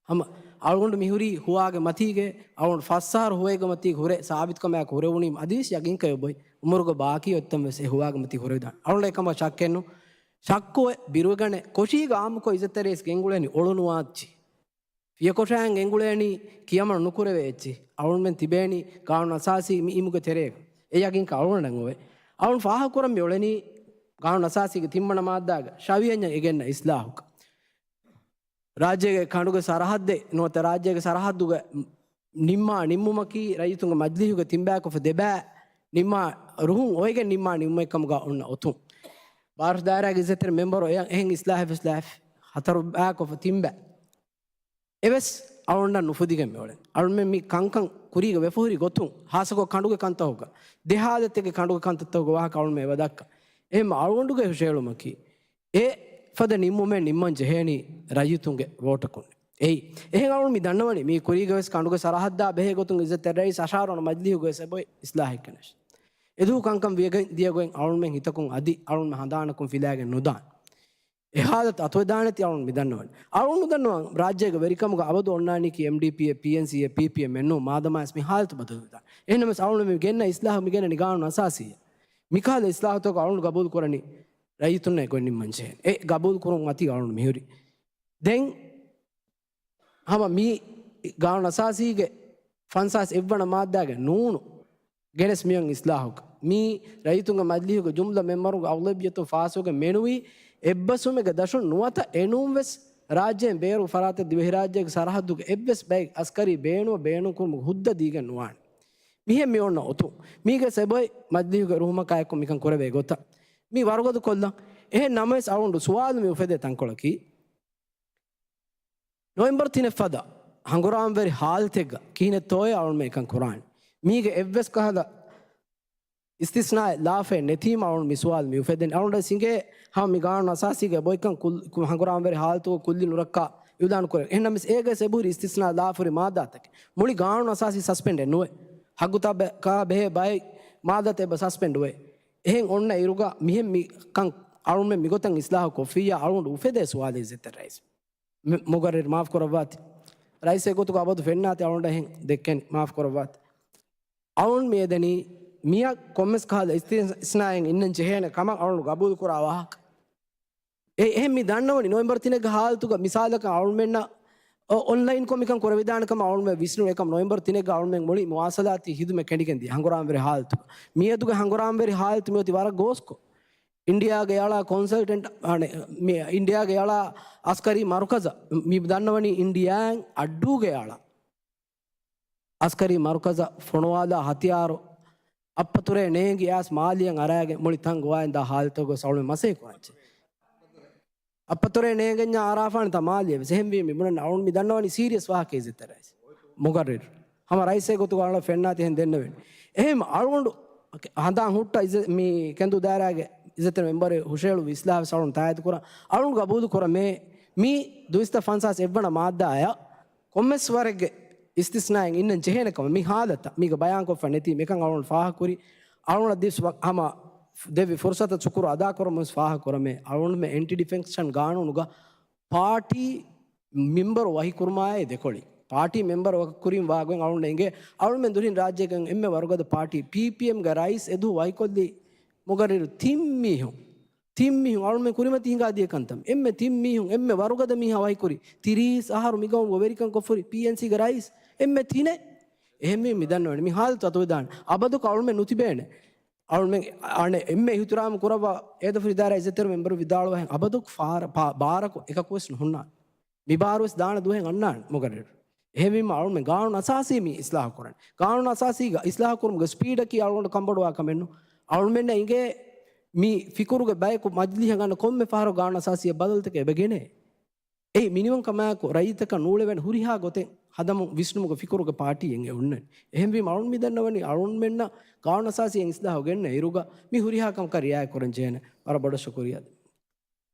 ހަމަ އަޅުގަނޑު މިހުރީ ހުވާގެ މަތީގެ، އަޅުގަނޑު ފަސް އަހަރު ހުވައިގެ މަތީގެ ހުރެ ސާބިތުކަމާއެކު ހުރެވުނީމަ އަދިވެސް ޔަގީންކަން އޮތް ބޮއި. އުމުރުގެ ބާކީ އޮތްތަން ވެސް އެ ހުވާގެ މަތީ ހުރެވިދާނެ. އަޅުގަނޑު އެކަމަށް ޝައްކެއްނު. ޝައްކު އޮތް ބިރުވެގަނެ ކޮށީގަ އާއްމުކޮށް އިޒަތްތެރި ރައީސް ގެންގުޅޭނީ އޮޅުނުވާ އެއްޗި. ފިޔަކޮށާއިން ގެންގުޅޭނީ ކިޔަމަން ނުކުރެވޭ އެއްޗި. އަޅުގަނޑުމެން ތިބޭނީ ގާނޫނު އަސާސީ މި އިމުގެ ތެރޭގަ. އެ ޔަގީންކަން އަޅުގަނޑަށް އޮވޭ. އަޅުގަނޑު ފާހަގަކުރަން މި އުޅެނީ ގާނޫނު އަސާސީގެ ތިންވަނަ މާއްދާގަ ޝަވިޔަންޏަށް އެ ގެންނަ އިސްލާހުކަން. ރާއްޖޭގެ ކަނޑުގެ ސަރަހައްދެއް ނުވަތަ ރާއްޖޭގެ ސަރަހައްދުގެ ނިންމާ ނިންމުމަކީ ރައްޔިތުންގެ މަޖިލީހުގެ ތިންބަޔަކު އުފެ ދެބައި ނިންމާ ރުހުން އޮވެގެން ނިންމާ ނިންމުމެއްކަމުގަ އޮންނަ އޮތުން. ބާރަށު ދާއިރާގެ އިއްޒަތްތެރި މެމްބަރު އެ އެހެން އިސްލާހެއް ވެސް ލާފި ހަތަރު ބަޔަކު އުފެ ތިންބައި. އެވެސް އަޅުގަނޑަށް ނުފުދިގެން މިއުޅެނީ. އަޅުމެން މި ކަންކަން ކުރީގަ ވެފަހުރި ގޮތުން، ހާއްސަކޮށް ކަނޑުގެ ކަންތަކުގަ، ދެ ހާލަތެއްގެ ކަނޑުގެ ކަންތައްތަކުގެ ވާހަކަ އަޅުމެން އެބަ ދައްކަ. އެހެން އަޅުގަނޑުގެ ހުށައެޅުމަކީ، އެ ފަދަ ނިންމުމެއް ނިންމަން ޖެހޭނީ ރައްޔިތުންގެ ވޯޓަކުން. އެއީ، އެހެން އަޅުން މި ދަންނަވަނީ، މީ ކުރީގަ ވެސް ކަނޑުގެ ސަރަހައްދާ ބެހޭ ގޮތުން އިއްޒަތްތެރި ރައީސް އަށާރަ ވަނަ މަޖިލީހުގަ ވެސް އެބައޮތް އިސްލާހެއްގެނަށް. އެދުވަހު ކަންކަން ވިޔަގެން ދިޔަގޮތް އަޅުންމެން ހިތަކުން އަދި އަޅުންމެ ހަނދާނަކުން ފިލާގެން ނުދާނެ. އެ ހާލަތު އަތުވެދާނެތީ އަޅުން މި ދަންނަވަނީ. އަޅުން ނުދަންނަވަން ރާއްޖޭގެ ވެރިކަމުގަ އަބަދު އޮންނާނީކީ އެމްޑީޕީއެއް، ޕީއެންސީއެއް، ޕީޕީއެމްއެއް ނޫން، މާދަމާވެސް މި ހާލަތު ބަދަލުވެދާނެ. އެހެންނަމަވެސް އަޅުން މި ގެންނަ އިސްލާހު މި ގެންނަނީ ގާނޫނު އަސާސީއަށް. މިކަހަލަ އިސްލާހުތަކު އަޅުން ގަބޫލު ކުރަނީ ރައްޔިތުންނޭ ގޮތް ނިންމަން ޖެހޭނެ. އެ ގަބޫލު ކުރުން މަތީ އަޅުން މިހުރީ. ދެން ހަމަ މި ގާނޫނު އަސާސީގެ ފަންސާސް އެއްވަނަ މާއްދާގެ ނޫނު ގެނެސް މިއޮތް އިސްލާހުގަ މީ ރައްޔިތުންގެ މަޖިލީހުގެ ޖުމްލަ މެމްބަރުންގެ އަޣުލަބިއްޔަތުން ފާސްވެގެން މެނުވީ އެއްބަސްވުމެއްގެ ދަށުން ނުވަތަ އެނޫން ވެސް ރާއްޖޭން ބޭރު ފަރާތެއް ދިވެހިރާއްޖޭގެ ސަރަހައްދުގެ އެއްވެސް ބައެއް އަސްކަރީ ބޭނުމަށް ބޭނުންކުރުމުގެ ހުއްދަ ދީގެން ނުވާނެ. މިހެން މި އޮންނަ އޮތުން. މީގެ ސެބޮތް މަޖިލީހުގެ ރުހުމަކާއެކު މިކަން ކުރެވޭ ގޮތަށް މި ވަރުގަދަ ކޮށްލަން. އެހެން ނަމަވެސް އަޅުގަނޑު ސުވާލު މި އުފެދޭ ތަންކޮޅަކީ، ނޮވެމްބަރު ތިނެއް ފަދަ ހަނގުރާމަވެރި ހާލަތެއްގަ ކިހިނެއްތޯއޭ އަޅުންމެ އެކަން ކުރާނެ؟ މީގެ އެއްވެސް ކަހަލަ އިސްތިސްނާއެއް ލާފައެއް ނެތީމަ އަޅުން މި ސުވާލު މި އުފެދެނީ. އަޅުން ސިނގޭ ހަމަ މި ގާނޫނު އަސާސީގެ ބޮއިކަން ކުލް-، ކު-، ހަނގުރާމަވެރި ހާލަތުގަ ކުއްލި ނުރައްކާ އިއުލާނު ކުރޭ. އެހެންނަމަވެސް އޭގެ ސެބުހުރި އިސްތިސްނާ ލާފަހުރި މާއްދާތަކެއް މުޅި ގާނޫނު އަސާސީ ސަސްޕެންޑެއް ނުވޭ. ހައްގުތައް ބެ-، ކާ ބެހޭ ބައެއް މާއްދާތައް އެބަ ސަސްޕެންޑް ވޭ. އެހެން އޮންނަ އިރުގަ މިހެން މި ކަން އަޅުންމެ މިގޮތަށް އިސްލާހު ކޮށްފިއްޔާ އަޅުން އުފެދޭ ސުވާލެއް އިއްޒަތްތެރި ރައީސް. މި-، މުގައްރިރު މާފު ކުރައްވާތި. ރައީސް އެގޮތުގަ އަބަދު ފެންނާތި އަޅުން އެހެން ދެއްކެނީ. މާފު ކުރައްވާތި. އަޅުން މިއެދެނީ މިއަށް ކޮންމެސް ކަހަލަ އިސްތިސްނާއެއް އިންނަން ޖެހޭނެ ކަމަށް އަޅުން ގަބޫލު ކުރާ ވާހަކަ. އެ، އެހެން މި ދަންނަވަނީ ނޮވެމްބަރު ތިނެއްގެ ހާލަތުގަ މިސާލަކަށް އަޅުމެންނަށް އޮ-، އޮންލައިންކޮށް މިކަން ކުރެވިދާނެ ކަމަށް އަޅުމެން ވިސްނުނު. އެކަމް ނޮވެމްބަރު ތިނެއްގަ އަޅުމެން މުޅި މުވާސަލާތީ ހިދުމަތް ކެނޑިގެން ދިޔަ ހަނގުރާމަވެރި ހާލަތު. މިއަދުގެ ހަނގުރާމަވެރި ހާލަތު މިއޮތީ ވަރަށް ގޯސްކޮށް. އިންޑިއާގެ އަޅާ ކޮންސަލްޓެންޓް، އަނެ، މި އިންޑިއާގެ އަޅާ އަސްކަރީ މަރުކަޒަށް މި ދަންނަވަނީ އިންޑިއާއިން އައްޑޫގެ އަޅާ އަސްކަރީ މަރުކަޒަށް ފޮނުވާލާ ހަތިޔާރު އައްޕަތުރޭ ނޭނގި އައިސް މާލިޔަށް އަރާގެން މުޅި ތަން ގޮވާގެން ދާ ހާލަތުގަ ގޮސް އަޅުމެން މަސައްކަތް ކުރަންޖެހޭ. އައްޕަތުރޭ ނޭނގެންޏާ އަރާފާނެތާ މާލިޔަށް ވެސް. އެހެންވީމަ މި ބުނަން އަޅުން މި ދަންނަވަނީ ސީރިއަސް ވާހަކައެއް އިއްޒަތްތެރި ރައީސް މުގައްރިރު. ހަމަ ރައީސެއް ގޮތުގަ އަޅުން ފެންނާތީ އެހެން ދެންނެވެން. އެހެން އަޅުގަނޑު ހަނދާން ހުއްޓާ އިއްޒަ-، މި ކެނދު ދާއިރާގެ އިއްޒަތްތެރި މެމްބަރު ހުށަހެޅު އިސްލާހް ވެސް އަޅުން ތާއީދު ކުރަން. އަޅުން ގަބޫލު ކުރަމޭ މި ދުއިސައްތަ ފަންސާސް އެއްވަނަ މާއްދާއަށް ކޮންމެސް ވަރެއްގެ އިސްތިސްނާއެއް އިންނަން ޖެހޭނެ ކަމަށް މި ހާލަތަށް މީގަ ބަޔާންކޮށްފަ ނެތީ މިކަން އަޅުން ފާހަގަކުރި. އަޅުން ދިވެހި ވަ-، ހަމަ ދެއްވި ފުރުސަތަށް ޝުކުރު އަދާކުރަމުން ވެސް ފާހަގަކުރަމޭ. އަޅުންމެ އެންޓި ޑިފެކްޝަން ގާނޫނުގަ ޕާޓީ މެމްބަރު ވަހިކުރުމާއި ދެކޮޅި. ޕާޓީ މެމްބަރު ވަކިކުރީމަ ވާގޮތް އަޅުން އެނގޭ. އަޅުމެން ދުރިން ރާއްޖޭގަ އެންމެ ވަރުގަދަ ޕާޓީ ޕީޕީއެމްގެ ރައީސް އެދު ވަކިކޮށްލީ މުގައްރިރު ތިން މީހުން. ތިން މީހުން އަޅުމެން ކުރިމަތި ހިނގާދިޔަ ކަންތައް. އެންމެ ތިން މީހުން އެންމެ ވަރުގަދަ މީހާ ވަކިކުރި. ތިރީސް އަހަރު މިގައުމުގަ ވެރިކަން ކޮށްފުރި ޕީއެންސީގެ ރައީސް. އެންމެ ތިނެއް. އެހެންވީމަ މި ދަންނަވަނީ މި ހާލަތު އަތުވެދާނެ. އަބަދުކަ އަޅުމެން ނުތިބޭނެ. އަޅުމެން އަނެއް އެންމެ އިހުތިރާމު ކުރައްވާ އޭދަފުށި ދާއިރާ އިއްޒަތްތެރި މެމްބަރު ވިދާޅުވާހެން އަބަދު ފާރ-، ޕާ-، ބާރަކު އެކަކުވެސް ނުހުންނާނެ. މިބާރުވެސް ދާނެ ދުވަހެއް އަންނާނެ މުގައްރިރު. އެހެންވީމަ އަޅުމެން ގާނޫނު އަސާސީ މި އިސްލާހު ކުރަން. ގާނޫނު އަސާސީގަ އިސްލާހު ކުރުމުގެ ސްޕީޑަކީ އަޅުގަނޑު ކަންބޮޑުވާ ކަމެއް ނޫން. އަޅުމެންނަށް އިނގޭ މި ފިކުރުގެ ބަޔަކު މަޖިލީހަށް އަންނަ ކޮންމެ ފަހަރު ގާނޫނު އަސާސީއަށް ބަދަލުތަކެއް އެބަ ގެނޭ. އެއީ މިނިވަންކަމާއެކު ރައްޔިތަކަށް ނޫޅެވޭނެ ހުރިހާ ގޮތެއް ހަދަމުން ވިސްނުމުގެ ފިކުރުގެ ޕާޓީއެއް އެ އޮންނަނީ. އެހެންވީމަ އަޅުން މި ދަންނަވަނީ އަޅުންމެންނަށް ގާނޫނު އަސާސީއެއް އިސްލާހު ގެންނަ އިރުގަ މި ހުރިހާ ކަމަކަށް ރިއާޔަތް ކުރަން ޖެހޭނެ. ވަރަށް ބޮޑަށް ޝުކުރިއްޔާ.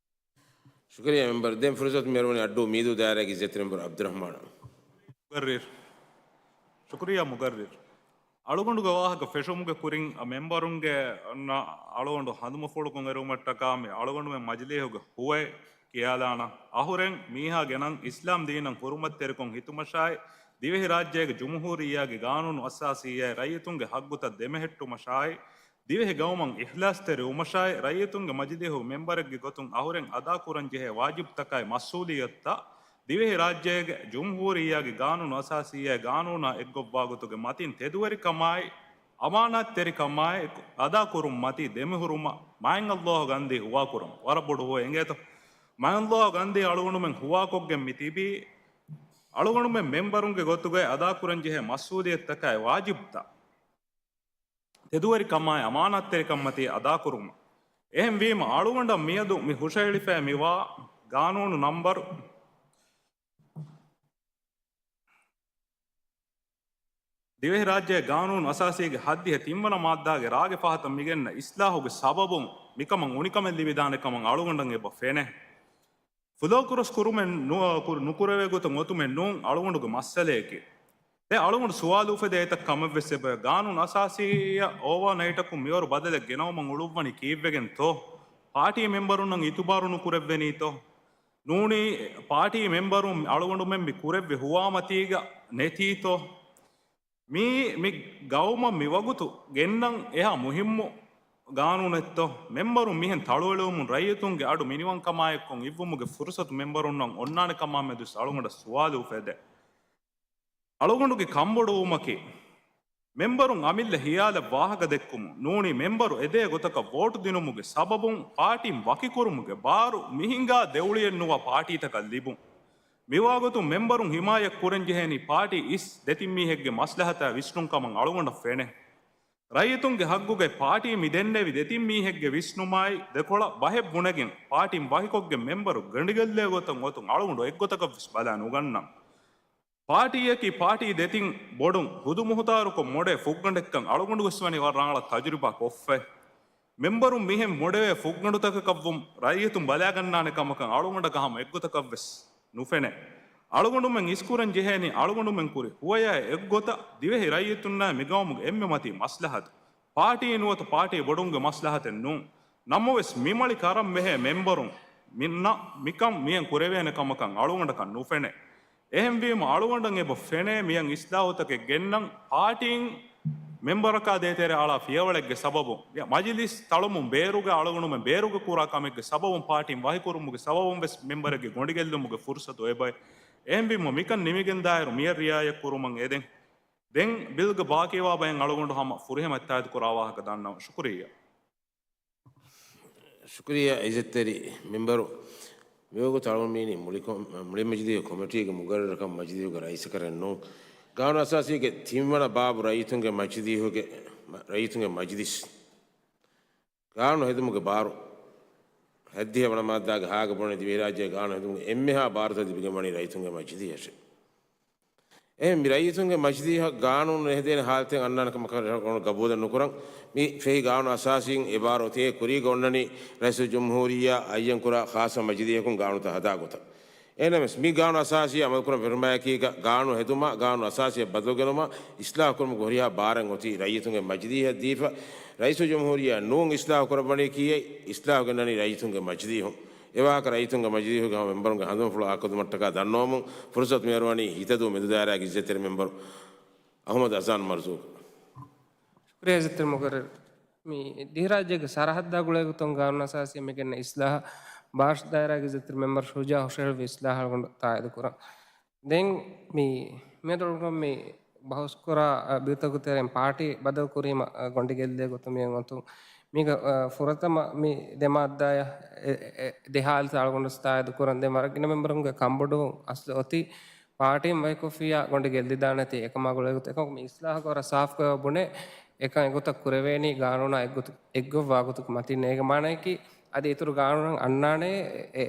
ޝުކުރިއްޔާ މެމްބަރު. ދެން ފުރުސަތު މި އަރުވަނީ އައްޑޫ މީދޫ ދާއިރާގެ އިއްޒަތްތެރި މެމްބަރު އަބްދުއްރަހްމާނަށް. މުގައްރިރު. ޝުކުރިއްޔާ މުގައްރިރު. އަޅުގަނޑުގެ ވާހަކަ ފެށުމުގެ ކުރިން އަ މެމްބަރުންގެ އަންނަ އަޅުގަނޑު ހަނދުމަފުޅުކޮށް އެރުވުމަށްޓަކާ މި އަޅުގަނޑުމެން މަޖިލީހުގެ ހުވައެއް ކިޔާލާނަން. އަހުރެން މީހާ ގެނަން އިސްލާމް ދީނަށް ހުރުމަތްތެރިކޮށް ހިތުމަށާއި، ދިވެހިރާއްޖޭގެ ޖުމްހޫރިއްޔާގެ ގާނޫނު އަސާސީއާއި ރައްޔިތުންގެ ހައްގުތައް ދެމެހެއްޓުމަށާއި، ދިވެހި ގައުމަށް އިޚްލާޞްތެރިވުމަށާއި، ރައްޔިތުންގެ މަޖިލީހުގެ މެމްބަރެއްގެ ގޮތުން އަހުރެން އަދާކުރަންޖެހޭ ވާޖިބުތަކާއި މަސްއޫލިއްޔަތުތައް، ދިވެހިރާއްޖޭގެ ޖުމްހޫރިއްޔާގެ ގާނޫނު އަސާސީއާއި ގާނޫނާ އެއްގޮތްވާގޮތުގެ މަތިން ތެދުވެރިކަމާއި، އަމާނާތްތެރިކަމާއި އެކު އަދާކުރުން މަތީ ދެމިހުރުމަށް މާތް ﷲ ގަންދީ ހުވާކުރަމު. ވަރަށް ބޮޑު ހުވަ އެނގޭތޯ؟ މާތް ﷲ ގަންދީ އަޅުގަނޑުމެން ހުވާކޮށްގެން މި ތިބީ، އަޅުގަނޑުމެން މެމްބަރުންގެ ގޮތުގައި އަދާކުރަންޖެހޭ މަސްއޫލިއްޔަތުތަކާއި ވާޖިބުތައް ތެދުވެރިކަމާއި އަމާނާތްތެރިކަންމަތީ އަދާކުރުމަށް. އެހެންވީމަ، އަޅުގަނޑަށް މިއަދު މި ހުށަހެޅިފައި މިވާ ގާނޫނު ނަންބަރު، ދިވެހިރާއްޖޭ ގާނޫނު އަސާސީގެ ހައްދިހަ ތިންވަނަ މާއްދާގެ ރާގެ ފަހަތަށް މިގެންނަ އިސްލާހުގެ ސަބަބުން މިކަމަށް އުނިކަމެއް ލިބިދާނެ ކަމަށް އަޅުގަނޑަށް އެބަ ފެނޭ. ފުލޯކުރަސް ކުރުމެއް ނު-، ކުރު-، ނުކުރެވޭ ގޮތަށް އޮތުމެއް ނޫން އަޅުގަނޑުގެ މައްސަލަޔަކީ. ދެން އަޅުގަނޑު ސުވާލު އުފެދޭ އެތައް ކަމެއްވެސް އެބަ ގާނޫނު އަސާސީއަށް އޯވާ ނައިޓަކުން މިވަރު ބަދަލެއް ގެނައުމަށް އުޅުއްވަނީ ކީއްވެގެންތޯ؟ ޕާޓީ މެމްބަރުންނަށް އިތުބާރު ނުކުރެއްވެނީތޯ؟ ނޫނީ ޕާޓީ މެމްބަރުން އަޅުގަނޑުމެން މި ކުރެއްވި ހުވާމަތީގަ ނެތީތޯ؟ މީ، މި ގައުމަށް މިވަގުތު ގެންނަން އެހާ މުހިއްމު ގާނޫނެއްތޯ؟ މެމްބަރުން މިހެން ތަޅުއެޅުވުމުން ރައްޔިތުންގެ އަޑު މިނިވަންކަމާއެއްކޮށް އިއްވުމުގެ ފުރުސަތު މެމްބަރުންނަށް އޮންނާނެ ކަމާމެދުވެސް އަޅުގަނޑަށް ސުވާލު އުފެދޭ. އަޅުގަނޑުގެ ކަންބޮޑުވުމަކީ، މެމްބަރުން އަމިއްލަ ހިޔާލަށް ވާހަކަ ދެއްކުމުން ނޫނީ، މެމްބަރު އެދޭ ގޮތަކަށް ވޯޓު ދިނުމުގެ ސަބަބުން ޕާޓީން ވަކިކުރުމުގެ ބާރު މިހިނގާ ދެއުޅިއެއްނުވާ ޕާޓީތަކަށް ލިބުން. މިވާގޮތުން މެމްބަރުން ހިމާޔަތް ކުރަންޖެހޭނީ ޕާޓީ އިސް ދެތިން މީހެއްގެ މަސްލަހަތާ ވިސްނުން ކަމަށް އަޅުގަނޑަށް ފެނޭ. ރައްޔިތުންގެ ހައްގުގައި ޕާޓީ މި ދެންނެވި ދެތިން މީހެއްގެ ވިސްނުމާއި ދެކޮޅަށް ބަހެއް ބުނެގެން، ޕާޓީން ވަކިކޮށްގެން މެމްބަރު ގަނޑިގެއްލޭ ގޮތަށް އޮތުން އަޅުގަނޑު އެއްގޮތަކަށްވެސް ބަލާ ނުގަންނަން. ޕާޓީއަކީ ޕާޓީ ދެތިން ބޮޑުން ހުދު މުހުތާރުކޮށް މޮޑޭ ފުއްގަނޑެއްކަން އަޅުގަނޑުވެސް ވަނީ ވަރަށް ރަނގަޅަށް ތަޖުރިބާ ކޮށްފައި. މެމްބަރުން މިހެން މޮޑެވޭ ފުއްގަނޑުތަކަކަށްވުން ރައްޔިތުން ބަލާގަންނާނެ ކަމަކަށް އަޅުގަނޑަކަށް ހަމަ އެއްގޮތަކަށްވެސް ނުފެނޭ. އަޅުގަނޑުމެން އިސްކުރަން ޖެހޭނީ އަޅުގަނޑުމެން ކުރި ހުވަޔާ އެއްގޮތަށް ދިވެހި ރައްޔިތުންނާއި މިގައުމުގެ އެންމެ މަތީ މަސްލަހަތު. ޕާޓީ ނުވަތަ ޕާޓީ ބޮޑުންގެ މަސްލަހަތެއް ނޫން. ނަމަވެސް މިމަޅި ކަރަން މެހޭ މެމްބަރުން މި-، ނަ-، މިކަން މިއަން ކުރެވޭނެ ކަމަކަށް އަޅުގަނޑަކަށް ނުފެނޭ. އެހެންވީމަ އަޅުގަނޑަށް އެބަ ފެނޭ މިއަން އިސްލާހުތަކެއް ގެންނަން ޕާޓީން މެންބަރަކާ ދޭތެރެ އަޅާ ފިޔަވަޅެއްގެ ސަބަބުން، މަޖިލިސް ތަޅުމުން ބޭރުގަ އަޅުގަނޑުމެން ބޭރުގަ ކުރާ ކަމެއްގެ ސަބަބުން، ޕާޓީން ވަހިކުރުމުގެ ސަބަބުން ވެސް މެންބަރެއްގެ ގޮނޑިގެއްލުމުގެ ފުރުސަތު އެބައި. އެހެންވީމަ މިކަން ނިމިގެންދާއިރު މިއަށް ރިއާޔަތް ކުރުމަށް އެދެން. ދެން ބިލްގެ ބާކީވާ ބައެއް އަޅުގަނޑު ހަމަ ފުރިހަމަ އެއްތާއިދު ކުރާ ވާހަކަ ދަންނަވަން. ޝުކުރިއްޔާ. ޝުކުރިއްޔާ އިއްޒަތްތެރި މެންބަރު. މިވަގުތު އަޅުގަނޑު މިއިނީ މުޅި ކޮ-، މުޅި މަޖިލީހު ކޮމިޓީގެ މުގައްރަރަކަށް މަޖިލީހުގެ ރައީސަކަށް ނޫން. ގާނޫނު އަސާސީގެ ތިންވަނަ ބާބު ރައްޔިތުންގެ މަޖިލީހުގެ، ރައްޔިތުންގެ މަޖިލިސް. ގާނޫނު ހެދުމުގެ ބާރު. ހަތްދިހަ ވަނަ މާއްދާގެ ހާގަ ބުނެ ދިވެހިރާއްޖޭގެ ގާނޫނު ހެދުމުގެ އެންމެހާ ބާރުތައް ލިބިގެންވަނީ ރައްޔިތުންގެ މަޖިލީހަށޭ. އެހެން މި ރައްޔިތުންގެ މަޖިލީހަށް ގާނޫނު ހެދޭނެ ހާލަތެއް އަންނާނެ ކަމަކަށް ގަބޫލެއް ނުކުރަން. މި ފެހި ގާނޫނު އަސާސީން އެ ބާރު އޮތީ އެ ކުރީގަ އޮންނަނީ ރައީސުލްޖުމްހޫރިއްޔާ އައްޔަންކުރާ ޚާއްޞަ މަޖިލީހަކުން ގާނޫނުތައް ހަދާ ގޮތަށް. އެހެންނަމަވެސް، މި ގާނޫނު އަސާސީ އަމަލުކުރަން ފެށުމާއެކީގަ، ގާނޫނު ހެދުމާ، ގާނޫނު އަސާސީއަށް ބަދަލު ގެނުމާ، އިސްލާހު ކުރުމުގެ ހުރިހާ ބާރެއް އޮތީ ރައްޔިތުންގެ މަޖިލީހަށް ދީފަ، ރައީސުލްޖުމްހޫރިއްޔާ ނޫން އިސްލާހު ކުރައްވަނީކީއެއް، އިސްލާހު ގެންނަނީ ރައްޔިތުންގެ މަޖިލީހުން. އެ ވާހަކަ ރައްޔިތުންގެ މަޖިލީހުގެ ހަމަ މެންބަރުންގެ ހަނދުމަފުޅަށް އާކޮށްދިނުމަށްޓަކާ ދަންނަވަމުން، ފުރުސަތު މިއަރުވަނީ ހިތަދޫ މެދު ދާއިރާގެ އިއްޒަތްތެރި މެންބަރު އަހުމަދު އަޒާން މަރުޒޫގަށް. ޝުކުރިއްޔާ އިއްޒަތްތެރި މުގައްރަރު. މި ދިވެހިރާއްޖޭގެ ސަރަހައްދާ ގުޅޭގޮތުން ގާނޫނު އަސާސީ މިގެންނަ އިސްލާހަށް ބާޝް ދާއިރާގެ އިއްޒަތްތެރި މެންބަރު ޝުޖާ ހުށަހެޅުއްވި އިސްލާހަށް އަޅުގަނޑު ތާއީދު ކުރަން. ދެން މި، މިއަދު އަޅުގަނޑު މި ބަހުސްކުރާ، އަ، ބިރުތަކުގެ ތެރެއިން ޕާޓީ ބަދަލު ކުރީމަ، އަ، ގޮނޑި ގެއްލޭ ގޮތުން މިއޮތުން. މީގަ، އަ، ފުރަތަމަ މި ދެ މާއްދާޔަށް އެ، އެ، އެ، ދެ ހާލަތަށް އަޅުގަނޑު ތާއީދު ކުރަން. ދެން ވަރަށް ގިނަ މެންބަރުންގެ ކަންބޮޑުވުން އަސްލު އޮތީ ޕާޓީން ވަކިކޮށްފިއްޔާ ގޮނޑި ގެއްލިދާނެތީ. އެކަމާ ގުޅޭގޮތު އެކަމަކު މި އިސްލާހުގަ ވަރަށް ސާފުކޮށް ބުނޭ، އެކަން އެގޮތަށް ކުރެވޭނީ ގާނޫނާ އެއްގޮތު، އެއްގޮތްވާ ގޮތަކު މަތިން. އޭގެ މާނައަކީ އަދި އިތުރު ގާނޫނަށް އަންނާނެ އެ، އެ،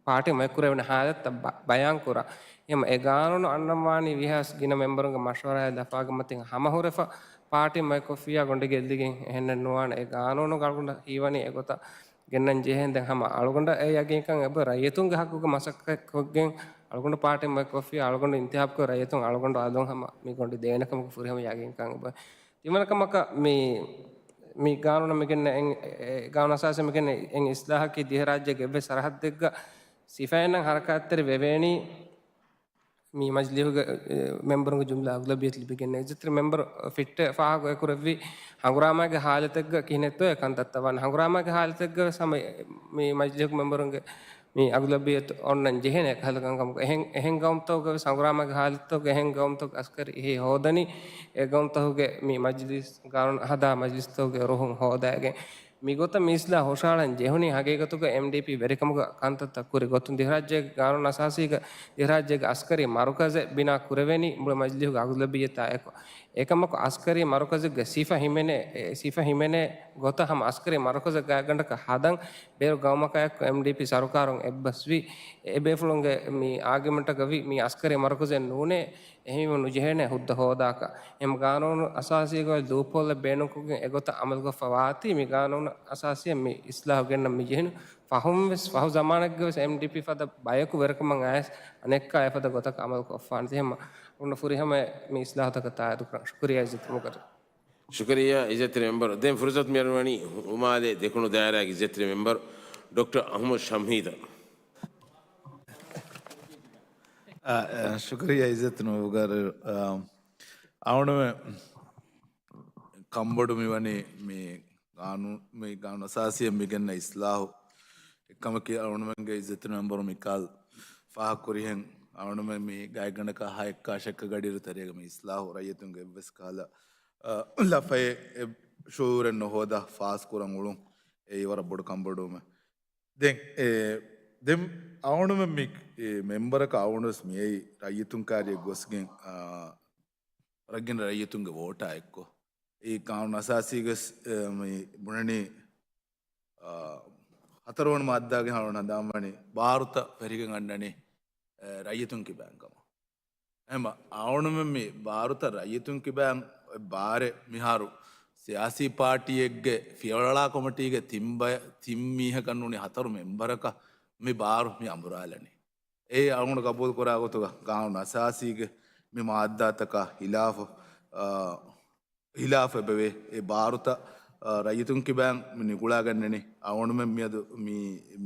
ޕާޓީން ވަކިކުރެވޭނެ ހާލަތްތައް ބަ-، ބަޔާންކުރާ. އެހެން އެ ގާނޫނު އަންނަންވާނީ ވީހާވެސް ގިނަ މެންބަރުންގެ މަޝްވަރާއެއް ލަފާގެ މަތިން ހަމަހުރެފަ ޕާޓީން ވަކިކޮށްފިއްޔާ ގޮނޑި ގެއްލިގެން އެހެންނެއް ނުވާނެ. އެ ގާނޫނުގަ އަޅުގަނޑަށް ހީވަނީ އެގޮތަށް ގެންނަން ޖެހޭން. ދެން ހަމަ އަޅުގަނޑަށް އެ ޔަގީންކަން އެބަ ރައްޔިތުންގެ ހައްގުގަ މަސައްކަތްކޮށްގެން އަޅުގަނޑު ޕާޓީން ވަކިކޮށްފިއްޔާ އަޅުގަނޑު އިންތިހާބުކޮށް ރައްޔިތުން އަޅުގަނޑު އަލުން ހަމަ މި ގޮނޑި ދޭނެ ކަމަކު ފުރިހަމަ ޔަގީންކަން އެބަ. ތިންވަނަ ކަމަކަށް މި، މި ގާނޫނަށް މިގެންނަ އެން-، އެ، ގާނޫނު އަސާސީ މިގެންނަ އެން އިސްލާހަކީ ދިވެހިރާއްޖޭގެ އެއްވެސް ސަރަހައްދެއްގަ ސިފައިންނަށް ހަރަކާތްތެރި ވެވޭނީ މި މަޖިލީހުގެ، އެ، މެންބަރުންގެ ޖުމްލަ އަޣުލަބިއްޔަތު ލިބިގެން. އިއްޒަތްތެރި މެންބަރު ފިއްޓެ ފާހަގަ އެކުރެއްވި ހަނގުރާމާގެ ހާލަތެއްގަ ކިހިނެއްތޯ އެ ކަންތައްތައް ވާނެ. ހަނގުރާމާގެ ހާލަތެއްގަ ވެސް ހަމަ މި މަޖިލީހުގެ މެންބަރުންގެ މި އަޣުލަބިއްޔަތު އޮންނަން ޖެހޭނެ އެކަހަލަ ކަންކަމަކު. އެހެން، އެހެން ގައުމުތަކުގަ ވެސް ހަނގުރާމާގެ ހާލަތުތަކުގަ އެހެން ގައުމުތަކުގެ އަސްކަރީ އެހީ ހޯދަނީ އެ ގައުމުތަކުގެ މި މަޖިލިސް ގާނޫނު ހަދާ މަޖިލިސްތަކުގެ ރުހުން ހޯދައިގެން. މިގޮތަށް މި އިސްލާހު ހުށަހަޅަން ޖެހުނީ ހަގީގަތުގަ އެމްޑީޕީ ވެރިކަމުގަ ކަންތައްތައް ކުރި ގޮތުން. ދިވެހިރާއްޖޭގެ ގާނޫނު އަސާސީގަ ދިވެހިރާއްޖޭގެ އަސްކަރީ މަރުކަޒެއް ބިނާ ކުރެވެނީ މުޅި މަޖިލީހުގެ އަޣުލަބިއްޔަތާ އެކު. އެކަމަކު އަސްކަރީ މަރުކަޒެއްގެ ސިފަ ހިމެނޭ، އެ ސިފަ ހިމެނޭ ގޮތަށް ހަމަ އަސްކަރީ މަރުކަޒެއް ގާތްގަނޑަކަށް ހަދަން ބޭރު ގައުމަކާ އެއްކޮށް އެމްޑީޕީ ސަރުކާރުން އެއްބަސްވީ. އެ ބޭފުޅުންގެ މި އާގިމަންޓަކަށް ވީ މި އަސްކަރީ މަރުކަޒެއް ނޫނޭ، އެހެންވީމަ ނުޖެހޭނެ ހުއްދަ ހޯދާކަށް. އެހެން ގާނޫނު އަސާސީގައި ލޫޕްހޯލްއެއް ބޭނުންކޮށްގެން އެގޮތަށް އަމަލުކޮށްފަ ވާތީ މި ގާނޫނު އަސާސީއަށް މި އިސްލާހު ގެންނަން މި ޖެހެނީ. ފަހުން ވެސް، ފަހު ޒަމާނެއްގަ ވެސް އެމްޑީޕީ ފަދަ ބަޔަކު ވެރިކަމަށް އައިސް އަނެއްކާ އެފަދަ ގޮތަކަށް އަމަލު ކޮށްފާނެތީ. އެހެން އަޅުގަނޑު ފުރިހަމަ މި އިސްލާހުތަކަށް ތާއީދު ކުރަން. ޝުކުރިއްޔާ އިއްޒަތްތެރި މުގައްރަރު. ޝުކުރިއްޔާ އިއްޒަތްތެރި މެންބަރު. ދެން ފުރުސަތު މިއަރުވަނީ ހުޅުމާލެ ދެކުނު ދާއިރާގެ އިއްޒަތްތެރި މެންބަރު ޑޮކްޓަރ އަޙްމަދު ޝަމްހީދަށް. އާ، އާ، ޝުކުރިއްޔާ އިއްޒަތްތެރި މުގައްރަރު. އާ، އަޅުގަނޑުމެން ކަންބޮޑު މިވަނީ މި ގާނޫ-، މި ގާނޫނު އަސާސީއަށް މިގެންނަ އިސްލާހު. އެއްކަމަކީ އަޅުގަނޑުމެންގެ އިއްޒަތްތެރި މެންބަރު މިކާލް ފާހަގަކުރިހެން އަޅުގަނޑުމެން މި ގާތްގަނޑަކަށް ހަ އެއްކާ އަށެއްކަ ގަޑިއިރު ތެރޭގަ މި އިސްލާހު ރައްޔިތުންގެ އެއްވެސް ކަހަލަ، އަ، ލަފައެއް އެ ޝުޢޫރެއް ނުހޯދާ ފާސްކުރަން އުޅުން. އެއީ ވަރަށް ބޮޑު ކަންބޮޑުވުމެއް. ދެން، އެ، ދެން އަޅުގަނޑުމެން މި، އެ، މެންބަރަކަށް އަޅުގަނޑުވެސް މިއައީ ރައްޔިތުން ކާރިއަށް ގޮސްގެން، އާ، ރައްޔިތުން ރައްޔިތުންގެ ވޯޓާ އެއްކޮށް. އެ ގާނޫނު އަސާސީގަސް، އެ، މި ބުނަނީ، އާ، ހަތަރުވަނަ މާއްދާގެ ހަނދާންވަނީ ބާރުތައް ފެށިގެން އަންނަނީ، އެ، ރައްޔިތުން ކިބައިން ކަމަށް. އެހެން އަޅުގަނޑުމެން މި ބާރުތައް ރައްޔިތުން ކިބައިން ބާރެއް މިހާރު ސިޔާސީ ޕާޓީއެއްގެ ފިޔަވަޅާ ކޮމިޓީގެ ތިން ބައި-، ތިން މީހަކަށް ނޫނީ ހަތަރު މެންބަރަކަށް މި ބާރު މި އަނބުރާލަނީ. އެ އަޅުގަނޑު ގަބޫލު ކުރާ ގޮތުގަ ގާނޫނު އަސާސީގެ މި މާއްދާތަކާ ހިލާފު، އާ، ހިލާފު އެބަވޭ. އެ ބާރުތައް، އާ، ރައްޔިތުން ކިބައިން މި ނިގުޅާގެންނަނީ. އަޅުގަނޑުމެން މިއަދު މި،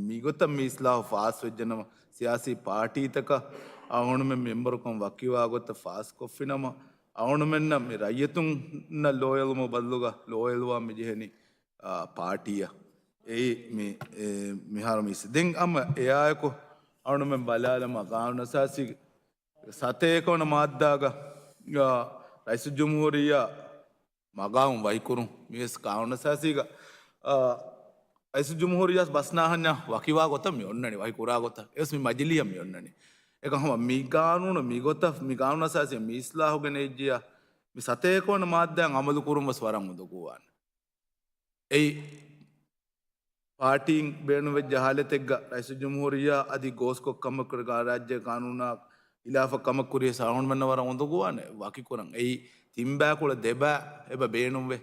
މިގޮތަށް މި އިސްލާހު ފާސްވެއްޖެނަމަ، ސިޔާސީ ޕާޓީތަކަށް އަޅުގަނޑުމެން މެންބަރުކަން ވަކިވާ ގޮތަށް ފާސްކޮށްފިނަމަ، އަޅުގަނޑުމެންނަށް މި ރައްޔިތުންނަށް ލޯޔަލުމު ބަދަލުގަ ލޯޔަލުވާން މި ޖެހެނީ، އާ، ޕާޓީއަށް. އެއީ މި، އެ، މިހާރު މި ސި-، ދެން އަމަ އެއާއެކު އަޅުގަނޑުމެން ބަލާލަމާ، ގާނޫނު އަސާސީގެ ސަތޭކަ ވަނަ މާއްދާގަ، އާ، ރައީސުލްޖުމްހޫރިއްޔާ މަގާމު ވަކިކުރުން މިވެސް ގާނޫނު އަސާސީގަ، އާ، ރައީސުލްޖުމްހޫރިއްޔާ ބަސް ނާހަންޏާ ވަކިވާ ގޮތަށް މި އޮންނަނީ، ވަކި ކުރާ ގޮތަށް. އެވެސް މި މަޖިލީހަށް މި އޮންނަނީ. އެކަމް ހަމަ މި ގާނޫނު މި ގޮތަށް، މި ގާނޫނު އަސާސީ މި އިސްލާހު ގެނެއްޖިޔާ، މި ސަތޭކަ ވަނަ މާއްދާއިން އަމަލު ކުރުން ވެސް ވަރަށް އުނދަގޫވާނެ. އެއީ، ޕާޓީން ބޭނުންވެއްޖެ ހާލަތެއްގަ ރައީސުލްޖުމްހޫރިއްޔާ އަދި ގޯސްކޮށް ކަމަށް ކުރި ގާ-، ރާއްޖޭ ގާނޫނާ ހިލާފަށް ކަމަށް ކުރިޔަސް އަޅުގަނޑުމެންނަށް ވަރަށް އުނދަގޫވާނެ ވަކިކުރަން. އެއީ، ތިން ބައިކުޅަ ދެ ބައި އެބަ ބޭނުންވޭ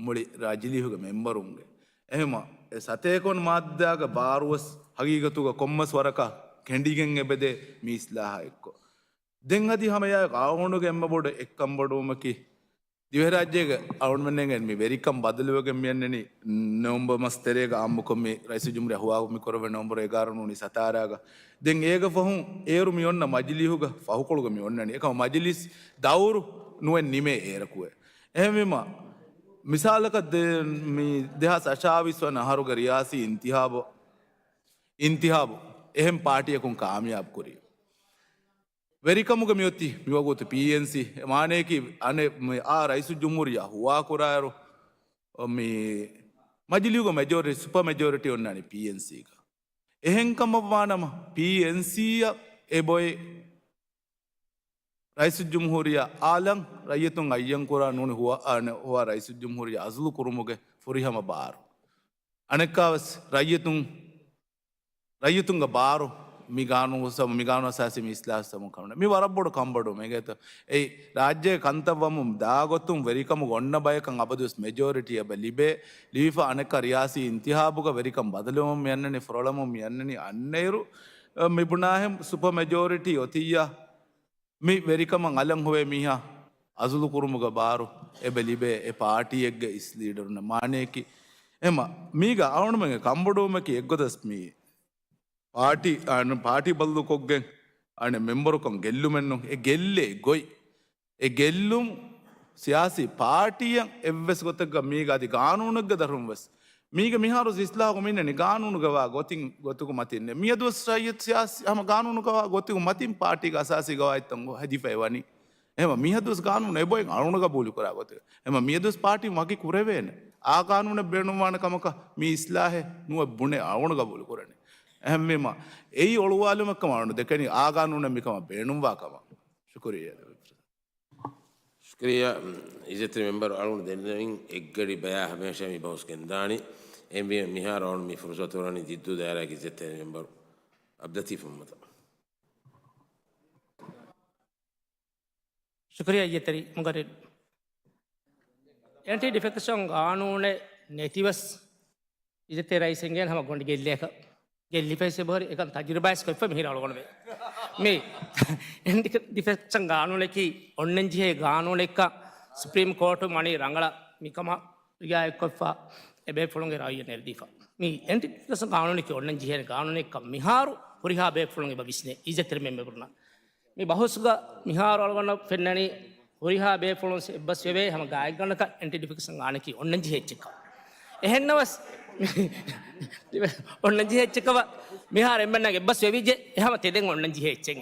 މުޅި ރައްޔިތުންގެ މެމްބަރުންގެ. އެހެމަ، އެ ސަތޭކަ ވަނަ މާއްދާގެ ބާރުވެސް ހަގީގަތުގަ ކޮންމެސް ވަރަކަށް ކެނޑިގެން އެބަދޭ މި އިސްލާހާ އެއްކޮށް. ދެން އަދި ހަމަ އެއާއެކު ގާނޫނުގެ އެންމެ ބޮޑު އެއްކަންބޮޑުވުމަކީ، ދިވެހިރާއްޖޭގެ އަޅުގަނޑުމެންނަށް މި ވެރިކަން ބަދަލުވެގެން މި އަންނަނީ ނޮވެމްބަރ މަސް ތެރޭގަ އާއްމުކޮށް މި ރައީސުލްޖުމްހޫރިއްޔާ ހުވާކޮށް މި ކުރެވޭ ނޮވެމްބަރ އެގާރަ ނޫނީ ސަތާރަގަ. ދެން އޭގެ ފަހުން އޭރު މި އޮންނަ މަޖިލީހުގެ ފަހުކޮޅުގަ މި އޮންނަނީ. އެކަމަ މަޖިލީސް ދައުރު ނުވެ ނިމޭ އޭރަކުވެ. އެހެންވީމަ، މިސާލަކަށް ދެ-، މި ދެހާސް އަށާވީސް ވަނަ އަހަރުގެ ރިޔާސީ އިންތިހާބު، އިންތިހާބު އެހެން ޕާޓީއަކުން ކާމިޔާބު ކުރީ. ވެރިކަމުގަ މިއޮތީ މިވަގުތު ޕީއެންސީ. މާނަޔަކީ އަނެއް މި އާ ރައީސުލްޖުމްހޫރިއްޔާ ހުވާކުރާއިރު، މި މަޖިލީހުގަ މެޖޯރިޓީ، ސުޕަ މެޖޯރިޓީ އޮންނާނީ ޕީއެންސީގަ. އެހެންކަމަށްވާނަމަ، ޕީއެންސީއަށް އެބޮތް ރައީސުލްޖުމްހޫރިއްޔާ އާލަން ރައްޔިތުން އައްޔަންކުރާ ނޫނީ ހުވާ، އާ، ނެ-، ހުވާ ރައީސުލްޖުމްހޫރިއްޔާ އަޒުލު ކުރުމުގެ ފުރިހަމަ ބާރު. އަނެއްކާވެސް ރައްޔިތުން، ރައްޔިތުންގެ ބާރު މި ގާނޫނު ސަމު، މި ގާނޫނު އަސާސީ މި އިސްލާހު ސަމު ކަމުން. މި ވަރަށް ބޮޑު ކަންބޮޑުވުމެއް އެނގޭތޯ. އެއީ، ރާއްޖޭގެ ކަންތައް ވަމުން ދާގޮތުން ވެރިކަމުގަ އޮންނަ ބަޔަކަށް އަބަދުވެސް މެޖޯރިޓީ އެބަ ލިބޭ. ލިބިފަ އަނެއްކާ ރިޔާސީ އިންތިހާބުގަ ވެރިކަން ބަދަލުވަމުން މި އަންނަނީ، ފުރޮޅަމުން މި އަންނަނީ. އަންނައިރު، އަ، މި ބުނާހެން ސުޕަ މެޖޯރިޓީ އޮތިއްޔާ، މި ވެރިކަމަށް އަލަން ހުވޭ މީހާ އަޒުލު ކުރުމުގެ ބާރު އެބަ ލިބޭ އެ ޕާޓީއެއްގެ އިސް ލީޑަރުންނަށް. މާނަޔަކީ، އެމަ މީގަ އަޅުގަނޑުމެންގެ ކަންބޮޑުވުމަކީ އެއްގޮތަސް މި ޕާޓީ، އަ، ޕާޓީ ބަދަލުކޮށްގެން އަނެއް މެމްބަރުކަން ގެއްލުމެއްނު. އެ ގެއްލޭ ގޮތް، އެ ގެއްލުން ސިޔާސީ ޕާޓީއަށް އެއްވެސް ގޮތެއްގަ މީގަ އަދި ގާނޫނުއެއްގެ ދަށުން ވެސް މީގެ މިހާރު އިސްލާހު މިންނަނީ ގާނޫނުގަވާ ގޮތިން، ގޮތުގަ މަތިންނޭ. މިއަދުވެސް ރައްޔިތު ސިޔާސީ ހަމަ ގާނޫނުގަވާ ގޮތުގަ މަތިން ޕާޓީގެ އަސާސީ ގަވާއިދުތައް ހެދިފައި ވަނީ. އެހެމަ މިއަދުވެސް ގާނޫނު އެބޮތް އަޅުގަނޑު ގަބޫލު ކުރާ ގޮތެއް. އެހެމަ މިއަދުވެސް ޕާޓީން ވަކި ކުރެވޭނެ. އާ ގާނޫނެއް ބޭނުންވާނެ ކަމަކަށް މި އިސްލާހެއް ނުވެ ބުނެ އަޅުގަނޑު ގަބޫލު ކުރަނީ. އެހެންވީމަ އެއީ އޮޅުވާލުމެއްކަމަށް އަޅުގަނޑު ދެކެނީ އާ ގާނޫނެއް މިކަމަށް ބޭނުންވާ ކަމަށް. ޝުކުރިއްޔާ. ޝުކުރިއްޔާ، އިއްޒަތްތެރި މެމްބަރު އަޅުގަނޑު ދެންނެވިން އެއްގަޑި ބަޔާ ހަމޭޝާ މި ބަހުސް ގެންދާނީ. އެހެންވީމަ މިހާރު އަޅުގަނޑު މި ފުރުސަތު ހުރަނީ ޖިއްދޫ ދާއިރާގެ އިއްޒަތްތެރި މެމްބަރު އަބްދުލްލަތީފް މުހައްމަދަށް. ޝުކުރިއްޔާ އިއްޒަތްތެރި މުގައްރިރު. އެންޓި ޑިފެކްޝަން ގާނޫނެއް ނެތިވެސް އިއްޒަތްތެރި ރައީސް އެނގޭނެ ހަމަ ގޮނޑި ގެއްލޭކަށް. ގެއްލިފައިސް އެބަހުރި އެކަން ތަޖުރިބާއެއް ކޮށްފަ މިހިރަ އަޅުގަނޑުމެން. މި އެންޓި ޑިފެކްޝަން ގާނޫނަކީ އޮންނަން ޖެހޭ ގާނޫނެއްކަން ސުޕްރީމް ކޯޓު ވަނީ ރަނގަޅަށް މިކަމަށް ރިއާޔަތްކޮށްފަ އެބޭފުޅުންގެ ރައުޔެއް ނެރެދީފަ. މި އެންޓި ޑިފެކްޝަން ގާނޫނަކީ އޮންނަން ޖެހޭ ގާނޫނެއްކަން މިހާރު ހުރިހާ ބޭފުޅުން އެބަ ވިސްނޭ އިއްޒަތްތެރި މެމްބަރުންނަށް. މި ބަހުސްގަ މިހާރު އަޅުގަނޑަށް ފެންނަނީ ހުރިހާ ބޭފުޅުން އެއްބަސްވެވޭ ހަމަ ގާތްގަނޑަކަށް އެންޓި ޑިފެކްޝަން ގާނޫނަކީ އޮންނަން ޖެހޭ އެއްޗެއްކަން. އެހެންނަމަސް އޮންނަން ޖެހޭ އެއްޗެއްކަމަށް މިހާރު އެންމެންނަށް އެއްބަސް ވެވިއްޖެ. އެހަމަ ތެދެއް އޮންނަން ޖެހޭ އެއްޗެއް.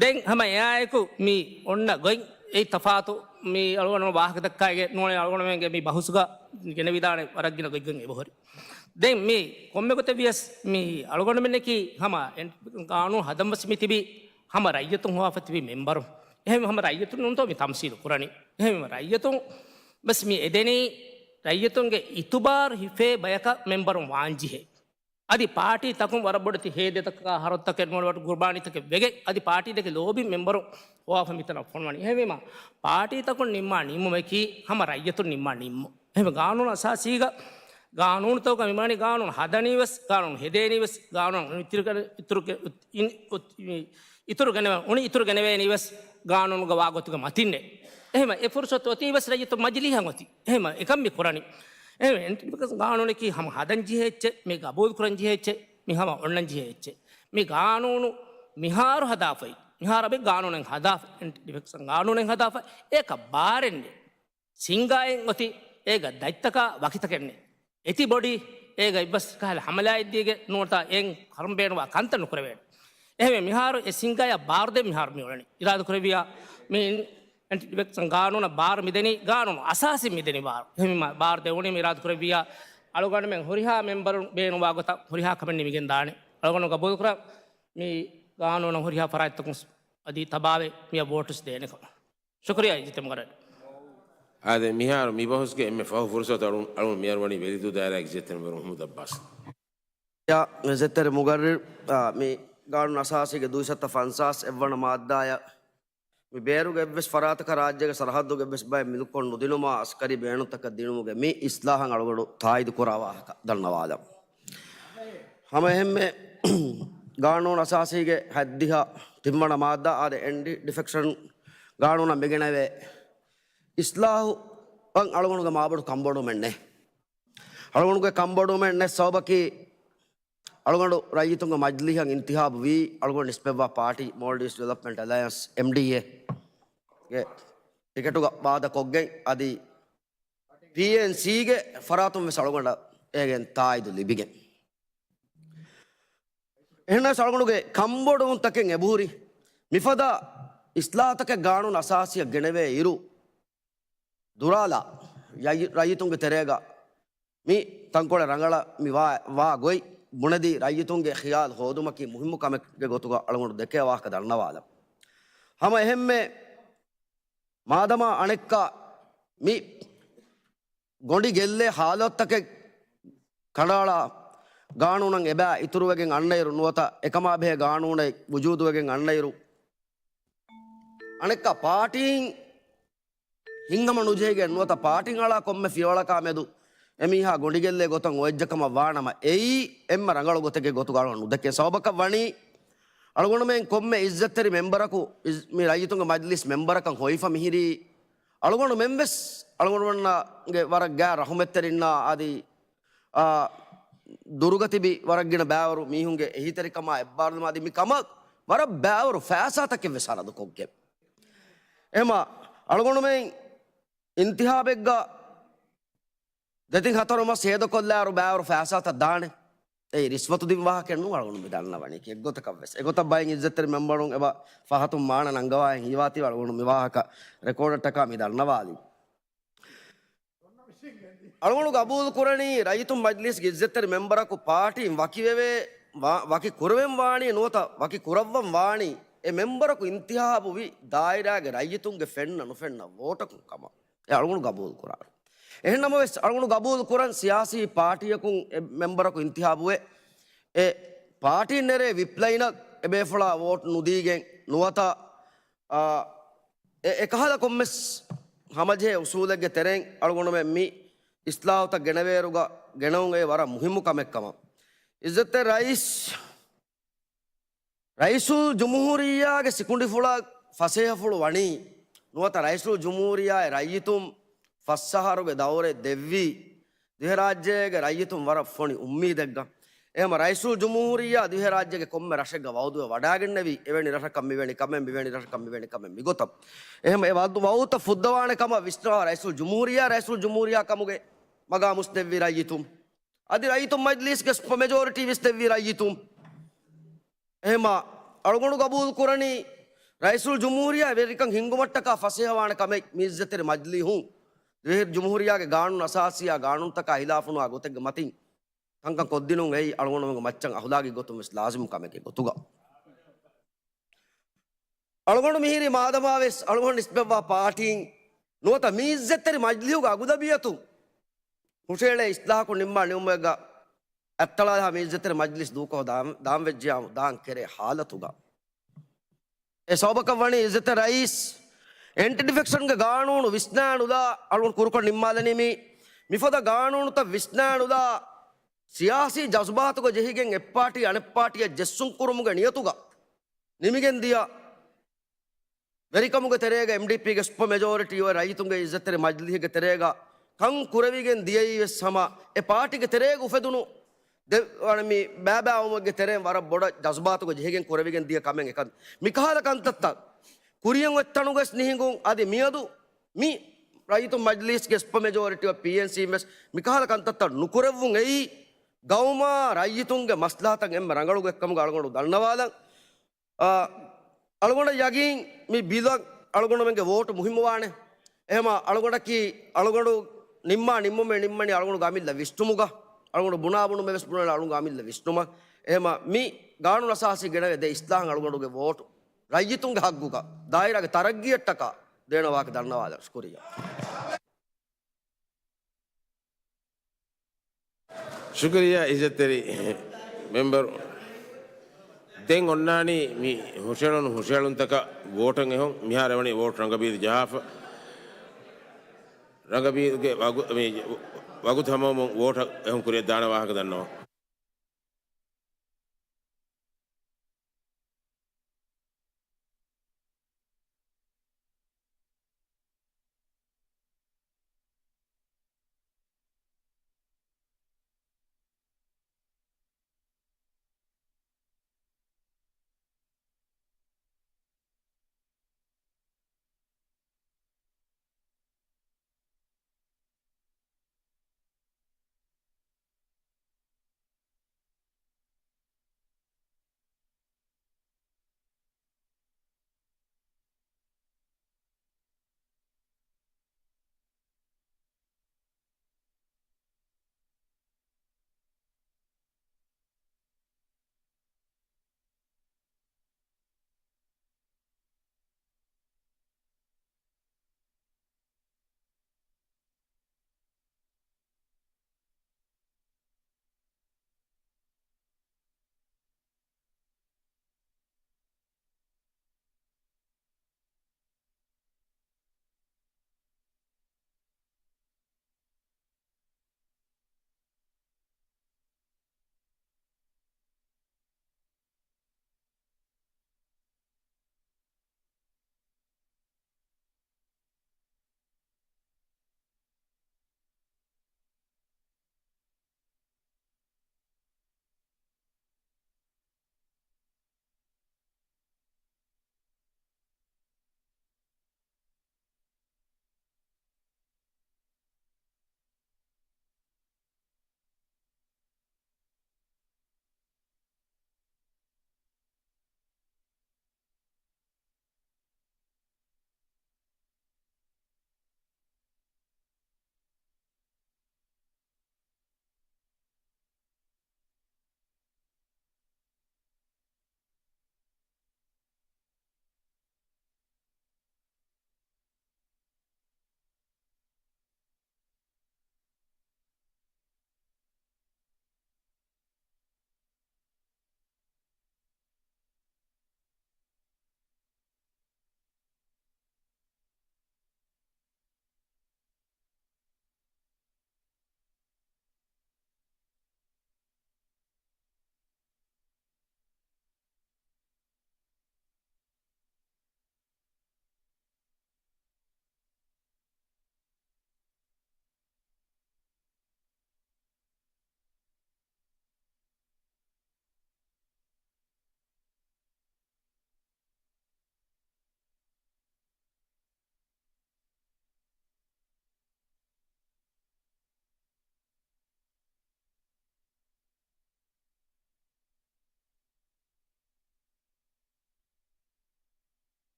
ދެން ހަމަ އެއާއެކު މި އޮންނަ ގޮތް އެއީ ތަފާތު. މި އަޅުގަނޑު ވާހަކަ ދައްކާގެ ނޫނޭ އަޅުގަނޑުމެންގެ މި ބަހުސުގަ ގެނެވިދާނެ ވަރަށް ގިނަ ގޮތްގަން އެބަހުރި. ދެން މި ކޮންމެ ގޮތެއް ވިޔަސް މި އަޅުގަނޑުމެންނަކީ ހަމަ ގާނޫނު ހަދަން ވެސް މި ތިބީ ހަމަ ރައްޔިތުން ހޮވާފަ ތިބި މެމްބަރު. އެހެން ހަމަ ރައްޔިތުން ނޫންތޯ މި ތަމްސީލު ކުރަނީ. އެހެން ރައްޔިތުން ވެސް މި އެދެނީ ރައްޔިތުންގެ އިތުބާރު ހިފޭ ބަޔަކަށް މެމްބަރުން ވާންޖެހޭ. އަދި ޕާޓީ ތަކުން ވަރަށް ބޮޑެތި ހޭދަތަކާ ހަރަދުތަކެއް ނުވަތަ ގުރުބާނީތަކެއް ވެގެން އަދި ޕާޓީ ދެކެ ލޯބި މެމްބަރު ހޮވާފަ މިތަނަށް ފޮނުވަނީ. އެހެންވީމަ ޕާޓީ ތަކުން ނިންމާ ނިންމުމަކީ ހަމަ ރައްޔިތުން ނިންމާ ނިންމު. އެހެން ގާނޫނު އަސާސީގަ ގާނޫނުތަކުގަ މި މާނީ ގާނޫނު ހަދަނީ ވެސް، ގާނޫނު ހެދޭނީ ވެސް، ގާނޫނު އިތުރު ކަ-، އިތުރު ކަ-، އިން-، އޮތް-، މި އިތުރު ގެނެވެ-، އުނި އިތުރު ގެނެވޭނީ ވެސް ގާނޫނުގަ ވާ ގޮތުގެ މަތިންނޭ. އެހެމަ އެ ފުރުސަތު އޮތީ ވެސް ރައްޔިތު މަޖިލީހަށް އޮތީ. އެހެމަ އެކަން މި ކުރަނީ. އެހެމަ އެންޓި ޑިފެކްޝަން ގާނޫނަކީ ހަމަ ހަދަން ޖެހޭ އެއްޗެއް، މި ގަބޫލު ކުރަން ޖެހޭ އެއްޗެއް، މި ހަމަ އޮންނަން ޖެހޭ އެއްޗެއް. މި ގާނޫނު މިހާރު ހަދާފައި. މިހާރު އަބެ ގާނޫނެއް ހަދާފަ، އެންޓި ޑިފެކްޝަން ގާނޫނެއް ހަދާފަ، އޭކަ ބާރެއް ނެތް. ސިންގާއެއް އޮތީ އޭގަ ދަތްތަކާ ވަކިތަކެއް ނެތް. އެތި ބޮޑީ އޭގަ އެއްވެސް ކަހަލަ ހަމަލާއެއް ދީގެ ނުވަތަ އެއް ކަރުން ބޭނުވާ ކަންތައް ނުކުރެވޭނެ. އެހެންވެ މިހާރު އެ ސިންގާޔާ ބާރު ދޭން މިހާރު މި އުޅެނީ. އިރާދަ ކުރެއްވިޔާ މި އެންޓި ޑިފެކްޝަން ގާނޫނަށް ބާރު މިދެނީ، ގާނޫނު އަސާސީ މިދެނީ ބާރު. އެހެންވީމާ ބާރު ދެވުނީ މި އިރާދަ ކުރެއްވިޔާ އަޅުގަނޑުމެން ހުރިހާ މެމްބަރުން ބޭނުންވާ ގޮތަށް ހުރިހާ ކަމެއް ނިމިގެން ދާނެ. އަޅުގަނޑު ގަބޫލުކުރާ މި ގާނޫނަށް ހުރިހާ ފަރާތްތަކުން އަދި ތަބާވެ މިއަށް ވޯޓުސް ދޭނެކަމަށް. ޝުކުރިޔާ އިއްޒަތްތެރި މުގައްރަރު. އާދެ، މިހާރު މި ބަހުސްގެ އެންމެ ފަހު ފުރުސަތު އަޅު، އަޅުން މިއަރުވަނީ ވެލިދޫ ދާއިރާގެ އިއްޒަތްތެރި މެމްބަރު މުހައްމަދު އައްބާސް. އިއްޒަތްތެރި މުގައްރަރު، އާ، މި ގާނޫނު އަސާސީގެ ދުއިސައްތަ ފަންސާސް އެއްވަނަ މާއްދާޔަށް މި ބޭރުގެ އެއްވެސް ފަރާތަކަށް ރާއްޖޭގެ ސަރަހައްދުގެ އެއްވެސް ބައެއް މިލްކުން ނުދިނުމަށް އަސްކަރީ ބޭނުންތަކެއް ދިނުމުގެ މި އިސްލާހަށް އަޅުގަނޑު ތާއީދު ކުރާ ވާހަކަ ދަންނަވާލަން. ހަމަ އެހެންމެ ގާނޫނު އަސާސީގެ ހަތްދިހަ ތިންވަނަ މާއްދާ އާދެ، އެންޓި ޑިފެކްޝަން ގާނޫނަށް މިގެނެވޭ އިސްލާހު އަޅުގަނޑުގެ މާބޮޑު ކަންބޮޑުމެއް ނެތް. އަޅުގަނޑުގެ ކަންބޮޑުމެއް ނެތް ސަބަބަކީ، އަޅުގަނޑު ރައްޔިތުންގެ މަޖްލީހަށް އިންތިހާބު ވީ، އަޅުގަނޑު ނިސްބަތްވާ ޕާޓީ މޯލްޑިވްސް ޑިވެލޮޕްމަންޓް އެލަޔަންސް، އެމްޑީއޭ، ގެ ޓިކެޓުގަ ވާދަ ކޮށްގެން އަދި ޕީއެންސީގެ ފަރާތުން ވެސް އަޅުގަނޑަށް އޭގެން ތާއީދު ލިބިގެން. އެހެންނަމަވެސް އަޅުގަނޑުގެ ކަންބޮޑުވުންތަކެއް އެބަހުރި، މިފަދަ އިސްލާހުތަކެއް ގާނޫނު އަސާސީއަށް ގެނެވޭ އިރު، ދުރާލާ ރައްޔި، ރައްޔިތުންގެ ތެރޭގަ މި ތަންކޮޅެއް ރަނގަޅަށް މި ވާ، ވާ ގޮތް ބުނެދީ، ރައްޔިތުންގެ ޚިޔާލު ހޯދުމަކީ މުހިއްމު ކަމެއްގެ ގޮތުގަ އަޅުގަނޑު ދެކޭ ވާހަކަ ދަންނަވާލަން. ހަމަ އެހެންމެ މާދަމާ އަނެއްކާ މި ގޮނޑި ގެއްލޭ ހާލަތުތަކެއް ކަނޑައަޅާ، ގާނޫނަށް އެބައި އިތުރުވެގެން އަންނައިރު ނުވަތަ އެކަމާބެހޭ ގާނޫނެއް ވުޖޫދުވެގެން އަންނައިރު، އަނެއްކާ ޕާޓީން ހިތްހަމަ ނުޖެހިގެން ނުވަތަ ޕާޓީން އަޅާ ކޮންމެ ފިޔަވަޅަކާ މެދު އެމީހާ ގޮނޑިގެއްލޭ ގޮތަށް އޮވެއްޖެ ކަމަށް ވާނަމަ، އެއީ އެންމެ ރަނގަޅު ގޮތެއްގެ ގޮތުގަ އަޅުގަނޑު ނުދެކޭ. ސަބަބަކަށް ވަނީ، އަޅުގަނޑުމެން ކޮންމެ އިއްޒަތްތެރި މެމްބަރަކު، އިސް، މި ރައްޔިތުންގެ މަޖްލިސް މެމްބަރަކަށް ހޮވިފަ މިހިރީ، އަޅުގަނޑުމެން ވެސް އަޅުގަނޑުމެންނަށް ވަރަށް ގާތް ރަހުމަތްތެރިންނާ އަދި، އާ، ދުރުގަ ތިބި ވަރަށް ގިނަ ބައިވަރު މީހުންގެ އެހީތެރިކަމާ އެއްބާރުލުމާ އަދި މި ކަމަށް ވަރަށް ބައިވަރު ފައިސާތަކެއް ވެސް ހަރަދު ކޮށްގެން. އެހެމަ އަޅުގަނޑުމެން އިންތިހާބެއްގަ ދެތިން ހަތަރު މަސް ހޭދަކޮށްލާއިރު ބައިވަރު ފައިސާތައް ދާނެ. އެއީ ރިޝްވަތު ދިން ވާހަކައެއް ނޫން، އަޅުގަނޑު މި ދަންނަވަނީ އެއްގޮތަކަށް ވެސް. އެގޮތަށް ބައެއް އިއްޒަތްތެރި މެމްބަރުން އެބަ ފަހަތުން މާނަ ނަންގަވާ ހީވާތީވެ އަޅުގަނޑު މި ވާހަކަ ރެކޯޑަށްޓަކާ މި ދަންނަވާލީ. އަޅުގަނޑު ގަބޫލު ކުރަނީ ރައްޔިތުން މަޖްލީސްގެ އިއްޒަތްތެރި މެމްބަރަކު ޕާޓީން ވަކިވެވޭ، ވާ، ވަކި ކުރެވެން ވާނީ ނުވަތަ ވަކި ކުރައްވަން ވާނީ އެ މެމްބަރަކު އިންތިހާބު ވި ދާއިރާގެ ރައްޔިތުންގެ ފެންނަ ނުފެންނަ ވޯޓަކުން ކަމަށް. އެ އަޅުގަނޑު ގަބޫލު ކުރާނެ. އެހެން ނަމަވެސް، އަޅުގަނޑު ގަބޫލު ކުރަން ސިޔާސީ ޕާޓީއަކުން އެ މެމްބަރަކު އިންތިހާބުވެ، އެ ޕާޓީން ނެރޭ ވިޕް ލައިނަށް އެބޭފުޅާ ވޯޓް ނުދީގެން ނުވަތަ، އާ، އެ، އެކަހަލަ ކޮންމެސް ހަމަޖެހޭ އުސޫލެއްގެ ތެރެއިން އަޅުގަނޑުމެން މި އިސްލާހުތައް ގެނެވޭއިރުގަ ގެނައުން އެ ވަރަށް މުހިއްމު ކަމެއް ކަމަށް. އިއްޒަތްތެރި ރައީސް، ރައީސުލް ޖުމްހޫރިއްޔާގެ ސިކުނޑިފުޅަށް ފަސޭހަފުޅު ވަނީ ނުވަތަ ރައީސުލް ޖުމްހޫރިއްޔާއި ރައްޔިތުން ފަސް އަހަރުގެ ދައުރެއް ދެއްވީ ދިވެހިރާއްޖޭގެ ރައްޔިތުން ވަރަށް ފޮނި އުއްމީދެއްގަ. އެހެމަ ރައީސުލް ޖުމްހޫރިއްޔާ ދިވެހިރާއްޖޭގެ ކޮންމެ ރަށެއްގަ ވައުދުވެ ވަޑައިގެންނެވީ އެވެނި ރަށަކަށް މިވެނި ކަމެއް، މިވެނި ރަށަކަށް މިވެނި ކަމެއް މިގޮތަށް. އެހެމަ އެ ވައުދު، ވައުދުތައް ފުއްދަވާނެ ކަމަށް ވިސްނާ ރައީސުލް ޖުމްހޫރިއްޔާ، ރައީސުލް ޖުމްހޫރިއްޔާ ކަމުގެ މަގާމުސް ދެއްވި ރައްޔިތުން. އަދި ރައްޔިތުން މަޖްލީސްގެ ސުޕަ މެޖޯރިޓީ ވެސް ދެއްވި ރައްޔިތުން. އެހެމަ އަޅުގަނޑު ގަބޫލު ކުރަނީ ރައީސުލް ޖުމްހޫރިއްޔާ ވެރިކަން ހިންގުމަށްޓަކާ ފަސޭހަވާނެ ކަމެއް މި އިއްޒަތްތެރި މަޖްލީހުން ދިވެހި ޖުމްހޫރިއްޔާގެ ގާނޫނު އަސާސީއާ ގާނޫނުތަކާ ހިލާފުނުވާ ގޮތެއްގެ މަތިން ކަންކަން ކޮށްދިނުން އެއީ އަޅުގަނޑުމެންގެ މައްޗަށް އަހުލާގީ ގޮތުން ވެސް ލާޒިމު ކަމެއްގެ ގޮތުގަ. އަޅުގަނޑު މިހިރީ މާދަމާވެސް އަޅުގަނޑު ނިސްބަތްވާ ޕާޓީން ނުވަތަ މި އިއްޒަތްތެރި މަޖްލީހުގެ އަގުދަބީއަތު ހުށައެޅޭ އިސްލާހަކުން ނިންމާ ނިންމުމެއްގަ އަތްތަޅާލާ މި އިއްޒަތްތެރި މަޖްލިސް ދޫކޮށް ދާން، ދާން ވެއްޖެޔާމު ދާން ކެރޭ ހާލަތުގަ. އެ ސަބަބަކަށް ވަނީ އިއްޒަތްތެރި ރައީސް އެންޓި ޑިފެކްޝަންގެ ގާނޫނު ވިސްނާނުލާ އަޅުގަނޑު ކުރުކޮށް ނިންމާލަނީ މި، މިފަދަ ގާނޫނުތައް ވިސްނާނުލާ ސިޔާސީ ޖަޒުބާތުގަ ޖެހިގެން އެއްޕާޓީ އަނެއްޕާޓީއަށް ޖެއްސުން ކުރުމުގެ ނިޔަތުގަ ނިމިގެން ދިޔަ ވެރިކަމުގެ ތެރޭގަ އެމްޑީޕީގެ ސުޕަ މެޖޯރިޓީ އޮތް ރައްޔިތުންގެ އިއްޒަތްތެރި މަޖްލީހެއްގެ ތެރޭގަ ކަން ކުރެވިގެން ދިޔައީ ވެސް ހަމަ އެ ޕާޓީގެ ތެރޭގަ އުފެދުނު ދެ، ވަނަ މި ބައިބައިވުމެއްގެ ތެރެއިން ވަރަށް ބޮޑަށް ޖަޒުބާތުގަ ޖެހިގެން ކުރެވިގެން ދިޔަ ކަމެއް އެކަން. މިކަހަލަ ކަންތައްތައް ކުރިޔަށް އޮތް ތަނުގަސް ނިހިނގުން އަދި މިއަދު މި ރައްޔިތުން މަޖްލީސްގެ ސުޕަ މެޖޯރިޓީ އޮފް ޕީއެންސީ ވެސް މިކަހަލަ ކަންތައްތައް ނުކުރެއްވުން އެއީ ގައުމާ ރައްޔިތުންގެ މަސްލަހަތަށް އެންމެ ރަނގަޅު އެއްކަމުގަ އަޅުގަނޑު ދަންނަވާލަން. އާ، އަޅުގަނޑަށް ޔަގީން މި ބިލަށް އަޅުގަނޑުމެންގެ ވޯޓު މުހިއްމުވާނެ. އެހެމަ އަޅުގަނޑަކީ އަޅުގަނޑު ނިންމާ ނިންމުމެއް ނިންމަނީ އަޅުގަނޑުގެ އަމިއްލަ ވިސްނުމުގަ، އަޅުގަނޑު ބުނާ ބުނުމެއް ވެސް ބުނާނެ އަޅުގަނޑުގެ އަމިއްލަ ވިސްނުމަށް. އެހެމަ މި ގާނޫނު އަސާސީ ގެނެވޭ ދެ އިސްލާހަށް އަޅުގަނޑުގެ ވޯޓު ރައްޔިތުންގެ ހައްގުގަ ދާއިރާގެ ތަރައްގީއަށްޓަކާ ދޭނަވާކަށް ދަންނަވާލަން. ޝުކުރިއްޔާ. ޝުކުރިއްޔާ އިއްޒަތްތެރި މެމްބަރު. ދެން އޮންނާނީ މި ހުށައެޅުނު ހުށައެޅުންތަކަށް ވޯޓަށް އެހުން. މިހާރު އެވަނީ ވޯޓް ރަނގަބީލު ޖަހާފަ. ރަނގަބީލުގެ ވަގު-، މި ވަގުތު ހަމަވުމުން ވޯޓަށް އެހުން ކުރިޔަށް ދާނެ ވާހަކަ ދަންނަވަން.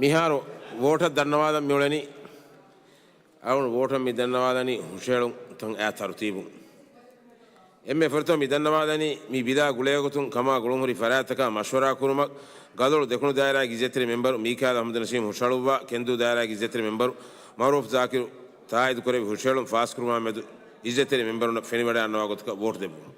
މިހާރު ވޯޓަށް ދަންނަވާލަން މިއުޅެނީ. އަޅުގަނޑު ވޯޓަށް މި ދަންނަވާލަނީ ހުށައެޅުން ތަން އާ ތަރުތީބުން. އެންމެ ފުރަތަމަ މި ދަންނަވާލަނީ މި ބިލާ ގުޅޭގޮތުން ކަމާ ގުޅުންހުރި ފަރާތްތަކާ މަޝްވަރާ ކުރުމަށް ގަދޮޅު ދެކުނު ދާއިރާގެ އިއްޒަތްތެރި މެމްބަރު މީކާލް އަޙްމަދު ނަސީމް ހުށަހަޅުއްވާ، ކެންދޫ ދާއިރާގެ އިއްޒަތްތެރި މެމްބަރު މައުރޫފް ޒާކިރު ތާއީދު ކުރެއްވި ހުށަހެޅުން ފާސްކުރުމާ މެދު އިއްޒަތްތެރި މެމްބަރުންނަށް ފެނިވަޑައިގަންނަވާ ގޮތަކަށް ވޯޓު ދެއްވުން.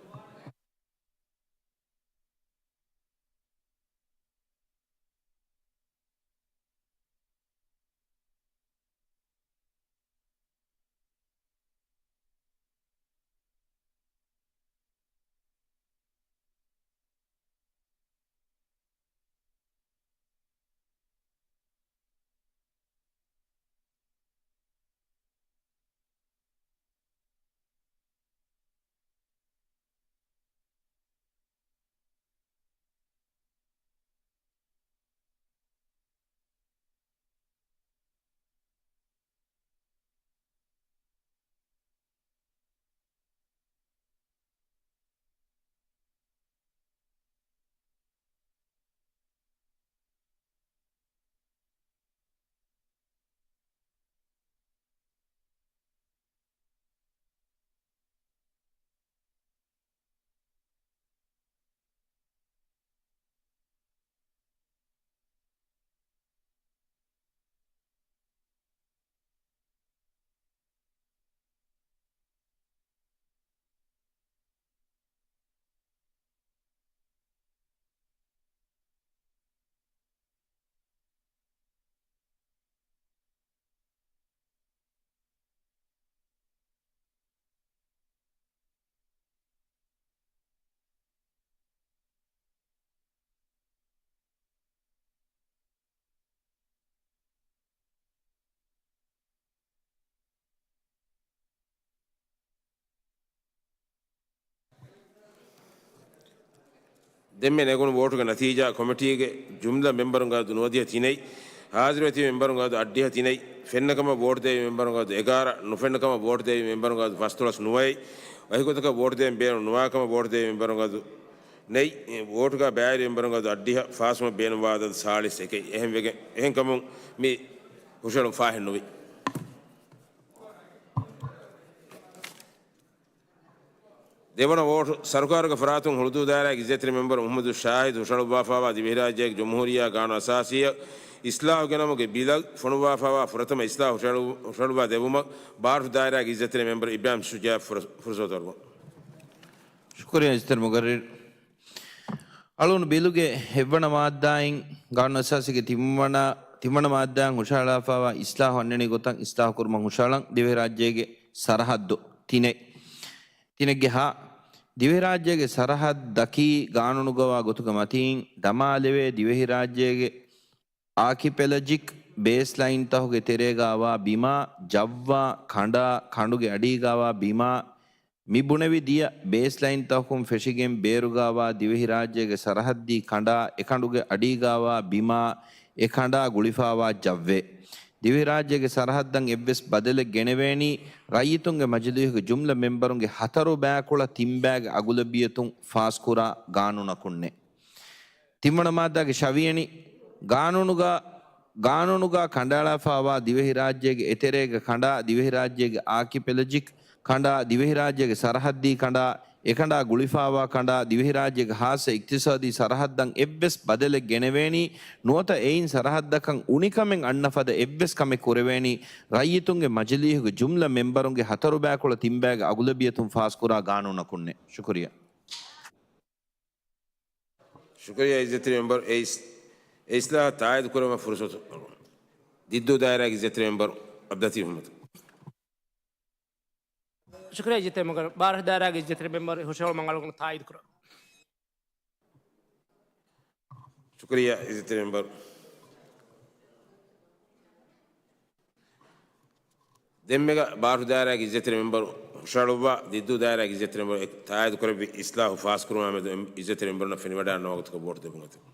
ދެންމެ ނެގުނު ވޯޓުގެ ނަތީޖާ ކޮމިޓީގެ ޖުމްލަ މެމްބަރުންގެ އަދު ނުވަދިހަ ތިނެއް، ހާޒިރުވެތި މެމްބަރުންގެ އަދު އަށްޑިހަ ތިނެއް، ފެންނަކަމަށް ވޯޓު ދެވި މެމްބަރުންގެ އަދު އެގާރަ، ނުފެންނަކަމަށް ވޯޓު ދެވި މެމްބަރުންގެ އަދު ފަސްދޮޅަސް ނުވައެއް، ވަކިގޮތަކަށް ވޯޓު ދޭން ބޭނުން ނުވާކަމަށް ވޯޓު ދެވި މެމްބަރުންގެ އަދު ނެތް، ވޯޓުގަ ބައިވެރި މެމްބަރުންގެ އަދު އަށްޑިހަ، ފާސްވުމަށް ބޭނުންވާ އަދަދު ސާޅީސް އެކެއް. އެހެންވެގެން، އެހެންކަމުން މި ހުށަހެޅުން ފާހެއްނުވި. ދެވަނަ ވޯޓު، ސަރުކާރުގެ ފަރާތުން ހުޅުދޫ ދާއިރާގެ އިއްޒަތްތެރި މެމްބަރު މުޙައްމަދު ޝާހިދު ހުށަހަޅުއްވާފާވާ ދިވެހިރާއްޖޭގެ ޖުމްހޫރިއްޔާ ގާނޫނު އަސާސީއަށް އިސްލާހު ގެނަމުގެ ބިލަށް ފޮނުއްވާފާވާ ފުރަތަމަ އިސްލާހު ހުށަހަޅު-، ހުށަހަޅުއްވާ ދެއްވުމަށް ބާރު ދާއިރާގެ އިއްޒަތްތެރި މެމްބަރު އިބްރާހިމް ޝުޖާއަށް ފުރަ-، ފުރުސަތު އަރުވަން. ޝުކުރިއްޔާ އިއްޒަތްތެރި މުގައްރިރު. އަޅުގަނޑު ބިލުގެ ހެއްވަނަ މާއްދާއިން ގާނޫނު އަސާސީގެ ތިންވަނަ، ތިންވަނަ މާއްދާއިން ހުށަހަޅާފާވާ އިސްލާހު އަންނަނީ ގޮތަށް އިސްލާހު ކުރުމަށް ހުށަހަޅަން. ދިވެހިރާއްޖޭގެ ސަރަހައްދު ތިނެއް، ތިނެއްގެ ހަ، ދިވެހިރާއްޖޭގެ ސަރަހައްދަކީ ގާނޫނުގަވާ ގޮތުގެ މަތީން ދަމާލެވޭ ދިވެހިރާއްޖޭގެ އާކިޕެލަޖިކް ބޭސްލައިންތަކުގެ ތެރޭގަވާ ބިމާ، ޖައްވާ، ކަނޑާ، ކަނޑުގެ އަޑީގަވާ ބިމާ، މި ބުނެވި ދިޔަ ބޭސްލައިންތަކުން ފެށިގެން ބޭރުގަވާ ދިވެހިރާއްޖޭގެ ސަރަހައްދީ ކަނޑާ، އެކަނޑުގެ އަޑީގަވާ ބިމާ، އެ ކަނޑާ ގުޅިފާވާ ޖައްވެ. ދިވެހިރާއްޖޭގެ ސަރަހައްދަށް އެއްވެސް ބަދަލެއް ގެނެވޭނީ، ރައްޔިތުންގެ މަޖިލީހުގެ ޖުމްލަ މެމްބަރުންގެ ހަތަރު ބައިކުޅަ ތިން ބައިގެ އަޣުލަބިއްޔަތުން ފާސްކުރާ ގާނޫނަކުންނޭ. ތިންވަނަ މާއްދާގެ ޝަވިޔަނި، ގާނޫނުގަ، ގާނޫނުގަ ކަނޑައަޅާފާވާ ދިވެހިރާއްޖޭގެ އެތެރޭގެ ކަނޑާ، ދިވެހިރާއްޖޭގެ އާކިޕެލަޖިކް ކަނޑާ، ދިވެހިރާއްޖޭގެ ސަރަހައްދީ ކަނޑާ، އެކަނޑާ ގުޅިފާވާ ކަނޑާ، ދިވެހިރާއްޖޭގެ ހާއްސަ އިޤްތިޞާދީ ސަރަހައްދަށް އެއްވެސް ބަދަލެއް ގެނެވޭނީ، ނުވަތަ އެއިން ސަރަހައްދަކަށް އުނިކަމެއް އަންނަ ފަދަ އެއްވެސް ކަމެއް ކުރެވޭނީ، ރައްޔިތުންގެ މަޖިލީހުގެ ޖުމްލަ މެމްބަރުންގެ ހަތަރު ބައިކުޅަ ތިން ބައިގެ އަޣުލަބިއްޔަތުން ފާސްކުރާ ގާނޫނަކުންނޭ. ޝުކުރިއްޔާ. ޝުކުރިއްޔާ އިއްޒަތްތެރި މެމްބަރު، އެ އިސް-، އެ އިސްލާހަށް ތާއީދު ކުރުމަށް ފުރުސަތު. ދިއްދޫ ދާއިރާގެ އިއްޒަތްތެރި މެމްބަރު އަބްދުލް ލަތީފް އަޙްމަދު. ޝުކުރިއްޔާ އިއްޒަތްތެރި މެމްބަރު، ބާރަށު ދާއިރާގެ އިއްޒަތްތެރި މެމްބަރު ހުށަހެޅުމަށް އަޅުގަނޑު ތާއީދު ކުރަން. ޝުކުރިއްޔާ އިއްޒަތްތެރި މެމްބަރު. ދެންމެގަ ބާރު ދާއިރާގެ އިއްޒަތްތެރި މެމްބަރު ހުށަހަޅުއްވާ، ދިއްދޫ ދާއިރާގެ އިއްޒަތްތެރި މެމްބަރު އެ-، ތާއީދު ކުރެއްވި އިސްލާހު ފާސްކުރުމާމެދު އެ-، އިއްޒަތްތެރި މެމްބަރުންނަށް ފެނިވަޑައިންނަވާ ގޮތަކަށް ވޯޓު ދެއްވުން އެދެން.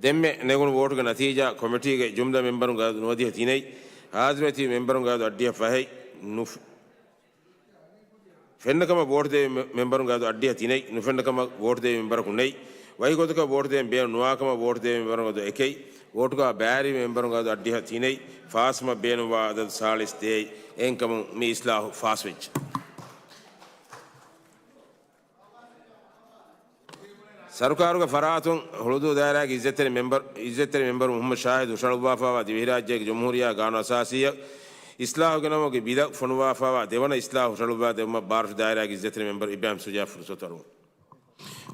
ދެންމެ ނެގުނު ވޯޓުގެ ނަތީޖާ ކޮމިޓީގެ ޖުމްލަ މެމްބަރުންގެ އަދަދު ނުވަދިހަ ތިނެއް، ހާޒިރުވެތި މެމްބަރުންގެ އަދަދު އަށްޑިހަ ފަހެއް، ނުފް-، ފެންނަކަމަށް ވޯޓު ދެވި މެ-، މެމްބަރުންގެ އަދަދު އަށްޑިހަ ތިނެއް، ނުފެންނަކަމަށް ވޯޓު ދެވި މެމްބަރަކު ނެތް، ވަކި ގޮތަކަށް ވޯޓު ދޭން ބޭނުން ނުވާކަމަށް ވޯޓު ދެވި މެމްބަރުންގެ އަދަދު އެކެއް، ވޯޓުގަ ބައިވެރި މެމްބަރުންގެ އަދަދު އަށްޑިހަ ތިނެއް، ފާސްވުމަށް ބޭނުންވާ އަދަދު ސާޅީސް ދޭއް. އެހެންކަމުން މި އިސްލާހު ފާސްވެއްޖެ. ސަރުކާރުގެ ފަރާތުން ހުޅުދޫ ދާއިރާގެ އިއްޒަތްތެރި މެމްބަރު، އިއްޒަތްތެރި މެމްބަރު މުޙައްމަދު ޝާހިދު ހުށަހަޅުއްވާފާވާ ދިވެހިރާއްޖޭގެ ޖުމްހޫރިއްޔާ ގާނޫނު އަސާސީއަށް އިސްލާހު ގެނައުމުގެ ބިލަށް ފޮނުވާފާވާ ދެވަނަ އިސްލާހު ހުށަހަޅުއްވާ ދެއްވުމަށް ބާރަށު ދާއިރާގެ އިއްޒަތްތެރި މެމްބަރު އިބްރާހިމް ޝުޖާއަށް ފުރުސަތު އަރުވަން.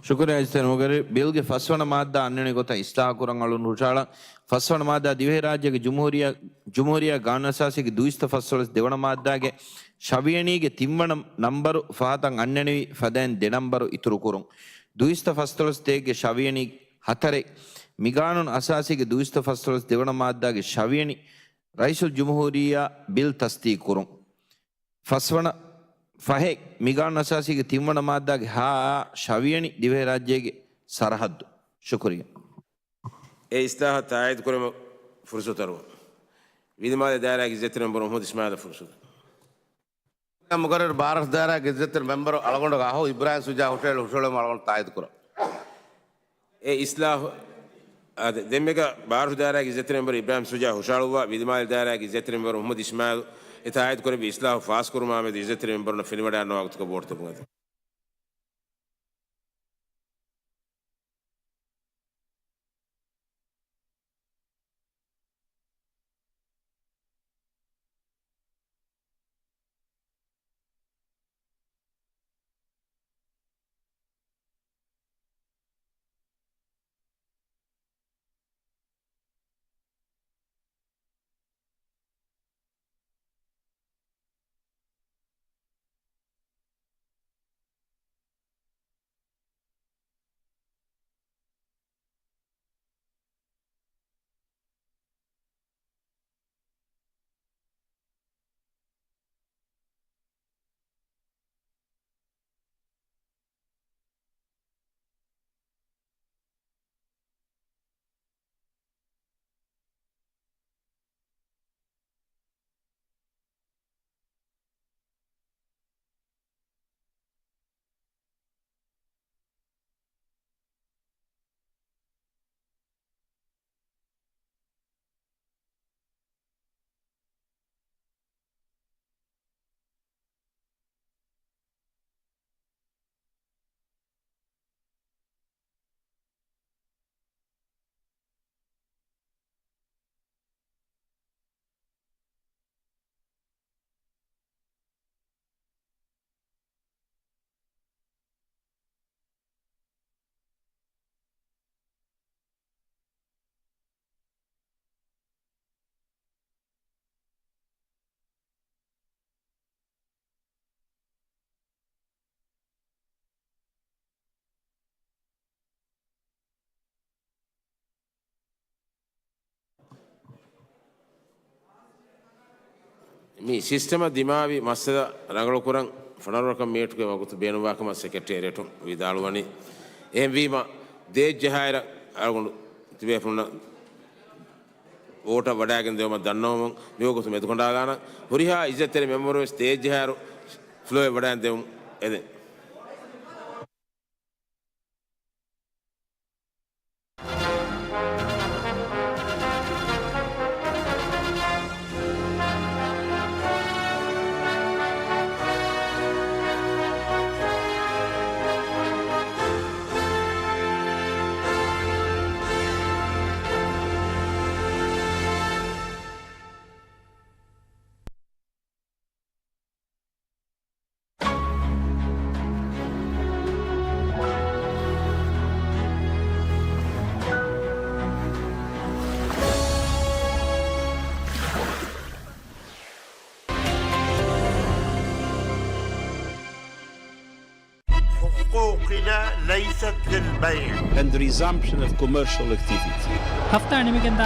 ޝުކުރިއްޔާ އިއްޒަތްތެރި މުގައްރި، ބިލްގެ ފަސްވަނަ މާއްދާ އަންނަނި ގޮތަށް އިސްލާހު ކުރަން އަޅުން ހުށަހަޅަން. ފަސްވަނަ މާއްދާ ދިވެހިރާއްޖޭގެ ޖުމްހޫރިއްޔާ، ޖުމްހޫރިއްޔާ ގާނޫނު އަސާސީގެ ދުއިސައްތަ ފަސްދޮޅަސް ދެވަނަ މާއްދާގެ ޝަވިޔަނީގެ ތިންވަނަ ނަންބަރު ފަހަތަށް އަންނަނިވި ފަދައިން ދެ ނަންބަރު އިތުރުކުރުން. ދުއިސައްތަ ފަސްދޮޅަސް ދޭއްގެ ޝަވިޔަނީ ހަތަރެއް. މިގާނޫނު އަސާސީގެ ދުއިސައްތަ ފަސްދޮޅަސް ދެވަނަ މާއްދާގެ ޝަވިޔަނި ރައީސުލްޖުމްހޫރިއްޔާ ބިލް ތަސްދީޤުކުރުން. ފަސްވަނަ ފަހެއް، މިގާނޫނު އަސާސީގެ ތިންވަނަ މާއްދާގެ ހާއާ ޝަވިޔަނި ދިވެހިރާއްޖޭގެ ސަރަހައްދު. ޝުކުރިއްޔާ. އެ އިސްލާހަށް ތާއީދުކުރުމަށް ފުރުސަތު އަރުވަން. ވިލިމާލެ ދާއިރާގެ އިއްޒަތްތެރި މެންބަރު މުހައްމަދު އިސްމާއިލަށް ފުރުސަތު. މުގައްރަރު ބާރަށު ދާއިރާގެ އިއްޒަތްތެރި މެންބަރު އަޅުގަނޑުގެ އަހު އިބްރާހިމް ޝުޖާ ހުށަހެޅު ހުށަހެޅުމަށް އަޅުގަނޑު ތާއީދުކުރަން. އެ އިސްލާހު، އާ، ދެ-، ދެންމެގަ ބާރަށު ދާއިރާގެ އިއްޒަތްތެރި މެންބަރު އިބްރާހިމް ޝުޖާ ހުށަހަޅުއްވާ، ވިލިމާލެ ދާއިރާގެ އިއްޒަތްތެރި މެންބަރު މުހައްމަދު އިސްމާއިލު އެ ތާއީދުކުރެއްވި އިސްލާހު ފާސްކުރުމާ މެދު އިއްޒަތްތެރި މެންބަރުންނަށް ފިލުވަޑައިގަންނަވާ ވަގުތުގަ ވޯޓު ދެއްވުން އެދެން. މި ސިސްޓަމަށް ދިމާވި މައްސަލަ ރަނގަޅުކުރަން ފަނަރަ ރަކަމް މީޓުގެ ވަގުތު ބޭނުންވާކަމަށް ސެކްރެޓޭރިއެޓުން ވިދާޅުވަނީ. އެހެންވީމަ، ދޭއްޖަހާއިރަށް އަޅުގަނޑު ތިބޭފުޅުންނަށް ވޯޓަށް ވަޑައިގެން ދެވުމަށް ދަންނަވަމުން މިވަގުތު މެދުކަނޑާލާނަން. ހުރިހާ އިއްޒަތްތެރި މެމްބަރުވެސް ދޭއްޖަހާއިރު ފްލޯއެއް ވަޑައިގެން ދެވުމުން އެދެން. حقوقنا ليست للبيع. And resumption of commercial activity. ހަފްތާ ނިމިގެންދާ